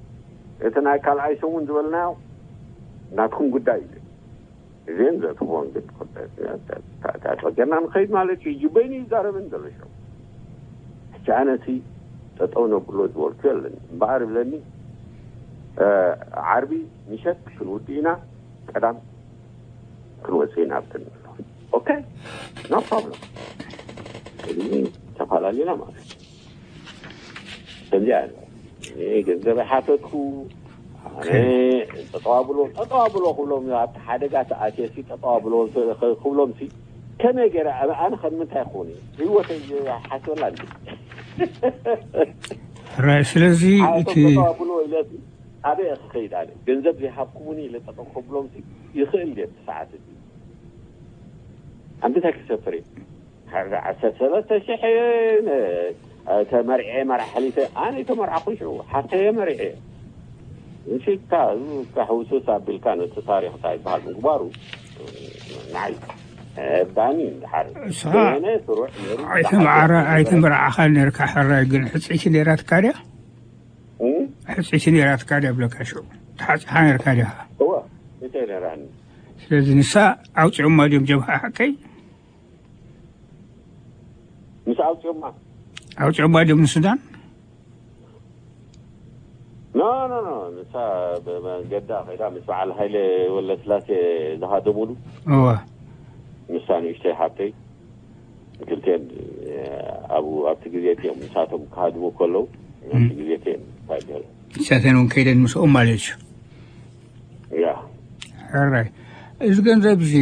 እቲ ናይ ካልኣይ ሰሙን ዝበልናዮ ናትኩም ጉዳይ እዩ። እዚአን ዘእትኽዎን ግን ተፀገና ንኸይድ ማለት እዩ። ጅበይኑ ይዛረብን ዘሎ ሸው ሕጂ ኣነሲ ጠጠው ነብሎ ዝበልኩ የለን እምበኣር ይብለኒ። ዓርቢ ምሸት ክንውድእ ኢና፣ ቀዳም ክንወፅእ ኢና ኣብተን። ኦኬ፣ ኖ ፕሮብለም። እዚ ተፈላለዩና ማለት እዩ። ከምዚ ኣሎ። እኔ ገንዘብ ሓተትኩ። ኣነ ጠጠዋብሎ ጠጠዋብሎ ክብሎም ኣብቲ ሓደጋ ተኣትየሲ ጠጠዋብሎ ክብሎም ሲ ከመይ ገይረ ኣነ ከም ምንታይ ክኾን እዩ? ህይወተይ ሓስበላ እንዲ ራይ ስለዚ እቲ ጠጠዋብሎ ኢለሲ ኣበይ ክኸይድ ኣለ? ገንዘብ ዘይሃብኩሙኒ ኢለ ጠጠው ከብሎም ሲ ይኽእል ድየ እቲ ሰዓት እዚ? ኣብ ምንታይ ክሰፍር እየ? ዓሰርተ ሰለስተ ሽሕ ተመርዐ መራሕሊተ ኣነ ተመርዓኹ ሽዑ ሓፍተየ መሪዐ። እሺ እካ እዚ እካ ሕውስውስ ኣቢልካ ነቲ ታሪኽ እንታይ ይበሃል ምግባሩ ንዓይ እርዳኒ። እንድሓር እስኻ ገነ ስሩዕ ነይሩ ኣይተመዓረ ዝሓሸ ኣይተመርዓኻን ነርካ። ሕራይ ግን ሕፅይቲ ነይራትካ ድያ? እም? ሕፅይቲ ነይራትካ ድያ ብለካ ሽዑ ተሓፂኻ ነርካ ዲኻ? እወ እተይ ነራኒ ስለዚ ንሳ ኣውፂኦማ ድዮም ጀብሃ ሓቀይ? ምስ ኣውፅኦማ ኣውፂኦማ ድዮም ንሱዳን? ኖ ኖ ኖ ንሳ ብመንገዳ ከይዳ ምስ በዓል ሃይለ ወለስላሴ ዝሃደሙሉ እወ ንሳ ንእሽተይ ሓብተይ ክልቴን ኣብኡ ኣብቲ ግዜ እቲኦም ንሳቶም ክሃድሙ ከለዉ ኣብቲ ግዜ እቲኦም እንታይ ገይሩ ንሳተን እውን ከይደን ምስኦም ማለት እዩ። ያ ሕራይ እዚ ገንዘብ እዚ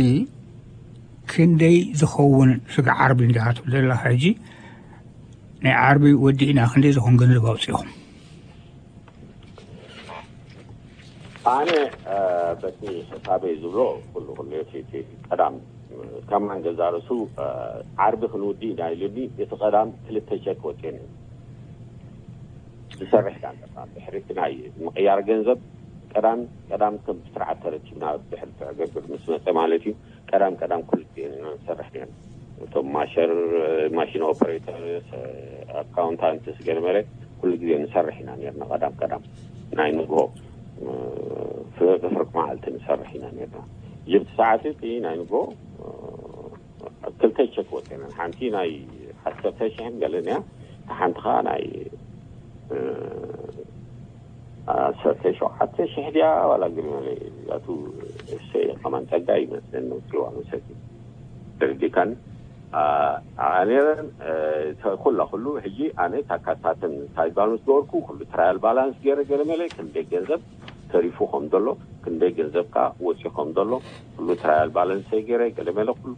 ክንደይ ዝኸውን ስጋ ዓርቢ እንዲኻ ትብል ዘለኻ ሕጂ ናይ ዓርቢ ወዲእና ክንደይ ዝኾን ገንዘብ ኣውፂኹም? ኣነ በቲ ሕሳበይ ዝብሎ ኩሉ ኩሉ እቲ ቀዳም ከማን ገዛ ርእሱ ዓርቢ ክንውዲ ኢና ኢሉኒ። እቲ ቀዳም ክልተ ቸክ ወፂኒ ዝሰርሕ ዳንደፋ ድሕሪቲ ናይ ምቕያር ገንዘብ ቀዳም ቀዳም ከም ስርዓት ተረኪብና ድሕሪ ትዕግርግር ምስ መፀ ማለት እዩ። ቀዳም ቀዳም ኩሉ ግዜ ኢና ንሰርሕ ነርና። እቶም ማሸር ማሽን ኦፐሬተርስ ኣካውንታንትስ ገለመለ ኩሉ ግዜ ንሰርሕ ኢና ነርና። ቀዳም ቀዳም ናይ ንግሆ ፍርቂ ፍርቂ መዓልቲ ንሰርሕ ኢና ነርና። ጅብቲ ሰዓት እቲ ናይ ንግሆ ክልተ ቸክ ወፂና ሓንቲ ናይ ዓሰርተ ሽሕን ገለን እያ ሓንቲ ከዓ ናይ ዓሰርተ ሸውዓተ ሽሕ ድያ ዋላ ግን መለ ያቱ እሰይ ከማን ፀጋ ይመስለኒ ውፅዋ መሰቲ ደርዲካን ነረን ኩላ ኩሉ ሕጂ ኣነ ታካታትን ታይባል ምስ ገበርኩ ኩሉ ትራያል ባላንስ ገይረ ገለ መለ ክንደይ ገንዘብ ተሪፉ ከም ዘሎ ክንደይ ገንዘብ ከዓ ወፂኡ ከም ዘሎ ኩሉ ትራያል ባላንስ ገይረ ገለ መለ ኩሉ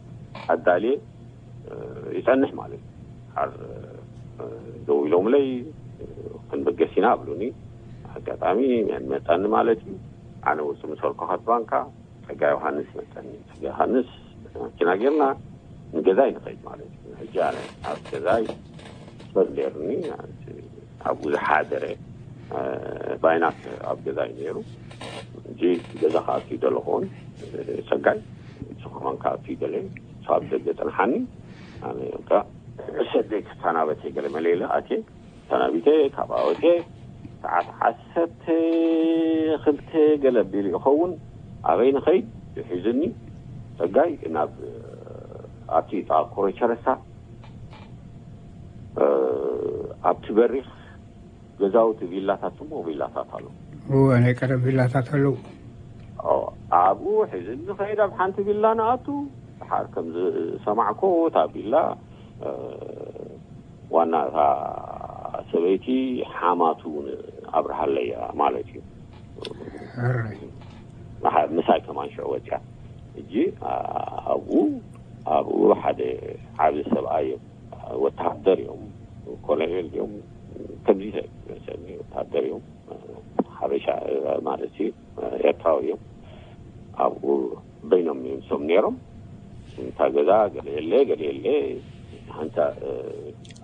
ኣዳልየ ይፀንሕ ማለት እዩ። ሓር ደው ኢሎምለይ ክንበገስ ኢና ኣብሉኒ። ኣጋጣሚ መን መፃኒ ማለት እዩ። ኣነ ውፅእ ምሰርኩ ካት ባንካ ፀጋ ዮሃንስ መፀኒ። ፀጋ ዮሃንስ መኪና ጌርና ንገዛይ ንኸይድ ማለት እዩ። ሕጂ ኣነ ኣብ ገዛይ ሰብ ኔርኒ ኣብኡ ዝሓደረ ባይናት ኣብ ገዛይ ነይሩ። እንጂ ገዛ ከኣትዩ ደለኹ እውን ፀጋይ ንሱ ከማን ከኣትዩ ደለ ንሱ ኣብ ደገ ፀንሓኒ። ኣነ በቃ ሰደይ ክተናበተ ገለ መለ ኢለ ኣትየ ተናቢተ ካብ ኣወትየ ሰዓት ዓሰርተ ክልተ ገለ ኣቢሉ ይኸውን ኣበይ ንኸይድ ሒዙኒ ፀጋይ ናብ ኣብቲ ጣ ኮረቸረሳ ኣብቲ በሪኽ ገዛውቲ ቪላታት፣ ጽቡቕ ቪላታት ኣሎ። ናይ ቀደም ቪላታት ኣለዉ። ኣብኡ ሒዙ ንኸይድ ኣብ ሓንቲ ቪላ ንኣቱ፣ ድሓር ከም ዝሰማዕኮ እታ ቪላ ዋና እታ ሰበይቲ ሓማቱ ኣብርሃለያ ማለት እዩ። ምሳይ ከማን ሽዑ ወፅያ። እጂ ኣብኡ ኣብኡ ሓደ ዓብ ሰብኣይ እዮም፣ ወተሃደር እዮም፣ ኮሎኔል እዮም፣ ከምዚ ወተሃደር እዮም። ሓበሻ ማለት እዩ፣ ኤርትራዊ እዮም። ኣብኡ በይኖም እዮም ሶም ነይሮም። እንታ ገዛ ገለ የለ ገለ የለ። ሓንታ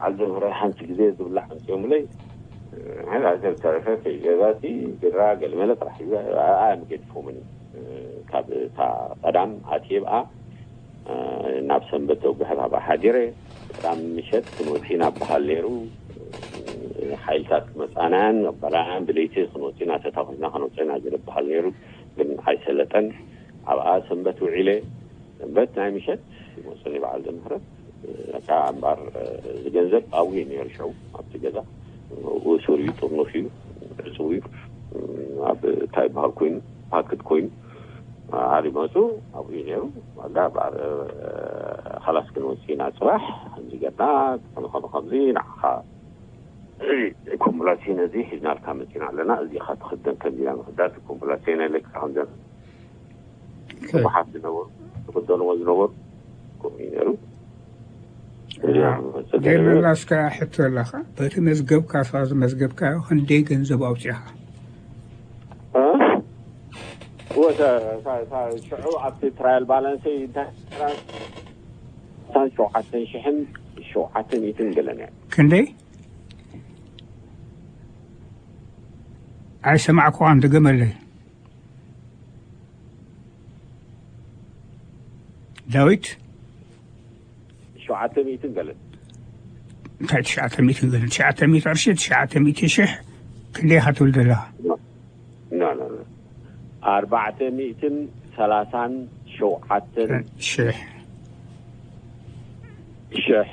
ዓልዘ ምረ ሓንቲ ግዜ ዝብላዕ ኣምፅኦምለይ። ሓንታ ዝተረፈ ገዛቲ ግራ ገለ መለ ጥራሕ እዩ። ኣኣም ገድፎምን ካብ እታ ቀዳም ኣትየ ብኣ ናብ ሰንበት ተውግሐት ኣብኣ ሓዲረ። ቀዳም ምሸት ክንወፅእ ኢና በሃል ነይሩ። ሓይልታት ክመፃናያን ኣባላያን ብለይቲ ክንወፅእ ኢና፣ ተታኮስና ክንወፅእ ኢና ዝበሃል ነይሩ። ግን ኣይሰለጠን። ኣብኣ ሰንበት ውዒለ። ሰንበት ናይ ምሸት ይመፁኒ በዓል ዘምህረት። እካ እምባር ዝገንዘብ ኣብኡ ነይሩ ሸው ኣብቲ ገዛ። እሱር እዩ፣ ጥርኑፍ እዩ፣ ዕፅው እዩ። ኣብ እንታይ በሃል ኮይኑ፣ ፓክት ኮይኑ። ኣሪ መፁ። ኣብኡ ነይሩ። ዋጋ በዓል ካላስ ክንወፅእ ኢና ፅባሕ ከምዚ ገና ከምዚ ከምዚ ንዓኻ ኮምብላሴ ነዚ ሒዝናልካ መፂና ኣለና። እዚኻ ትኽደን ከምዚና ምኽዳት ኮምብላሴ ናይ ለካ ከምዘ ብዙሓት ዝነበሩ ዝኽደንዎ ዝነበሩ ከምኡ እዩ ነይሩ። ደመላስካ ሕቶ ኣለኻ። በቲ መዝገብካ ሳ ዝመዝገብካዮ ክንደይ ገንዘብ ኣውፂኻ? ሽዑ ኣብቲ ትራያል ባላንሰይ እንታይ ሸውዓተን ሽሕን ሸውዓተ ሚእትን ገለን እያ። ክንደይ? ኣይሰማዕኩኻን፣ ድገመለይ። ዳዊት። ሸውዓተ ሚእትን ገለን። እንታይ ትሽዓተ ሚእትን ገለን? ትሽዓተ ሚእቲ ቅርሺ፣ ትሽዓተ ሚእቲ ሽሕ ክንደይ ኢኻ ትብል ዘለኻ? ኣርባዕተ ሚእትን ሰላሳን ሸውዓተን ሽሕ። ሽሕ።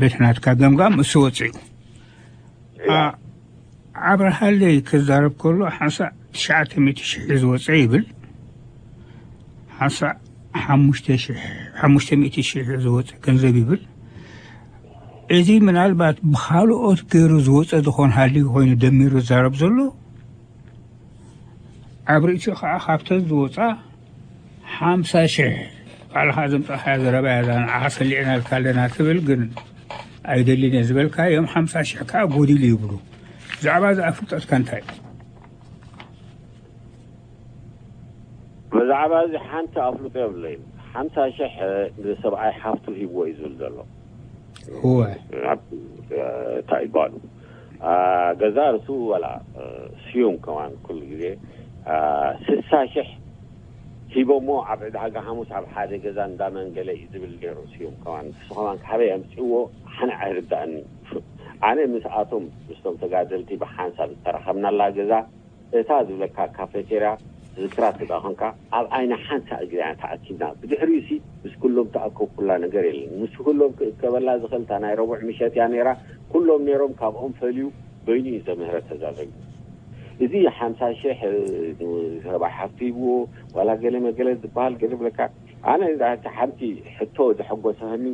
በቲ ናትካ ገምጋም እሱ ወፂኡ። ኣብርሃለይ ክዛረብ ከሎ ሓንሳእ ትሽዓተ ሚእቲ ሽሕ እዩ ዝወፀ ይብል፣ ሓንሳእ ሓሙሽተ ሽሕ፣ ሓሙሽተ ሚእቲ ሽሕ እዩ ዝወፀ ገንዘብ ይብል። እዚ ምናልባት ብኻልኦት ገይሩ ዝወፀ ዝኾን ሃልዩ ኮይኑ ደሚሩ ዝዛረብ ዘሎ፣ ኣብ ርእሲኡ ከዓ ካብተን ዝወፃ ሓምሳ ሽሕ ባዕልኻ ዘምፃእኻያ ዘረባ እያ፣ እዛ ንዓኻ ሰሊዕናልካ ኣለና ትብል፣ ግን ኣይደልን እየ ዝበልካዮም ሓምሳ ሽሕ ከዓ ጎዲሉ ይብሉ። ብዛዕባ እዚኣ ፍልጠትካ እንታይ እዩ? ብዛዕባ እዚ ሓንቲ ኣፍልጦ የብለይን። ሓምሳ ሽሕ ንሰብኣይ ሓፍቱ ሂብዎ እዩ ዝብል ዘሎ። እወ። ኣብ እንታይ ይባሉ፣ ገዛ ርሱ ወላ ስዩም ከማን ኩሉ ግዜ ስሳ ሽሕ ሂቦሞ ኣብ ዕዳጋ ሓሙስ ኣብ ሓደ ገዛ እንዳመንገለ እዩ ዝብል ነይሩ። ስዩም ከማን ንሱ ከማን ካበይ ኣምፅእዎ ሓነ ኣይርዳእኒ። ኣነ ምስኣቶም ምስቶም ተጋደልቲ ብሓንሳብ ዝተራኸብናላ ገዛ እታ ዝብለካ ካፌቴርያ ትዝክራ ተዳኸንካ ኣብ ዓይና ሓንሳ እግሪያ ተኣኪብና። ብድሕሪኡ ሲ ምስ ኩሎም ተኣከብኩላ ነገር የለን። ምስ ኩሎም ክእከበላ ዝኽእል እታ ናይ ረቡዕ ምሸት እያ ነይራ። ኩሎም ነይሮም፣ ካብኦም ፈልዩ በይኑ እዩ ዘምህረ ተዛዘዩ። እዚ ሓምሳ ሽሕ ሰብኣይ ሓፍቲ ይብዎ ዋላ ገለ መገለ ዝበሃል ገለ ብለካ። ኣነ እዛ ሓንቲ ሕቶ ዘሐጎሰኒ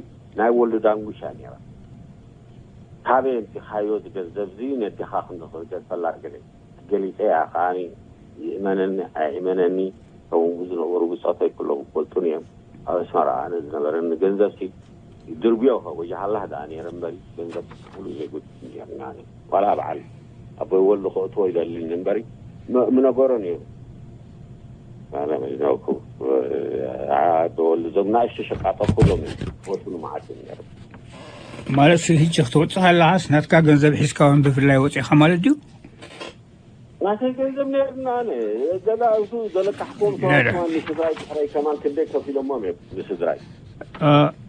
ናይ ወልዱ ዳንጉሻ ነይራ። ካበይ ኣምፂኻዮ ዝገንዘብ እዚ ነዴኻ ክንዲ ክገድፈላ ገለ ገሊፀ እያ ከዓኒ ይእመነኒ ኣይእመነኒ ከምኡ ዝነበሩ ብፆተይ ኩሎም ይፈልጡን እዮም። ኣብ ኣስመራ ኣነ ዝነበረኒ ገንዘብ ሲ ድርብዮ ከጎጃሃላህ ደኣ ነይረ እምበሪ ገንዘብ ሙሉእ ዘይጎጅ ነርና። ዋላ በዓል ኣቦይ ወልዱ ከእትዎ ይደልኒ እምበሪ ምነገሮ ነይሩ። ኣነ መዝናውኩም ኣቦይ ወልዱ እዞም ናእሽቱ ሸቃጦ ኩሎም ወልዱ ንመዓት ነይሩ። ማለት ሕጂ ክትወፅእ ከለኻስ ናትካ ገንዘብ ሒዝካ እውን ብፍላይ ወፂእኻ ማለት ድዩ? ናተይ ገንዘብ ነርና ኣነ ገዛ እሱ ዘለቃሕኩም ሰባት ከማን ንስድራይ ድሕረይ ከማን ክንደይ ከፊሎሞም እዮም ንስድራይ።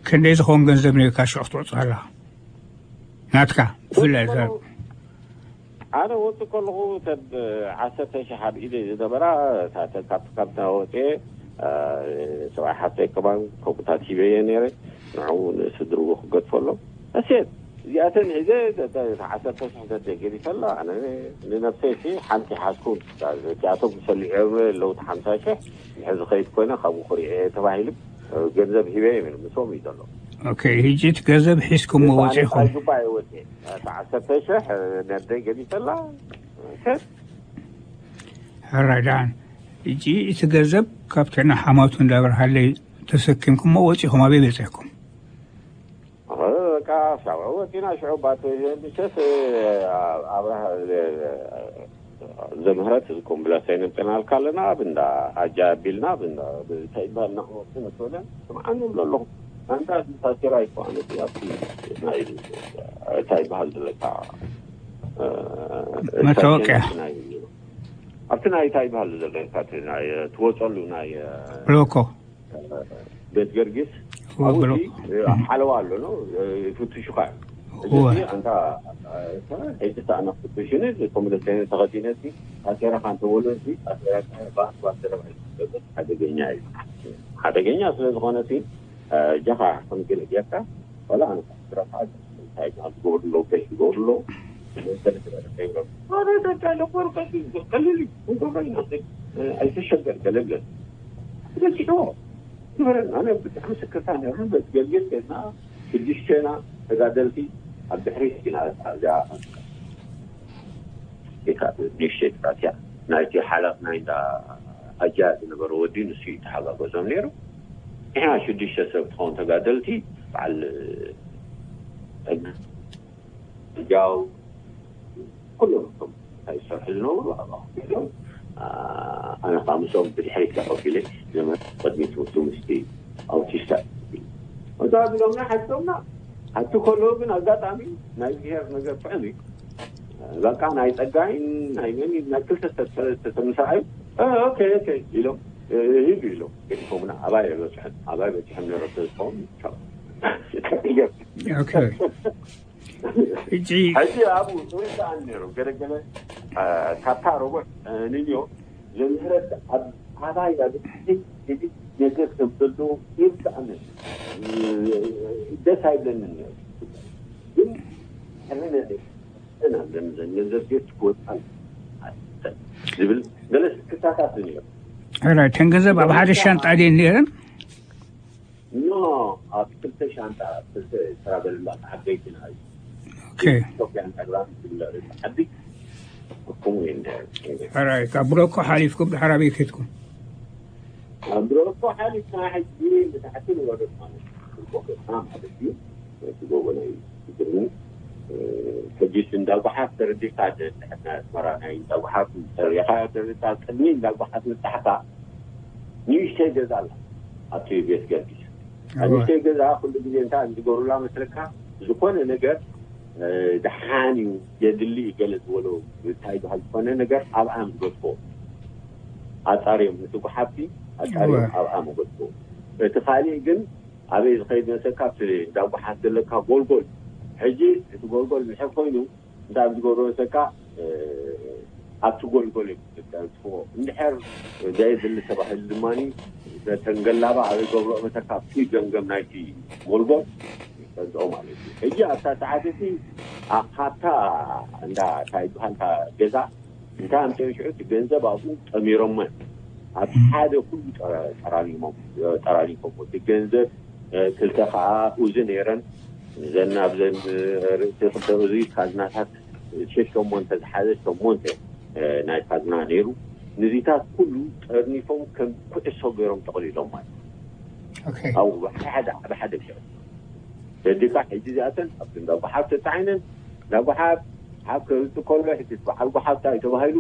ክንደይ ዝኸውን ገንዘብ ነርካ ሽዑ ክትወፅእ ከለኻ ናትካ ብፍላይ ዘር ኣነ ወፅእ ከለኹ ተብ ዓሰርተ ሽሕ ኣብ ኢደይ ዝነበራ ካብቲ ካብታ ወፅኤ ሰብኣይ ሓፍተይ ከማን ከምኡታት ሂበየ ነይረ። ንዕኡ ንስድርኡ ክገድፈሎም እሴት እዚኣተን ሒዘ ዓሰርተ ሽሕ ገዲፈላ። ኣነ ንነብሰይ ሲ ሓንቲ ሓዝኩ። እዚኣቶም ዝሰልዕዮም ኣለዉ ሓምሳ ሽሕ፣ ንሕዚ ኸይድ ኮይነ ካብኡ ክሪኦ እየ ተባሂሉ ገንዘብ ሂበ እዮም ምስኦም እዩ ዘሎ። ኦኬ፣ ሕጂ እቲ ገንዘብ ሒዝኩሞ ወፂኹም? ጁባ እየ ወፂኤ። እታ ዓሰርተ ሽሕ ነደይ ገዲፈላ። ሕራይ ደሓን። ሕጂ እቲ ገንዘብ ካብቲ ሓማቱ እንዳበርሃለይ ተሰኪምኩሞ ወፂኹም ኣበይ በፂሕኩም? በቃ ሻውዕ ወፂና ሽዑ ባቶ ሸፍ ኣብርሃ ዘምህረት ዝኮምብለሰይ ንምጥናልካ ኣለና ኣብ እንዳ ኣጃ ኣቢልና ኣብ እንዳ እንታይ ይበሃል ናክወፅእ መስለ ስምዓኒ ይብሎ ኣለኹ። ኣንታ ታሴራ ይኮነ ኣብቲ ናይ እንታይ ይበሃል ዘለካ መታወቅያ ኣብቲ ናይ እንታይ ይበሃል ዘለካ ትወፀሉ ናይ ብሎኮ ቤት ገርጊስ ሓለዋ ኣሎ ነው ይፍትሹካ እዩ። ኣንታ ሕጂ ሰኣና ፍትሽኒ ኮምለሰይነ ተኸዲነሲ ኣሴራ ካንተ ወለሲ ኣሴራ ባስባሰረ ሓደገኛ እዩ። ሓደገኛ ስለ ዝኾነ ሲ ጃኻ ከምግል ጌርካ ወላ ኣነ ስራታ እንታይ ዝገብርሎ ገሽ ዝገብርሎ ኣይተሸገር ገለገል ስለዚሕዎ ዝበረና ብጣዕሚ ስክርታ ነሩ በትገልግል ና ሽዱሽተና ተጋደልቲ ኣብ ድሕሪት ኢና እዛ ንእሽተይ ጥራትያ ናይቲ ሓላፍ ናይ እንዳ ኣጃ ዝነበረ ወዲ ንሱ እዩ ተሓጋገዞም ነይሩ። ንሕና ሽዱሽተ ሰብ ትኸውን ተጋደልቲ በዓል ሕጃው ኩሎም እቶም እንታይ ዝሰርሑ ዝነበሩ ኣባኹ ኮይኖም ኣነ ከዓ ምስኦም ብድሕሪት ተቐቢለ ዘመድ ቅድሚ ትምህርቱ ምስቲ ኣውቲስታ እዛ ቢሎምና ሓቲቶምና ሓቲ ከለዉ ግን ኣጋጣሚ ናይ ብሄር ነገር ጥዑም እዩ። በቃ ናይ ፀጋይን ናይ መን ናይ ክልተ ሰብ ሰለስተ ሰብ ምስ ረኣዩ ኦኬ ኦኬ ኢሎም ሂዱ ኢሎም ገዲፎምና ኣባይ ኣይበፅሐን ኣባይ በፂሖም ነይሮም ስለዝኸውን ኦኬ ሕጂ ሕጂ ኣብኡ ጥሩይ ሰኣን ነይሩ ገለገለ ካብታ ሮቦት ንዮ ዘምህረት ኣብ ኣባይ ኣብ ነገር ከም ዘለዎ ይርዳእኒ ደስ ኣይብለንን ነይሩ። ግን ሕነ ኣለኒ ዘን ገንዘብ ጌት ክወጣል ዝብል ገለ ክሳታት ነይሩ። ሕራይ እተን ገንዘብ ኣብ ሓደ ሻንጣ ድየን ነይረን? ኖ ኣብ ክልተ ሻንጣ ክልተ ትራቨል ባግ ዓበይትና እዩ። ኦኬ ኢትዮጵያን ኤርትራን ዝብለ ርእሲ ዓዲ ከምኡ እዩ ነይሩ። ሕራይ ካብ ብሎኮ ሓሊፍኩም ድሓር ኣበይ ከድኩም? ኣብ ብሎኮ ሓሊፍና ሕጂ ንታሕቲ ንወርድ ማለት እዩ። ብሎኮ ገጽና ማለት እዩ። እቲ ጎቦ ናይ ትግርኛ ሕጂስ እንዳ ጓሓፍ ተረዲእካ ድሕር ናይ ኣስመራ ናይ እንዳ ጓሓፍ ተሪኻ ተረዲእካ ቅድሚ እንዳ ጓሓፍ ምብጻሕካ ንእሽተይ ገዛ ኣላ ኣብቲ ቤት ገርጊስ ኣብ ንእሽተይ ገዛ ኩሉ ግዜ እንታይ እዮም ዝገብሩላ መስለካ ዝኾነ ነገር ደሓን እዩ የድሊ እዩ ገለ ዝበሎ እንታይ ይበሃል ዝኾነ ነገር ኣብኣ እዮም ዝገድፎ ኣጻርዮም እቲ ጓሓፍቲ ኣጻርዮም ኣብኣ መገድፎ እቲ ካሊእ ግን ኣበይ ዝኸይድ መሰካ ኣብቲ እንዳ ጓሓፍ ዘለካ ጎልጎል ሕጂ እቲ ጎልጎል ምሕር ኮይኑ እንታይ ዝገብሮ መሰካ ኣብቲ ጎልጎል እዮም ዝጠንስዎ እንድሕር ዘየድሊ ተባሂሉ ድማ ነተን ገላባ ኣበይ ገብሮ መሰካ ኣብቲ ገምገም ናይቲ ጎልጎል ይጠንስኦ ማለት እዩ ሕጂ ኣብታ ሰዓት እቲ ካብታ እንዳ እንታይ ይበሃል ገዛ እንታይ ኣምፅኦም ሽዑ እቲ ገንዘብ ኣብኡ ጠሚሮሞ ኣብ ሓደ ኩሉ ጠራሪሞም ጠራሪፎሞ እቲ ገንዘብ ክልተ ከዓ ኡዚ ነይረን እዘን ኣብዘን ርእሲ ክልተ ኡዚ ካዝናታት ሸሞንተ ዝሓዘ ሸሞንተ ናይ ካዝና ነይሩ ንዚታት ኩሉ ጠርኒፎም ከም ኩዕሶ ገይሮም ጠቕሊሎም ማለት ኣብኡ ሓደ ሓደ ገይሮም ደዲካ ሕጂ እዚኣተን ኣብቲ እንዳ ጓሓፍ ተፃዒነን እንዳ ጓሓፍ ሓብ ከብልቲ ከሎ ሕጂ በዓል ጓሓፍ እንታይ ተባሂሉ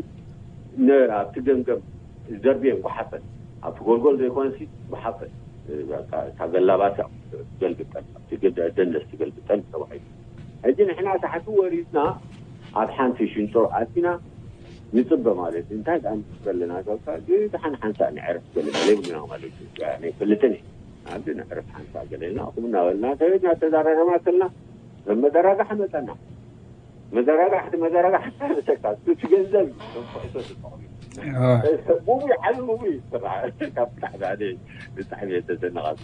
ነራ ኣብቲ ገምገም ደርብየን ጓሓፈን ኣብቲ ጎልጎል ዘይኮነሲ ጓሓፈን እታ ገላባሲ ገልብጠን ኣብቲ ደንደስ ትገልብጠን ተባሂሉ ሕጂ ንሕና ታሕቲ ወሪድና ኣብ ሓንቲ ሽንጥሮ ኣቲና ንፅበ ማለት እዩ እንታይ ደኣ ንፅበ ኣለና ካብካ ደሓን ሓንሳእ ንዕረፍ ገለ ገለ ይብሉና ማለት እዩ ኣይፈልጥን እየ ኣብዚ ንዕረፍ ሓንሳእ ገለ ኢልና ኹም እናበልና ሰበይትና ተዛራረማ ከልና መዘራጋሕ መፀና መዘራጋሕ መዘራጋሕ ሰካ እቲ ገንዘብ እዩ ኩዕሶ ዝጠቕሙ ሙቪ ሓዚ ሙቪ ይስራሕ ካብ ብጣዕሚ ኣነ ብጣዕሚ እየ ተዘነቐካ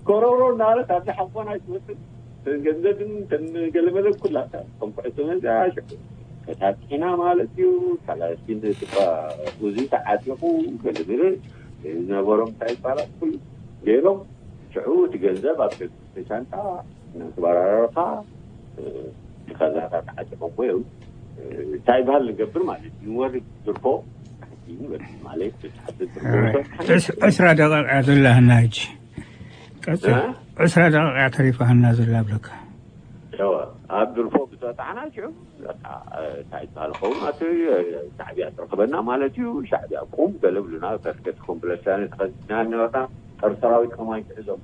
ኮረሮ እናበለት ኣብዚ ሓቦና ይትወስድ ገንዘብን ከም ገለመለ ኩላታ ከም ኩዕሶ መዛ ሽዑ ተታኪና ማለት እዩ። ካላሽን እባ ብዙ ተዓጢቑ ገለመለ ዝነበሮም እንታይ ይባላል ኩሉ ገይሮም ሽዑ እቲ ገንዘብ ኣብ ሻንጣ እናተበራረርካ፣ እ፣ እቲ ካዛታት ዓጢቖሞ እዮም። እ፣ እንታይ ይበሃል ንገብር ማለት እዩ። ንወርድ ድርኮ ንበል ማለት ብትሓት ድርኮ ዕስ- ዕስራ ደቂቃ እያ ዘላህና ሕጂ። ቀፅል። እ? ዕስራ ደቂቃ እያ ተሪፋህና ዘላ ብለካ። እወ፣ ኣብ ድርፎ ብዝበጣሕና ሽዑ በቃ፣ እ፣ እንታይ ይበሃል ኸውን ኣቲ ሻዕብያ ትረኽበና ማለት እዩ። ሻዕብያ ቁም ገለ ብሉና ከስከስኩም ብለሳነ ተኸዚና ነበርና። ጦር ሰራዊት ከማይ ትሕዞም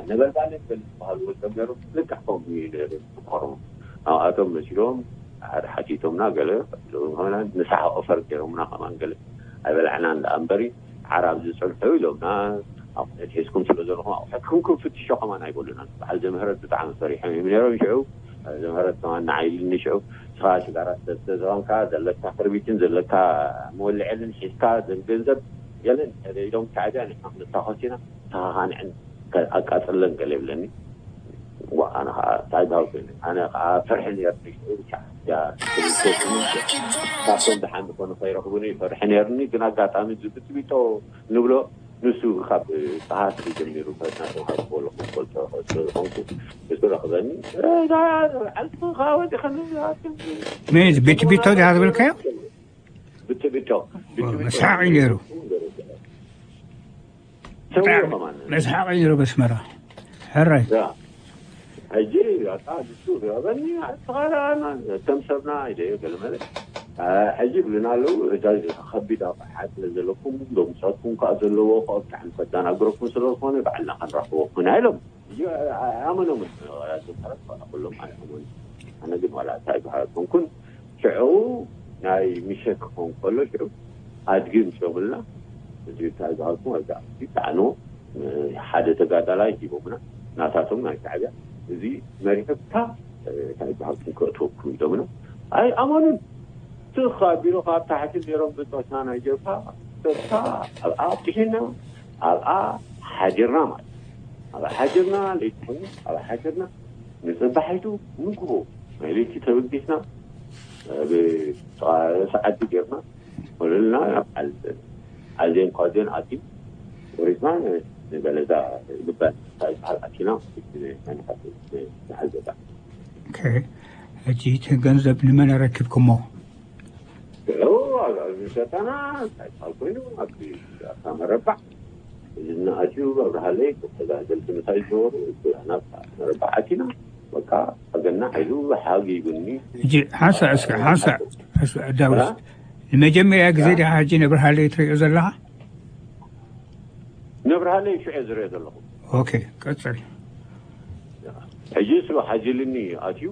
ነበልባል ገለ ዝበሃሉ ወልዶም ነይሮም። ልክዕ ከምኡ እዩ ነይሩ ዝቆርቡ። ኣብኣቶም መሲሎም ሓደ ሓቲቶምና ገለ ንሳ ኦፈር ገይሮምና ከማን ገለ ኣይበላዕናን ደኣ እምበሪ ዓራብ ዝፅንሑ ኢሎምና። ኣቑሑት ሒዝኩም ስለ ዘለኹም ኣቑሑትኩም ክንፍትሾ ከማን ኣይበሉናን። በዓል ዘምህረት ብጣዕሚ ፈሪሖም እዮም ነይሮም። ሽዑ ዘምህረት ከማን ንዓይ ኢሉኒ ሽዑ ንስኻ ሽጋራ ተዝተዘኸምካ ዘለካ ክርቢትን ዘለካ መወልዐልን ሒዝካ ዘን ገንዘብ ገለን ኢሎም ሻዕብያ ንሕና ክንታኸስ ኢና ተኻኻንዕን ኣቃፅለን ገለ ይብለኒ። ዋ ኣነ ከዓ እንታይ ባው ኮይነ ኣነ ከዓ ፈርሒ ነርኒ ካብቶም ደሓን ዝኾነ ከይረኽቡኒ ፈርሒ ነርኒ። ግን ኣጋጣሚ እዚ ብትቢቶ ንብሎ ንሱ ካብ ፀሃት ጀሚሩ ፈትና ተውሃብ በሎ ክፈልጦ ዝኮንኩ እሱ ረኽበኒ። ዓልቲ ከዓ ወዲኸኒ መን እዚ? ብትቢቶ ድያ ዝብልካዮ? ብትቢቶ መስሓቕ እዩ ነይሩ። ሰውዮ ከማን መስሓቕ እዩ ነይሩ በስመራ። ሕራይ ያ ሕጂ ኣታ ንሱ ረበኒ ኣስተኻላና ከም ሰብና ኢለ ገለመለ። ሕጂ ብልና ኣለዉ እዛ ከቢድ ኣቕሓ ስለ ዘለኩም ሎምሳትኩም ከዓ ዘለዎ ከ ብጣዕሚ ከዳናግረኩም ስለ ዝኾነ ባዕልና ክንረኽቦ ኩና ኢሎም። ሕጂ ኣመኖምን ዝመረት ኮነ ኩሎም ኣይኣመኑ። ኣነ ግን ዋላ እንታይ በሃለኩም ኩን ሽዑ ናይ ምሸት ክኸውን ከሎ ሽዑ ኣድጊ ምፅኦምልና እዚ እንታይ ዝበሃልኩም ኣብዚ ኣድጊ ጣዕንዎ ሓደ ተጋዳላይ ሂቦምና ናታቶም ናይ ሻዕብያ እዚ መሪሕካ እንታይ ዝበሃልኩም ከእትወኩም ኢሎምና ኣይኣመኑን። ትኻ ቢሮ ካብ ታሕቲ ነይሮም ብፆትና ናይ ጀብሃ ሰብካ ኣብኣ ኣብፅሒና ኣብኣ ሓዲርና ማለት ኣብኣ ሓዲርና ለይቲ ኮይኑ ኣብኣ ሓዲርና ንፅባሒቱ ንግሆ ናይ ለይቲ ተበጊስና ብሰዓዲ ጌርና ወለልና ናብ ዓል ኣዜን ኳዜን ኣቲ ወሪድና ንበለዛ ልበን እንታይ ዝበሃል ኣኪና ዝሓዘታ ሕጂ እቲ ገንዘብ ንመን ኣረኪብኩሞ? ዝሸጠና እንታይ ዝበሃል ኮይኑ ኣብቲ ኣብታ መረባዕ ንኣትዩ ኣብርሃለይ ተጋደልቲ ምሳይ ዝነበሩ ናብ መረባዕ ኣቲና በቃ ኣገና ሓይሉ ሓጊቡኒ። ሕጂ ሓንሳ እስከ ሓንሳ ዳዊት ንመጀመርያ ግዜ ዲኻ ሕጂ ነብርሃለይ ትሪኦ ዘለኻ? ነብርሃለይ ሽዑ ዝሪኦ ዘለኹ። ኦኬ ቀፅል። ሕጂ እሱ ሓዚልኒ ኣትዩ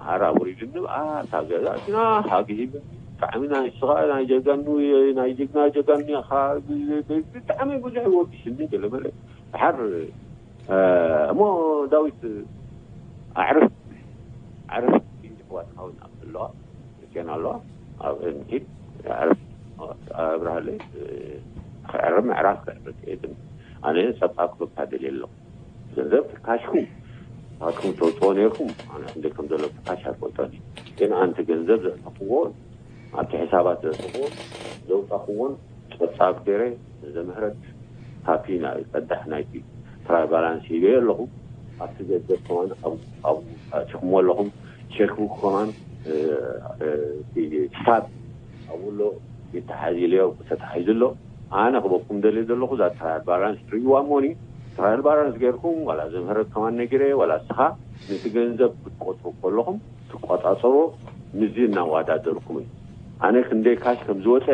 ሓራ ውሪድኒ ብኣ እታ ገዛ እትና ሓጊ ሂብኒ ብጣዕሚ ናይ ስኻ ናይ ጀጋኑ ናይ ጀግና ጀጋኑ ኢኻ ብጣዕሚ ብዙሕ ወዲስኒ ገለመለ ድሓር እሞ ዳዊት ኣዕርፍ ኣዕርፍ ኣሕዋትካ እውን ኣለዋ ዜና ኣለዋ ኣብ ንኪድ ኣዕርፍ ኣብርሃለይ ክዕርም ምዕራፍ ክዕርፍ የድን ኣነ ሰብ ኣክብካ ደልየ ኣለኹ ገንዘብ ካሽኩም ናትኩም ተውፅኦ ነርኩም ኣነ ክንደይ ከም ዘሎ ካሽ ኣይፈልጦን ግን ኣንቲ ገንዘብ ዘእተኽዎ ኣብቲ ሕሳባት ዘእተኽዎ ዘውፃኽዎን ፀብፃብ ገይረ ዘምህረት ካፒ ናይ ፀዳሕ ናይቲ ትራይ ባላንስ ሂበ ኣለኹ ኣብቲ ገንዘብ ከማን ኣብኡ ኣቲኹሞ ኣለኹም ቼክቡክ ከማን ስታብ ኣብኡ ኣሎ ይተሓዝ ኢለዮ ተታሒዙ ኣሎ ኣነ ክበኩም ደልየ ዘለኹ እዛ ትራያል ባላንስ ትርእይዋ እሞኒ ትራያል ባላንስ ገይርኩም ዋላ ዘምህረት ከማን ነጊረ ዋላ እስኻ ነቲ ገንዘብ ክትቆፅሩ ከለኹም ትቆፃፀሮ ምዚ እናዋዳደርኩም እዩ ኣነ ክንደይ ካሽ ከም ዝወፀ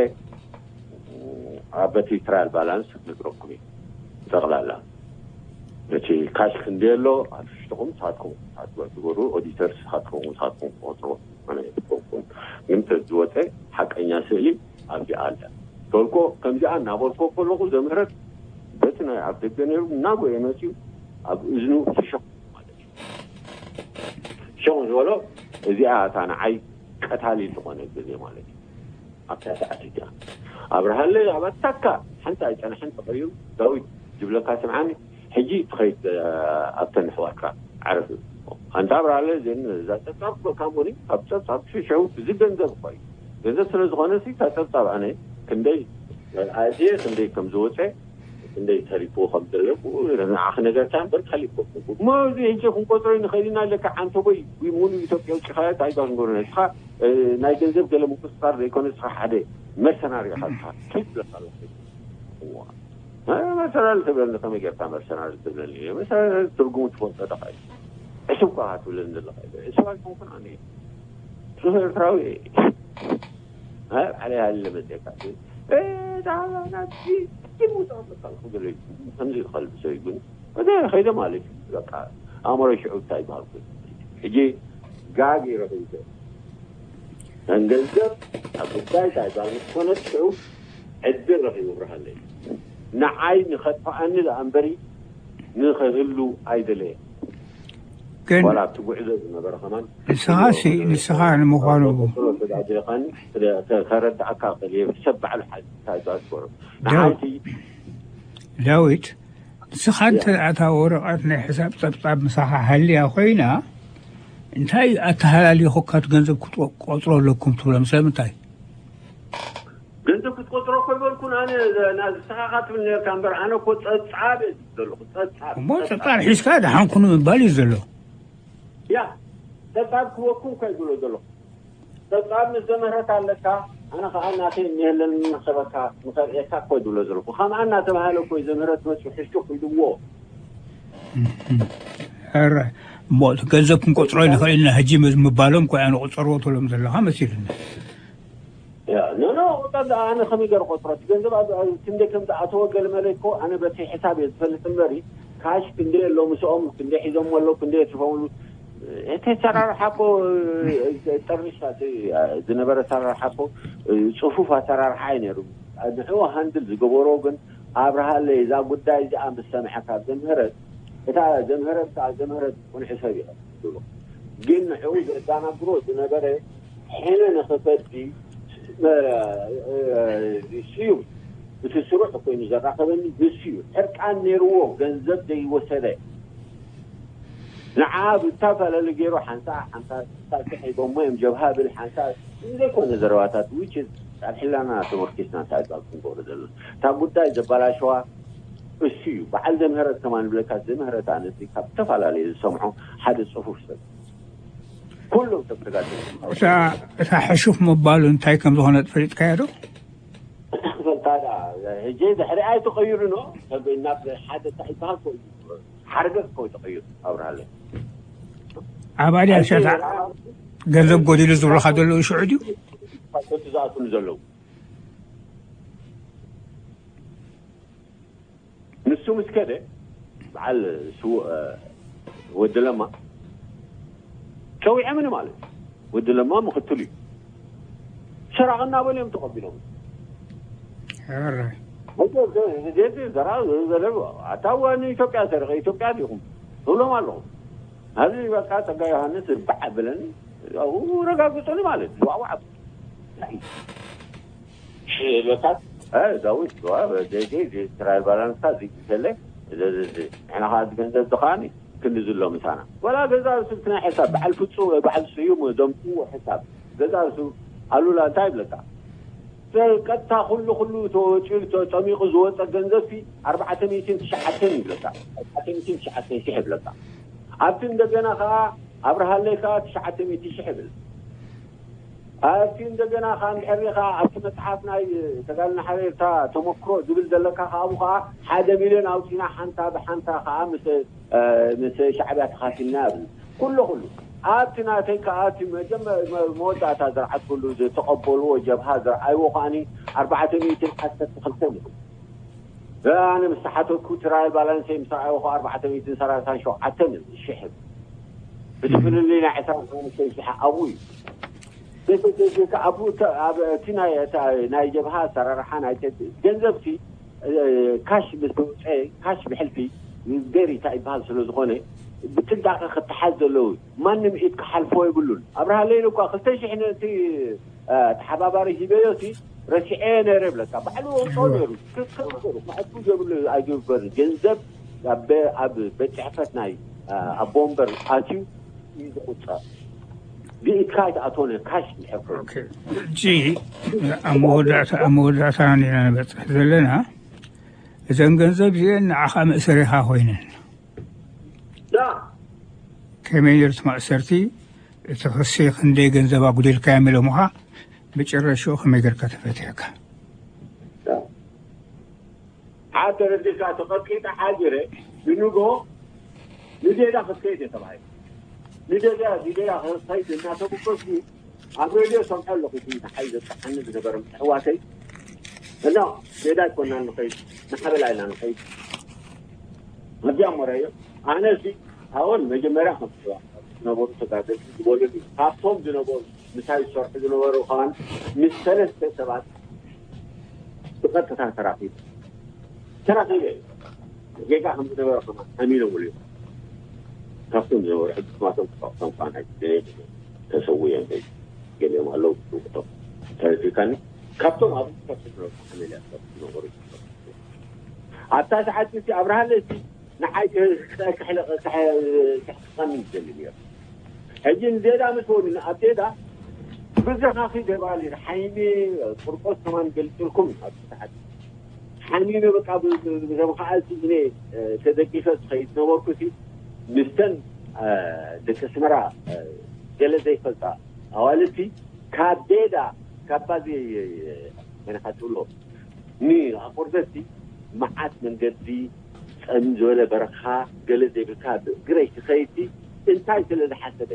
ኣብ በቲ ትራያል ባላንስ ነግረኩም እዩ ጠቕላላ እቲ ካሽ ክንደይ ኣሎ ኣብ ሽትኹም ሳትኩም ሳትኩም ትገብሩ ኦዲተርስ ሳትኩም ሳትኩም ትቆፅሩ ኣነ ኣይትፈልኩም ግን ተዝወፀ ሓቀኛ ስእሊ ኣብዚኣ ኣለ ተልኮ ከምዚኣ እናበልኮ ከለኹ ዘምህረት በቲ ናይ ኣብ ደገ ነይሩ እናጎየ መፅዩ ኣብ እዝኑ ፍሸኽ ማለት እዩ ሽቕ ዝበሎ እዚኣ እታ ንዓይ ቀታሊ ዝኾነ ግዜ ማለት እዩ ኣብታ ሰዓት እዚኣ ኣብርሃለይ ኣብ ኣታካ ሓንቲ ኣይፀንሐን ተቐይሩ ዳዊት ዝብለካ ስምዓኒ ሕጂ ትኸይድ ኣብተን ኣሕዋትካ ዓረፍ ኣንታ ኣብርሃለ ዘን እዛ ጸብጻብ ክበካ እሞኒ ካብ ጸብጻብ ሽሽዑ እዚ ገንዘብ እኳ እዩ። ገንዘብ ስለ ዝኾነ ሲ እታ ጸብጻብ ኣነ ክንደይ ኣእትየ ክንደይ ከም ዝወፀ ክንደይ ተሪፍዎ ከም ዘሎ ንዓኺ ነገርካ እምበር ካሊእ እኮ እሞ እዚ ሕጂ ክንቆፅሮ ንኸይድ ኢና ኣለካ ዓንተቦይ ሙሉ ኢትዮጵያ ውፅኻዮ እንታይ ዶ ክንገብሮ ንስኻ ናይ ገንዘብ ገለ ምቁፅፃር ዘይኮነ ንስኻ ሓደ መርሰናሪ ኢኻ ንስኻ ኪድ ብለካ ኣለኹ መርሰናሪ ትብለኒ ከመይ ጌርካ መርሰናሪ ትብለኒ መርሰናሪ ትርጉሙ ትፈልጦ ዶ ዕሱብ ከኣ ትብለኒ ዘለኻ ዕሱብ ኣይኮንኩን ኣነ ጽሑፍ ኤርትራዊ እየ ኣብ ዓለይ ሃለ መፅእካ ዳላናዚ ግን ውፃእ በቃ ዝኽእል ከምዚ ዝኽእል ሰብ ይጉን ወደ ኸይደ ማለት እዩ በቃ ኣእምሮ ሽዑ እንታይ ይበሃል ሕጂ ጋግ ይረኽብ ከም ገንዘብ ኣብ ጉዳይ እንታይ ይበሃል ምስ ኮነት ሽዑ ዕድል ረኺቡ ብርሃለይ ንዓይ ንኸጥፍኣኒ ደኣ እምበሪ ንኸህሉ ኣይደለየ ግን ዋላ ኣብቲ ጉዕዞ ዝነበረ ከማን ንስኻሲ ንስኻ ንምዃኑ ተረዳእካ ክእል ሰብ ባዕሉ ሓዚ እንታይ ዝኣስበሩ ንዓይቲ ዳዊት ንስኻ እንተ ኣታ ወረቐት ናይ ሕሳብ ጸብጻብ ምሳኻ ሃልያ ኮይና እንታይ ኣተሃላሊኹካ እቲ ገንዘብ ክትቆጽሮ ኣለኩም ትብሎም ስለምንታይ ገንዘብ ክትቆፅሮ እኮ ይበልኩን ኣነ ንስኻኻ ትብል ነርካ እምበር ኣነ እኮ ፀብፃብ እየ ዘለኹ ፀብፃብ እሞ ፀብፃብ ሒዝካ ደሓንኩ ንምባል እዩ ዘሎ ያ ፀብፃብ ክወኩም እኮ ይብሎ ዘለኹ ፀብፃብ ምስ ዘምህረት ኣለካ ኣነ ከዓ እናተይ እኒሀለን ንክበካ ንኸርእየካ እኮ ይብሎ ዘለኹ ከምኣ እናተባሃለ እኮ እዩ ዘምህረት መፅኡ ሕሹክ ኢልዎ ሕራይ እሞ እቲ ገንዘብ ክንቆፅሮ ንኽእል ኢና ሕጂ ምባሎም እኮ እያ ንቁፀርዎ ትብሎም ዘለኻ መሲሉኒ ኖ ኖ ቁጠር ደኣ ኣነ ከመይ ገር ቆፅሮ እቲ ገንዘብ ኣብ ክንደይ ከም ዝኣተወ ገለ መለ እኮ ኣነ በቲ ሕሳብ እየ ዝፈልጥ እምበሪ ካሽ ክንደይ ኣሎ ምስኦም ክንደይ ሒዞም ኣለዉ ክንደይ የትርፎምሉ እቲ ኣሰራርሓ እኮ ጠርኒሽካ ዝነበረ ኣሰራርሓ እኮ ፅፉፍ ኣሰራርሓ እዩ ነይሩ ንዕኡ ሃንድል ዝገበሮ ግን ኣብርሃ ኣለይ እዛ ጉዳይ እዚኣ ምስ ሰምዐ ካብ ዘምህረት እታ ዘምህረት ከዓ ዘምህረት ቁንዒ ሰብ እዩ ትብሎ ግን ንዕኡ ዘዳናግሮ ዝነበረ ሕነ ንኽፈዲ ስዩ እቲ ስሩዕ ኮይኑ ዘራኸበኒ ንሱ እዩ ሕርቃን ነይርዎ ገንዘብ ዘይወሰደ ንዓ ብዝተፈላለዩ ገይሩ ሓንሳ ሓንሳ ሳልሒ ሂቦሞ እዮም ጀብሃ ብል ሓንሳ ዘይኮነ ዘረባታት which is ኣብ ሕላና ተመርኪስና እንታይ ቃል ክንገብሮ ዘለና እታ ጉዳይ ዘበላሸዋ እሱ እዩ በዓል ዘምህረት ከማን ብለካ ዘምህረት ኣነሲ ካብ ዝተፈላለዩ ዝሰምዖ ሓደ ፅፉፍ ሰብ ኩሎም ሰብ ተጋደልቲ እታ ሕሹፍ ምባሉ እንታይ ከም ዝኾነ ፈሊጥካዮ ዶ ፈልታ ዳ ሕጂ ድሕሪ ኣይትቐይሩ ኖ ሰብ ናብ ሓደ እንታይ ይበሃል ሓርገግ እኮ ተቐይሩ ኣብርሃለ ኣባዲ ኣሸታ ገንዘብ ጎዲሉ ዝብልካ ዘለዉ ሽዑ ድዩ ዝኣትሉ ዘለዉ ንሱ ምስ ከደ በዓል ስዉእ ወዲ ለማ ጨዊዐምኒ ማለት እዩ ወዲ ለማ ምኽትሉ እዩ ሰራቕ እናበሉ እዮም ተቐቢሎም ዘራ ዘራ ዘለ ኣታ ንኢትዮጵያ ሰሪቐ ኢትዮጵያ ዲኹም እብሎም ኣለኹ ኣብዚ በቃ ጸጋ ዮሃንስ ባዕ ብለኒ ረጋግጹኒ ማለት እዩ ዋዕዋዕ ሽሎታት ዳዊት ትራይል ባላንስካ ዝይሰለ ንሕና ከዓ ዝገንዘብ ዝኸዓኒ ክንዲ ዝሎ ምሳና ወላ ገዛ ርሱ ናይ ሕሳብ በዓል ፍፁ በዓል ስዩም ዘምፅዎ ሕሳብ ገዛ ርሱ ኣሉላ እንታይ ይብለካ ቀጥታ ኩሉ ኩሉ ተወፂኡ ተጠሚቑ ዝወፀ ገንዘብ ሲ ኣርባዕተ ሚእትን ትሽዓተን ይብለካ ኣርባዕተ ሚእትን ትሽዓተን ሽሕ ይብለካ ኣብቲ እንደገና ከዓ ኣብርሃለይ ከዓ ትሽዓተ ሚእቲ ሽሕ ይብል ኣብቲ እንደገና ከዓ እንድሕር ሪኻ ኣብቲ መፅሓፍ ናይ ተጋልና ሓቤርታ ተመክሮ ዝብል ዘለካ ከኣቡ ከዓ ሓደ ሚልዮን ኣውፂና ሓንታ ብሓንታ ከዓ ምስ ምስ ሻዕብያ ተኻፊልና ይብል ኩሉ ኩሉ ኣብቲ ናተይ ከዓ እቲ መወዳእታ ዝረዓት ኩሉ ዝተቐበልዎ ጀብሃ ዝረኣይዎ ከዓኒ ኣርባዕተ ሚእትን ዓሰርተ ክልተን ይብል ኣነ ምስ ተሓተኩ ትራይል ባላንሰይ ምስ ረኣይዎ ከዓ ኣርባዕተ ሚእትን ሰላሳን ሸውዓተን ይብል ሽሕ እቲ ፍልልይ ናይ ዕስራን ሓሙሽተን ሽሕ ኣብኡ እዩ እቲ ናይ ጀብሃ ኣሰራርሓ ናይ ገንዘብቲ ካሽ ምስ ተውፀ ካሽ ብሕልፊ ገሪ እንታይ ይበሃል ስለ ዝኾነ ብጥንቃቐ ክተሓዝ ዘለዎ እዩ ማንም ኢድ ክሓልፎ የብሉን ኣብርሃ ለይሉ እኳ ክልተ ሽሕ ነቲ ተሓባባሪ ሂበዮ ሲ ረሲዐ ነይረ ይብለካ ባዕሉ ወንጦ ነይሩ ክክሩ ክሕቱ ዘብሉ ኣይግበርን ገንዘብ ኣብ ቤት ፅሕፈት ናይ ኣቦ ወንበር ኣትዩ እዩ ዝቁጸር። ብኢድካ ኣይትኣትዎን፣ ካሽ እንድሕር ኮይኑ። ኦኬ። ሕጂ ኣብ መወዳእታ፣ ኣብ መወዳእታ ኢና ንበጽሕ ዘለና። እዘን ገንዘብ እዚአን ንዓኻ መእሰሪኻ ኮይነን። ዳ። ከመይ ነርት ማእሰርቲ፣ እቲ ክሲ ክንደይ ገንዘብ ኣጉዲልካዮም ኢሎምኻ፣ መጨረሽኡ ከመይ ጌርካ ተፈቲሕካ? ዳ። ሓደ ረዲካ ተቐጥቂጠ ሓዲረ፣ ብንጎ ንዴዳ ክትከይድ እየ ተባሂሉ። ንዴዳ፣ ንዴዳ ክትከይድ እናተበገስኩ ኣብ ሬድዮ ሰምዖ ኣለኹ፣ እቲ ንዓይ ዘጥቅዓኒ ዝነበረ ምትሕዋሰይ። እና ዴዳ ኣይኮናን ንኸይድ፣ ንሓበላ ኢና ንኸይድ። ኣብዚኣ እሞ ረኣዮ፣ ኣነ እዚ ኣወል መጀመርያ ከም ዝነበሩ ተጋደልቲ ዝበሉኒ፣ ካብቶም ዝነበሩ ምሳይ ዝሰርሑ ዝነበሩ ከማን ምስ ሰለስተ ሰባት ብቐጥታ ተራኺቡ፣ ተራኺበ። ጌጋ ከም ዝነበረ ከማን ኣሚኖምሉ እዮም። ካብቶም ዝነበሩ ሕጂ ክማቶም ክጠቕሶም ከኣ ናይ ተሰውኡ እዮም። ገሊኦም ኣለዉ፣ ብቁቶም ተረዲእካኒ። ካብቶም ኣብ ካብ ዝነበሩ ሓመልያ ዝነበሩ፣ ኣብታ ሰዓት እቲ ኣብርሃለ እቲ ንዓይ ክሕልቐኒ ይደሊ ነይሩ። ሕጂ ንዴዳ ምስ በሉኒ፣ ኣብ ዴዳ ብዘኻኺ ደባሊ ሓይሚ ቁርቆስ ከማን ገልጽልኩም፣ ኣብ ሰዓት ሓሚመ በቃ ብ-፣ ብ-፣ ብዘምክኣልቲ እነ፣ እ፣ ተደጊፈ ዝኸይድ ነበርኩ። እቲ ምስተን፣ እ፣ ደቂ ኣስመራ፣ እ፣ ገለ ዘይፈልጣ ኣዋልድቲ ካብ ዴዳ፣ ካብ ባዚ፣ እ፣ መን ኢኻ ትብሎ፣ ንኣቑርደትሲ መዓት መንገዲ፣ ጸም ዝበለ በረኻ፣ ገለ ዘይብልካ ብእግረይ ክኸይድሲ እንታይ ስለ ዝሓሰበ፣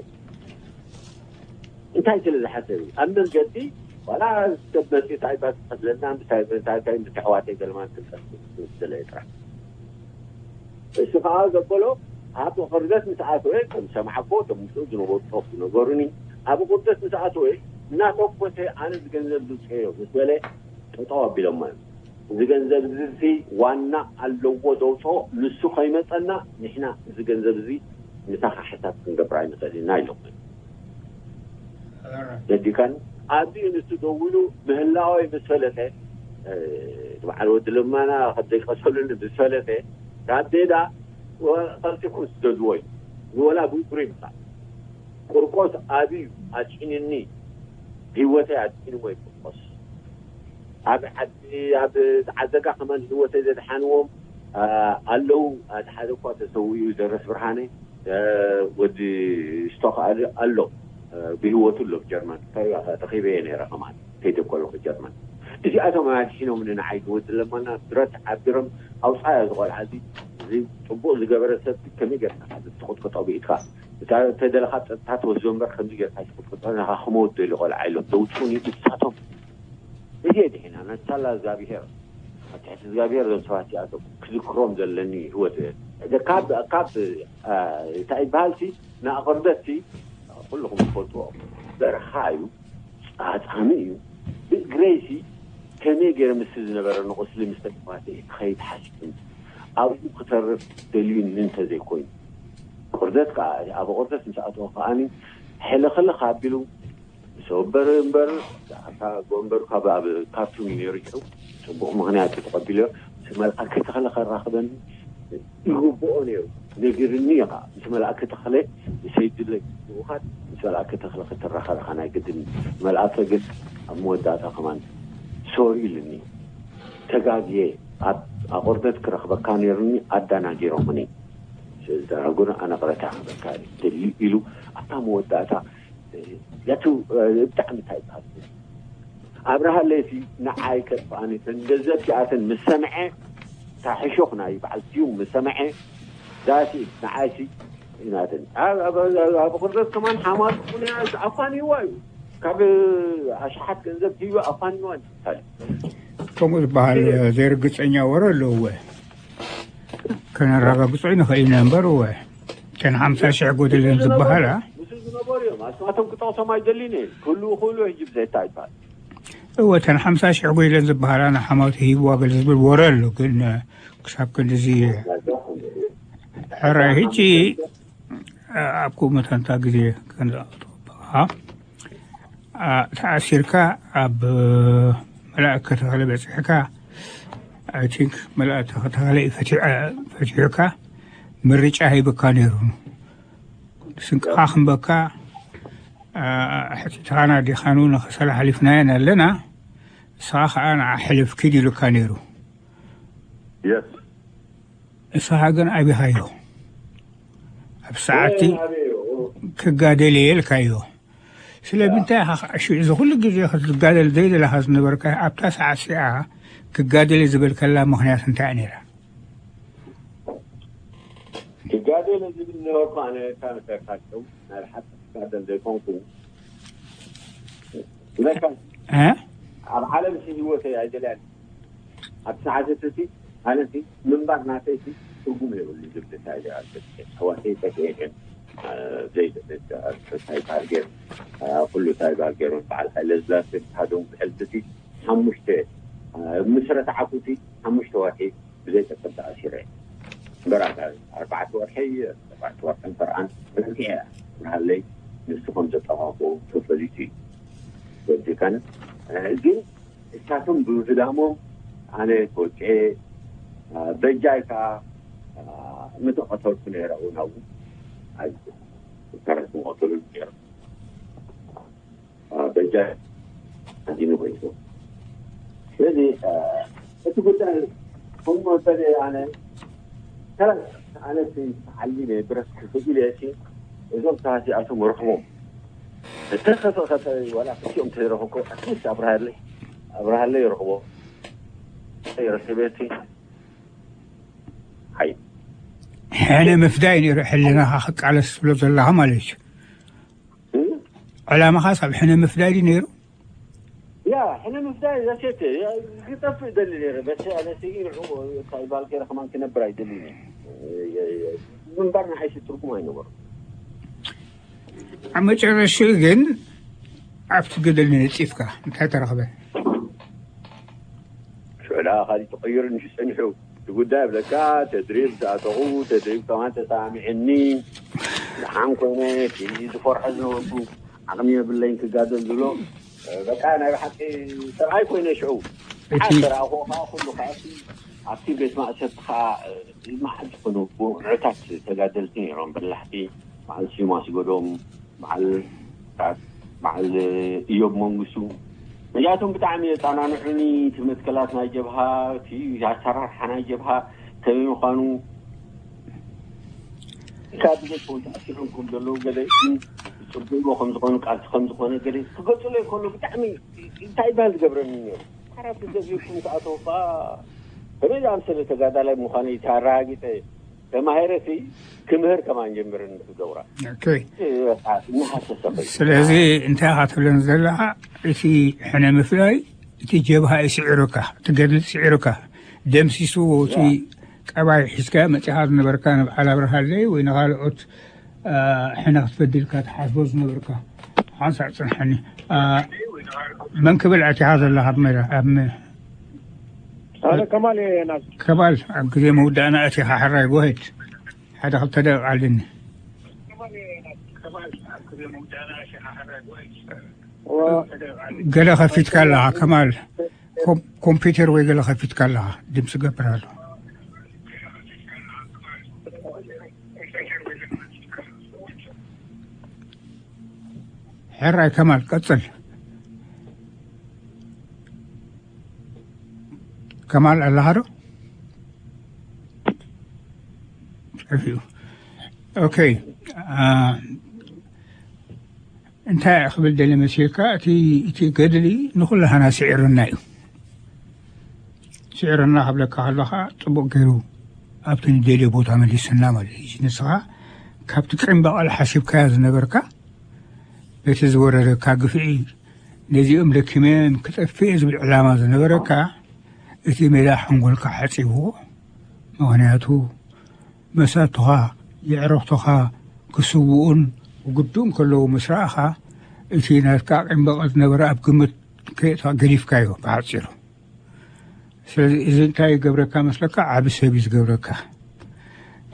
እንታይ ስለ ዝሓሰብ እዩ? ኣብ መንገዲ ዋላ ሰብ መፂኡ እንታይ ባስ ከፍለና፣ ምሳይ ምሳይ ምሳይ ምስ ኣሕዋተይ ገልማን ክንጠፍ ዝደለ ጥራሕ። እሱ ከዓ ዘበሎ ኣብ ቁርደት ምስ ኣተወ፣ ከም ሰማዕኮ፣ እቶም ምስኡ ዝነበሩ ጦፍ ዝነበሩኒ፣ ኣብ ቁርደት ምስ ኣተወ እናተኮሰ ኣነ ዝገንዘብ ዝውፅኦ ምስ በለ ጠጠው ኣቢሎሞ እዮም። እዚ ገንዘብ እዚ ዋና ኣለዎ ዘውፅኦ፣ ንሱ ከይመፀና ንሕና እዚ ገንዘብ እዚ ምሳኻ ሕሳብ ክንገብር ኣይንኽእል ኢና ኢሎም። ደዲካን ኣብዚ ንሱ ደዊሉ ምህላወይ ምስ ፈለጠ፣ እ፣ በዓል ወዲ ለማና ከም ዘይቀሰሉኒ ምስ ፈለጠ፣ ካብ ዴዳ ወ-፣ ቀልጢፉ ዝደልዎ እዩ። ንወላ ብእግሩ ይምጻእ። ቁርቆስ ኣብዩ ኣጽዒኑኒ፣ ህይወተይ ኣድሒንዎ እዩ ቁርቆስ። ኣብ ዓዲ፣ ኣብ ዓዘጋ ከማን ህይወተይ ዘድሓንዎም፣ ኣ፣ ኣለዉ። እቲ ሓደ እኳ ተሰዊኡ እዩ፣ ደረስ ብርሃነ፣ እ፣ ወዲ ስቶክ ኣል-፣ ኣሎ፣ እ፣ ብህይወቱ ኣሎ፣ ብጀርመን። እንታይ እዩ፣ ተኺበ እየ ነይረ ከማን፣ ከይደ ከለኹ ጀርመን። እዚኣቶም ኣድሒኖምኒ ንዓይ፣ ንወዲ ለማና ብረት ዓቢሮም፣ "ኣውጻያ ዝቖልዓ እዚ፣ እዚ ጽቡቕ ዝገበረ ሰብ ከመይ ጌርካ ትቕጥቅጦ ብኢድካ?" እታ ተደለኻ ጸጥታ ትወስዶ እምበር ከምዚ ጌርካ ኣይትቕጥቅጦ፣ ናኻ ክመውት ደልዩ ቆልዓ ኢሎም ዘውጽኡኒ ንሳቶም። እዚ የድሒና፣ ነታላ እግዚኣብሄር፣ ኣብ ትሕቲ እግዚኣብሄር እዞም ሰባት እዚኣቶም ክዝክሮም ዘለኒ ህይወት እየ። ካብ፣ ካብ፣ አ፣ እንታይ ይበሃልሲ፣ ንኣቕርደትሲ ኩልኹም ትፈልጥዎ በረኻ እዩ። ጻጻሚ እዩ። ብእግረይሲ ከመይ ገይረ ምስቲ ዝነበረ ንቁስሊ ምስ ተግባቴ ክኸይድ ሓሲቡ ኣብኡ ክተርፍ ደልዩኒ እንተዘይኮይኑ፣ ቁርደት ከኣ ኣብ ቁርደት ምስ ኣተወ ከኣኒ ሕልኽልኽ ኣቢሉ ምስ ወንበር እምበር፣ ኣታ ወንበሩ ካብ ኣብ ካርቱም እዩ ነይሩ ሽዑ። ጽቡቕ ምኽንያት እዩ ተቐቢሉ። ምስ መልኣከ ተኽለ ከራኽበኒ ይግብኦ ነይሩ። ነጊርኒ እዩ ኸዓ። ምስ መልኣከ ተኽለ፣ ንሰይድለ ልኡኻት ምስ መልኣከ ተኽለ ክትራኸብ ኢኻ ናይ ግድን። መልኣከ ግን ኣብ መወዳእታ ከማን ሶሪ ኢሉኒ። ተጋግየ፣ ኣብ ኣቑርደት ክረኽበካ ነይሩኒ፣ ኣዳናጊሮምኒ። ስለዝደረጉን ኣነ ቅረታ ክበካ ደልዩ ኢሉ ኣብታ መወዳእታ ያቱ ብጣዕሚ እንታይ ይበሃል ኣብርሃ ለይሲ ንዓይ ከጥፍኣኒ እተን ገንዘብ እቲኣተን ምስ ሰምዐ፣ እታ ሕሾኽ ናይ በዓል ስዩም ምስ ሰምዐ፣ ዳሲ ንዓይሲ ናተን ኣብ፣ ኣብ፣ ኣብ፣ ኣብ ቁርደት ከማን ሓማት ኣፋንይዋ እዩ። ካብ ኣሽሓት ገንዘብ ሂቡ ኣፋንይዋ እዩ። ከምኡ ዝበሃል ዘይርግጸኛ ወረ ኣለዎ። ከነረጋግጾ ንኽእል ኢና እምበር፣ እወ፣ እተን ሓምሳ ሽሕ ጎደለን ዝበሃላ፣ ምስኡ ዝነበሩ እዮም። ኣስማቶም ክጠቕሶም ኣይደልን እየ። ክህልዉ ክህልዉ ሕጂ ብዘይታ ይበሃል። እወ፣ እተን ሓምሳ ሽሕ ጎደለን ዝበሃላ ንሓማውት ሂብዋ ገለ ዝብል ወረ ኣሎ፣ ግን ክሳብ ክንድዚ ሕራይ። ሕጂ ኣብ ከምኡ መታን እታ ግዜ ከንዝኣቶ፣ ኣ፣ ተኣሲርካ ኣብ መልኣከ ተኽለ በጺሕካ፣ I think መልኣከ ተኽለ እዩ ፈቲዑ-፣ ፈቲሑካ፣ ምርጫ ሂብካ ነይሩ። ስንቅኻ ክንበካ፣ አ፣ ሕጽትኻና ዲኻኑ ንኸሰላ ሓሊፍናየን ኣለና። ንስኻ ኸኣ ንዓ ሕልፍ ኪድ ኢሉካ ነይሩ። የስ። ንስኻ ግን ኣቢኻዮ። ኣብ ሰዓቲ ክጋደል እየ ኢልካዮ። ስለምንታይ ኢኻ ሽዑ እዚ ኩሉ ግዜ ክትጋደል ዘይደለኻ ዝነበርካ ኣብታ ሰዓት እዚኣ ክጋደል ዝበልከላ ምኽንያት እንታይ እያ ነይራ? ክጋደል ዝብል ነበርኩ ኣነ ካብ ሰርካቸው ናይ ብሓቂ ክጋደል ዘይኮንኩ ብለካ እ? ኣብ ዓለም ሲ ህይወተይ ኣይደልያን ኣብ ሰዓት እቲ ኣነ ሲ ምንባር ናተይ ሲ ትርጉም የብሉ ዝብል እንታይ ኣሕዋተይ ጠቂኤ ዘይሳይባር ገይሩ ኩሉ ሳይባር ገይሩ በዓል ሓይለ ስላሴ ብሓደም ብሕልቲ ሲ ሓሙሽተ ምስረታ ዓኩ ሲ ሓሙሽተ ወርሒ ብዘይ ጠቅም ተኣሲረ እምበር ኣርባዕተ ወርሒ ኣርባዕተ ወርሕን ፈርኣን ረኪዐ እያ ብርሃለይ ንሱ ከም ዘጠፋፍኦ ተፈሊጡ እዩ በዚካን ግን እሳቶም ብምህዳሞም ኣነ ተወቂዐ በጃይ ከዓ ምተቐተልኩ ነይረ እውን ኣብኡ ኣይተረፉ ቀተሉ ነይረ በጃ ኣዚሙ ኮይኑ ስለዚ እቲ ጉዳይ ከም መበለ ኣነ ከላስ ኣነ ዓሊመ ብረት ክኽእል እየ እዞም ሰባት እዚኣቶም ረኽቦም እንተ ከፈኸፈ ዋላ ክልቲኦም ተይረኸብኮ ኣትሊስት ኣብርሃለይ ኣብርሃለይ ይረኽቦ ይረክበ ሓይ ሕነ ምፍዳይ ነይሩ ሕልናኻ ክቃለስ ትብሎ ዘለኻ ማለት እዩ ዕላማኻስ ኣብ ሕነ ምፍዳይ ድዩ ነይሩ ያ ሕነ ምፍዳይ ዘሴተ ክጠፍእ ደሊ ነይረ በስ ኣነሲ ንዑ ካብ ባልከረ ከማን ክነብር ኣይደሊ ምንባር ንሓይሲ ትርጉም ኣይነበሩ ኣብ መጨረሽኡ ግን ኣብቲ ገደል ነፂፍካ እንታይ ተረኽበ ሽዑ ደኣ ካሊእ ተቐይሩ ንሱ ጸኒሑ እቲ ጉዳይ ብለካ ተድሪብ ዝኣተኹ ተድሪብ ከማን ተሰማሚዕኒ ደሓን ኮይነ እቲ ዝፈርሖ ዝነበርኩ ዓቕሚ የብለይን ክጋደል ዝብሎ በቃ ናይ ብሓቂ ሰብኣይ ኮይነ ሽዑ ደሓን ተረኣኹ ከዓ ኩሉ ከዓ ኣብቲ ቤት ማእሰርቲ ከዓ ዝመሓዝ ዝኾኑ ብርዕታት ተጋደልቲ ነይሮም በላሕቲ በዓል ስዩም ኣስገዶም በዓል በዓል እዮብ መንግስቱ እዚኣቶም ብጣዕሚ የፃናንዑኒ እቲ መትከላት ናይ ጀብሃ እቲ ኣሰራርሓ ናይ ጀብሃ ከመይ ምኳኑ ካብ ብዘይከውን ተኣሲሮም ከም ዘለዉ ገለ ግን ፅቡቅዎ ከም ዝኾኑ ቃልሲ ከም ዝኾነ ገለ ክገልፅሎ ከሎ ብጣዕሚ እንታይ ይበሃል ዝገብረኒ ነይሩ ሓራስ ዘቢልኩም ተኣተው ከዓ ከመይ ዝኣምሰለ ተጋዳላይ ምዃነይ ተኣረጋጊፀ ተማሂረ ሲ ክምህር ከማን ጀምርን ክገብራ ኦኬ እናሃሰሰ ስለዚ እንታይ ኢኻ ትብለኒ ዘለኻ እቲ ሕነ ምፍላይ እቲ ጀብሃ እዩ ስዒሩካ እቲ ገድሊ ስዒሩካ ደምሲስዎ እቲ ቀባይ ሒዝካ መፂኻ ዝነበርካ ንበዓል ኣብርሃለይ ወይ ንኻልኦት ሕነ ክትፈድልካ ትሓስቦ ዝነበርካ ሓንሳእ ፅንሐኒ መን ክብል ኣቲኻ ዘለኻ ኣብ መ- ኣብ መ- ኣነ ከማል እየ ናዝ ከማል ኣብ ግዜ መውዳእና ኣቲኻ ሕራይ ጎሄድ ሓደ ክልተ ደቂቕ ኣለኒ ገለ ከፊትካ ኣለኻ ከማል ኮም- ኮምፒውተር ወይ ገለ ከፊትካ ኣለኻ ድምፂ ገብር ኣሎ ሕራይ ከማል ቀፅል ከማል ኣለኻ ዶ ጠፊኡ ኦኬ እንታይ ክብል ደሊ መሲልካ እቲ ገድሊ ንኩላህና ስዒርና እዩ ስዒርና ክብለካ ከሎ ከዓ ፅቡቅ ገይሩ ኣብቲ ንደልዮ ቦታ መሊሱና ማለት እዩ ንስኻ ካብቲ ቂም በቐል ሓሲብካዮ ዝነበርካ በቲ ዝወረደካ ግፍዒ ነዚኦም ደኪመ ክጠፍእ ዝብል ዕላማ ዝነበረካ እቲ ሜዳ ሓንጎልካ ሓፂብዎ ምኽንያቱ መሳቱኻ የዕረኽቶኻ ክስውኡን ክጉድኡን ከለዉ ምስ ረኣኻ እቲ ናትካ ቂም በቐል ዝነበረ ኣብ ግምት ከየእትኻ ገዲፍካዮ ብሓፂሩ ስለዚ እዚ እንታይ ይገብረካ መስለካ ዓቢ ሰብ እዩ ዝገብረካ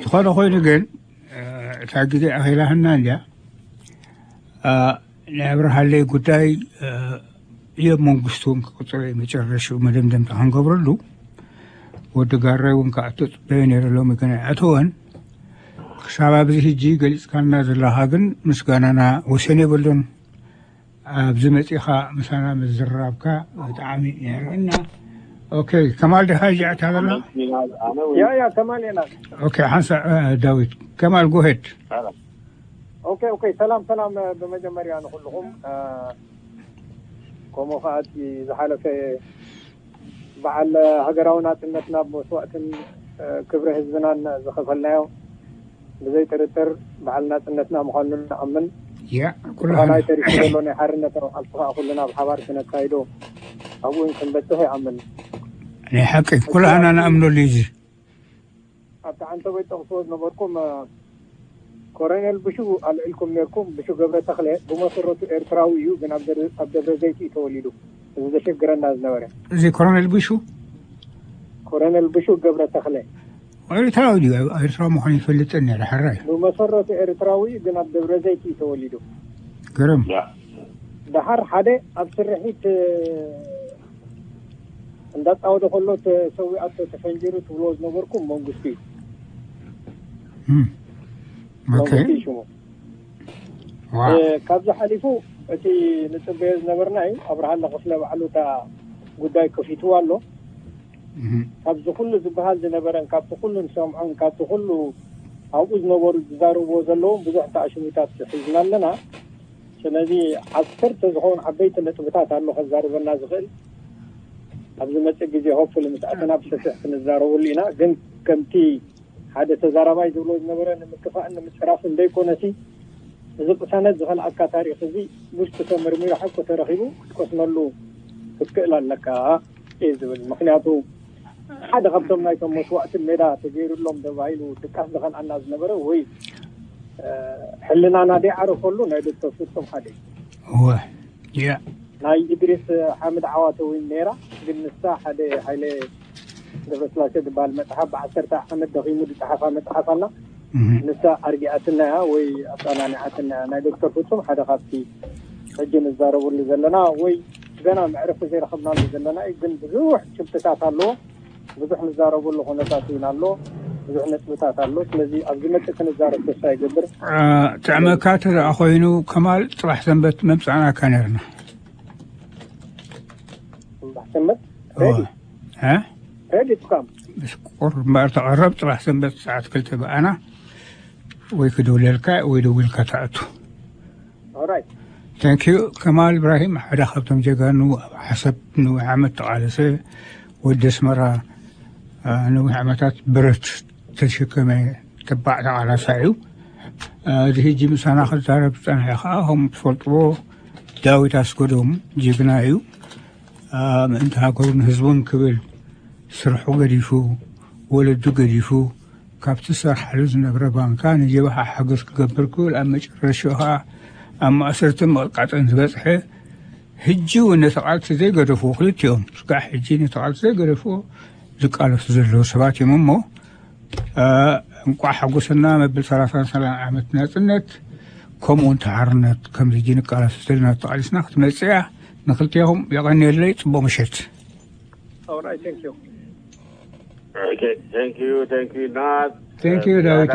ዝኾነ ኮይኑ ግን እታ ግዜ ኣኺላህና እንድያ ናይ ኣብርሃለይ ጉዳይ እዮብ መንግስቱ ክቅፅሎ መጨረሽኡ መደምደምታ ክንገብረሉ ወዲ ጋራይ እውን ከዓ ተፅበዮ ነይረ ሎሚ ግን ኣይኣተወን ክሳብ ኣብዚ ሕጂ ገሊጽካልና ዘለኻ ግን ምስጋናና ወሰን የብሉን። ኣብዚ መጺኻ ምሳና ምዝራብካ ብጣዕሚ የርዕና። ኦኬ፣ ከማል ድኻ ይጅዕታ ዘላ? ያ ያ ከማል የና ኦኬ፣ ሓንሳ እ፣ ዳዊት ከማል ጎሄድ። ኦኬ ኦኬ ሰላም ሰላም። ብመጀመርያ ንኩልኹም እ፣ ከምኡ ከዓ እቲ ዝሓለፈ በዓል ሃገራዊ ናፅነትና ብመስዋእትን እ፣ ክብሪ ህዝብናን ዝኸፈልናዮ ብዘይ ጥርጥር በዓል ናፅነትና ምዃኑ ንኣምን። ያ ብኻልኣይ ኩላህና ተሪፉ ዘሎ ናይ ሓርነት ቃልሲ ከዓ ኩልና ብሓባር ክነካይዶ ኣብኡ እውን ክንበፅሕ ይኣምን። ናይ ሓቂ ኩላህና ንኣምነሉ እዩ። እዚ ኣብቲ ዓንተቦይ ጠቕስዎ ዝነበርኩም እ፣ ኮሎኔል ብሹ ኣልዒልኩም ነርኩም። ብሹ ገብረ ተኽለ ብመሰረቱ ኤርትራዊ እዩ፣ ግን ኣብ ደር- ኣብ ደብረ ዘይት እዩ ተወሊዱ። እዚ ዘሸግረና ዝነበረ እዚ ኮሎኔል ብሹ ኮሎኔል ብሹ ገብረ ተኽለ ኤርትራዊ ድዩ? ኤርትራዊ ምዃኑ ይፈልጥን ነረ። ሕራይ ብመሰረቱ ኤርትራዊ እዩ፣ ግን ኣብ ደብረ ዘይት እዩ ተወሊዱ። ገርም። ደሓር ሓደ ኣብ ስርሒት እ፣ እንዳጻወደ ከሎ ተሰዊኣቶ ተፈንጂሩ ትብሎ ዝነበርኩም መንግስቲ እዩ። እም። ኦኬ። መንግስቲ እዩ ሽሙ። ዋው። እ፣ ካብዚ ሓሊፉ እቲ ንጽበዮ ዝነበርና እዩ። ኣብርሃለ ክፍለ ባዕሉ እታ ጉዳይ ከፊትዋ ኣሎ። እም። ካብዚ ኩሉ ዝበሃል ዝነበረን ካብቲ ኩሉ ንሰምዖን ካብቲ ኩሉ ኣብኡ ዝነበሩ ዝዛረብዎ ዘለውን ብዙሕ ተኣሽሙታት ሒዝና ኣለና። ስለዚ ዓሰርተ ዝኾኑ ዓበይቲ ነጥብታት ኣሎ ከዛርበና ዝኽእል። ኣብዚ መጽእ ግዜ ሆፕፉሊ ምስ ኣተና ብሰፊሕ ክንዛረበሉ ኢና። ግን ከምቲ ሓደ ተዛራባይ ዝብሎ ዝነበረ ንምክፋእን ንምጽራፍን ዘይኮነሲ እዚ ቅሳነት ዝኸልኣካ ታሪኽ እዚ ውሽጡ ተመርሚሩ ሓቁ ተረኺቡ ክትቀስመሉ ክትክእል ኣለካ እየ ዝብል። ምክንያቱ ሓደ ካብቶም ናይቶም መስዋእትን ሜዳ ተገይሩሎም ተባሂሉ ድቃስ ዝኸልኣና ዝነበረ ወይ እ፣ ሕልናና ደይዓረፈሉ ናይ ዶክተር ፍጹም ሓደ እዩ። እወ። ያ ናይ ኢድሪስ ሓምድ ዓዋተ እውን ነይራ፣ ግን ንሳ ሓደ ሓይለ ገብረስላሴ ዝበሃል መፅሓፍ ብዓሰርተ ዓመት ደኺሙ ዝፀሓፋ መፅሓፍ ኣላ። እም። ንሳ ኣርጊኣትና እያ ወይ ኣፀናኒዓትና እያ። ናይ ዶክተር ፍጹም ሓደ ካብቲ ሕጂ ንዛረበሉ ዘለና ወይ ገና መዕረፊ ዘይረኸብናሉ ዘለና እዩ። ግን ብዙሕ ጭብጥታት ኣለዎ። ብዙሕ ንዛረበሉ ኩነታት እውን ኣሎ። ብዙሕ ነጥብታት ኣሎ። ስለዚ ኣብ ዝመፅእ ክንዛረብ ተስፋ ይገብር። አ፣ ጥዕመካ ተደኣ ኮይኑ ከማል ፅባሕ ሰንበት መምፃእናካ ነርና። ጽባሕ ሰንበት እወ። ሬዲ እ? ሬዲ ትካም ምስ ቁር እምበር ተቐረብ ፅባሕ ሰንበት ሰዓት ክልተ ብኣና ወይ ክድውለልካ ወይ ደዊልካ ትኣቱ። ኦራይት ታንክ ዩ ከማል እብራሂም፣ ሓደ ካብቶም ጀጋኑ ኣብ ሓሰብ ነዊሕ ዓመት ተቓለሰ፣ ወዲ ኣስመራ፣ አ፣ ነዊሕ ዓመታት ብረት ተሸከመ ተባዕ ተቓላሳይ እዩ። አ፣ እዚ ሕጂ ምሳና ክዛረብ ዝጸንሐ ከዓ ከም ትፈልጥዎ ዳዊት ኣስገዶም ጅግና እዩ። አ፣ ምእንቲ ሃገሩን ህዝቡን ክብል ስርሑ ገዲፉ፣ ወለዱ ገዲፉ፣ ካብቲ ዝሰርሓሉ ዝነብረ ባንካ ንጀብሃ ሓገዝ ክገብር ክብል ኣብ መጨረሻ ከዓ ኣብ ማእሰርቲ ምቕጥቃጥን ዝበፅሐ፣ ሕጂ እውን ነቲ ቃልሲ ዘይገደፍዎ ክልቲኦም ስጋዕ ሕጂ ነቲ ቃልሲ ዘይገደፍዎ ዝቃለሱ ዘለዉ ሰባት እዮም እሞ፣ እ፣ እንቋዕ ሓጎሰና መብል ሰላሳን ሰላሳን ዓመት ናጽነት፣ ከምኡ እውን ሓርነት ከምዚ ሕጂ ንቃለሱ ዘለና ተቓሊስና ክትመጽእ እያ። ንክልቴኹም የቐንየለይ፣ ጽቡቕ ምሸት። ኦራይት ታንክ ዩ Okay, thank you, thank you, Nat. Thank you, ዳዊት።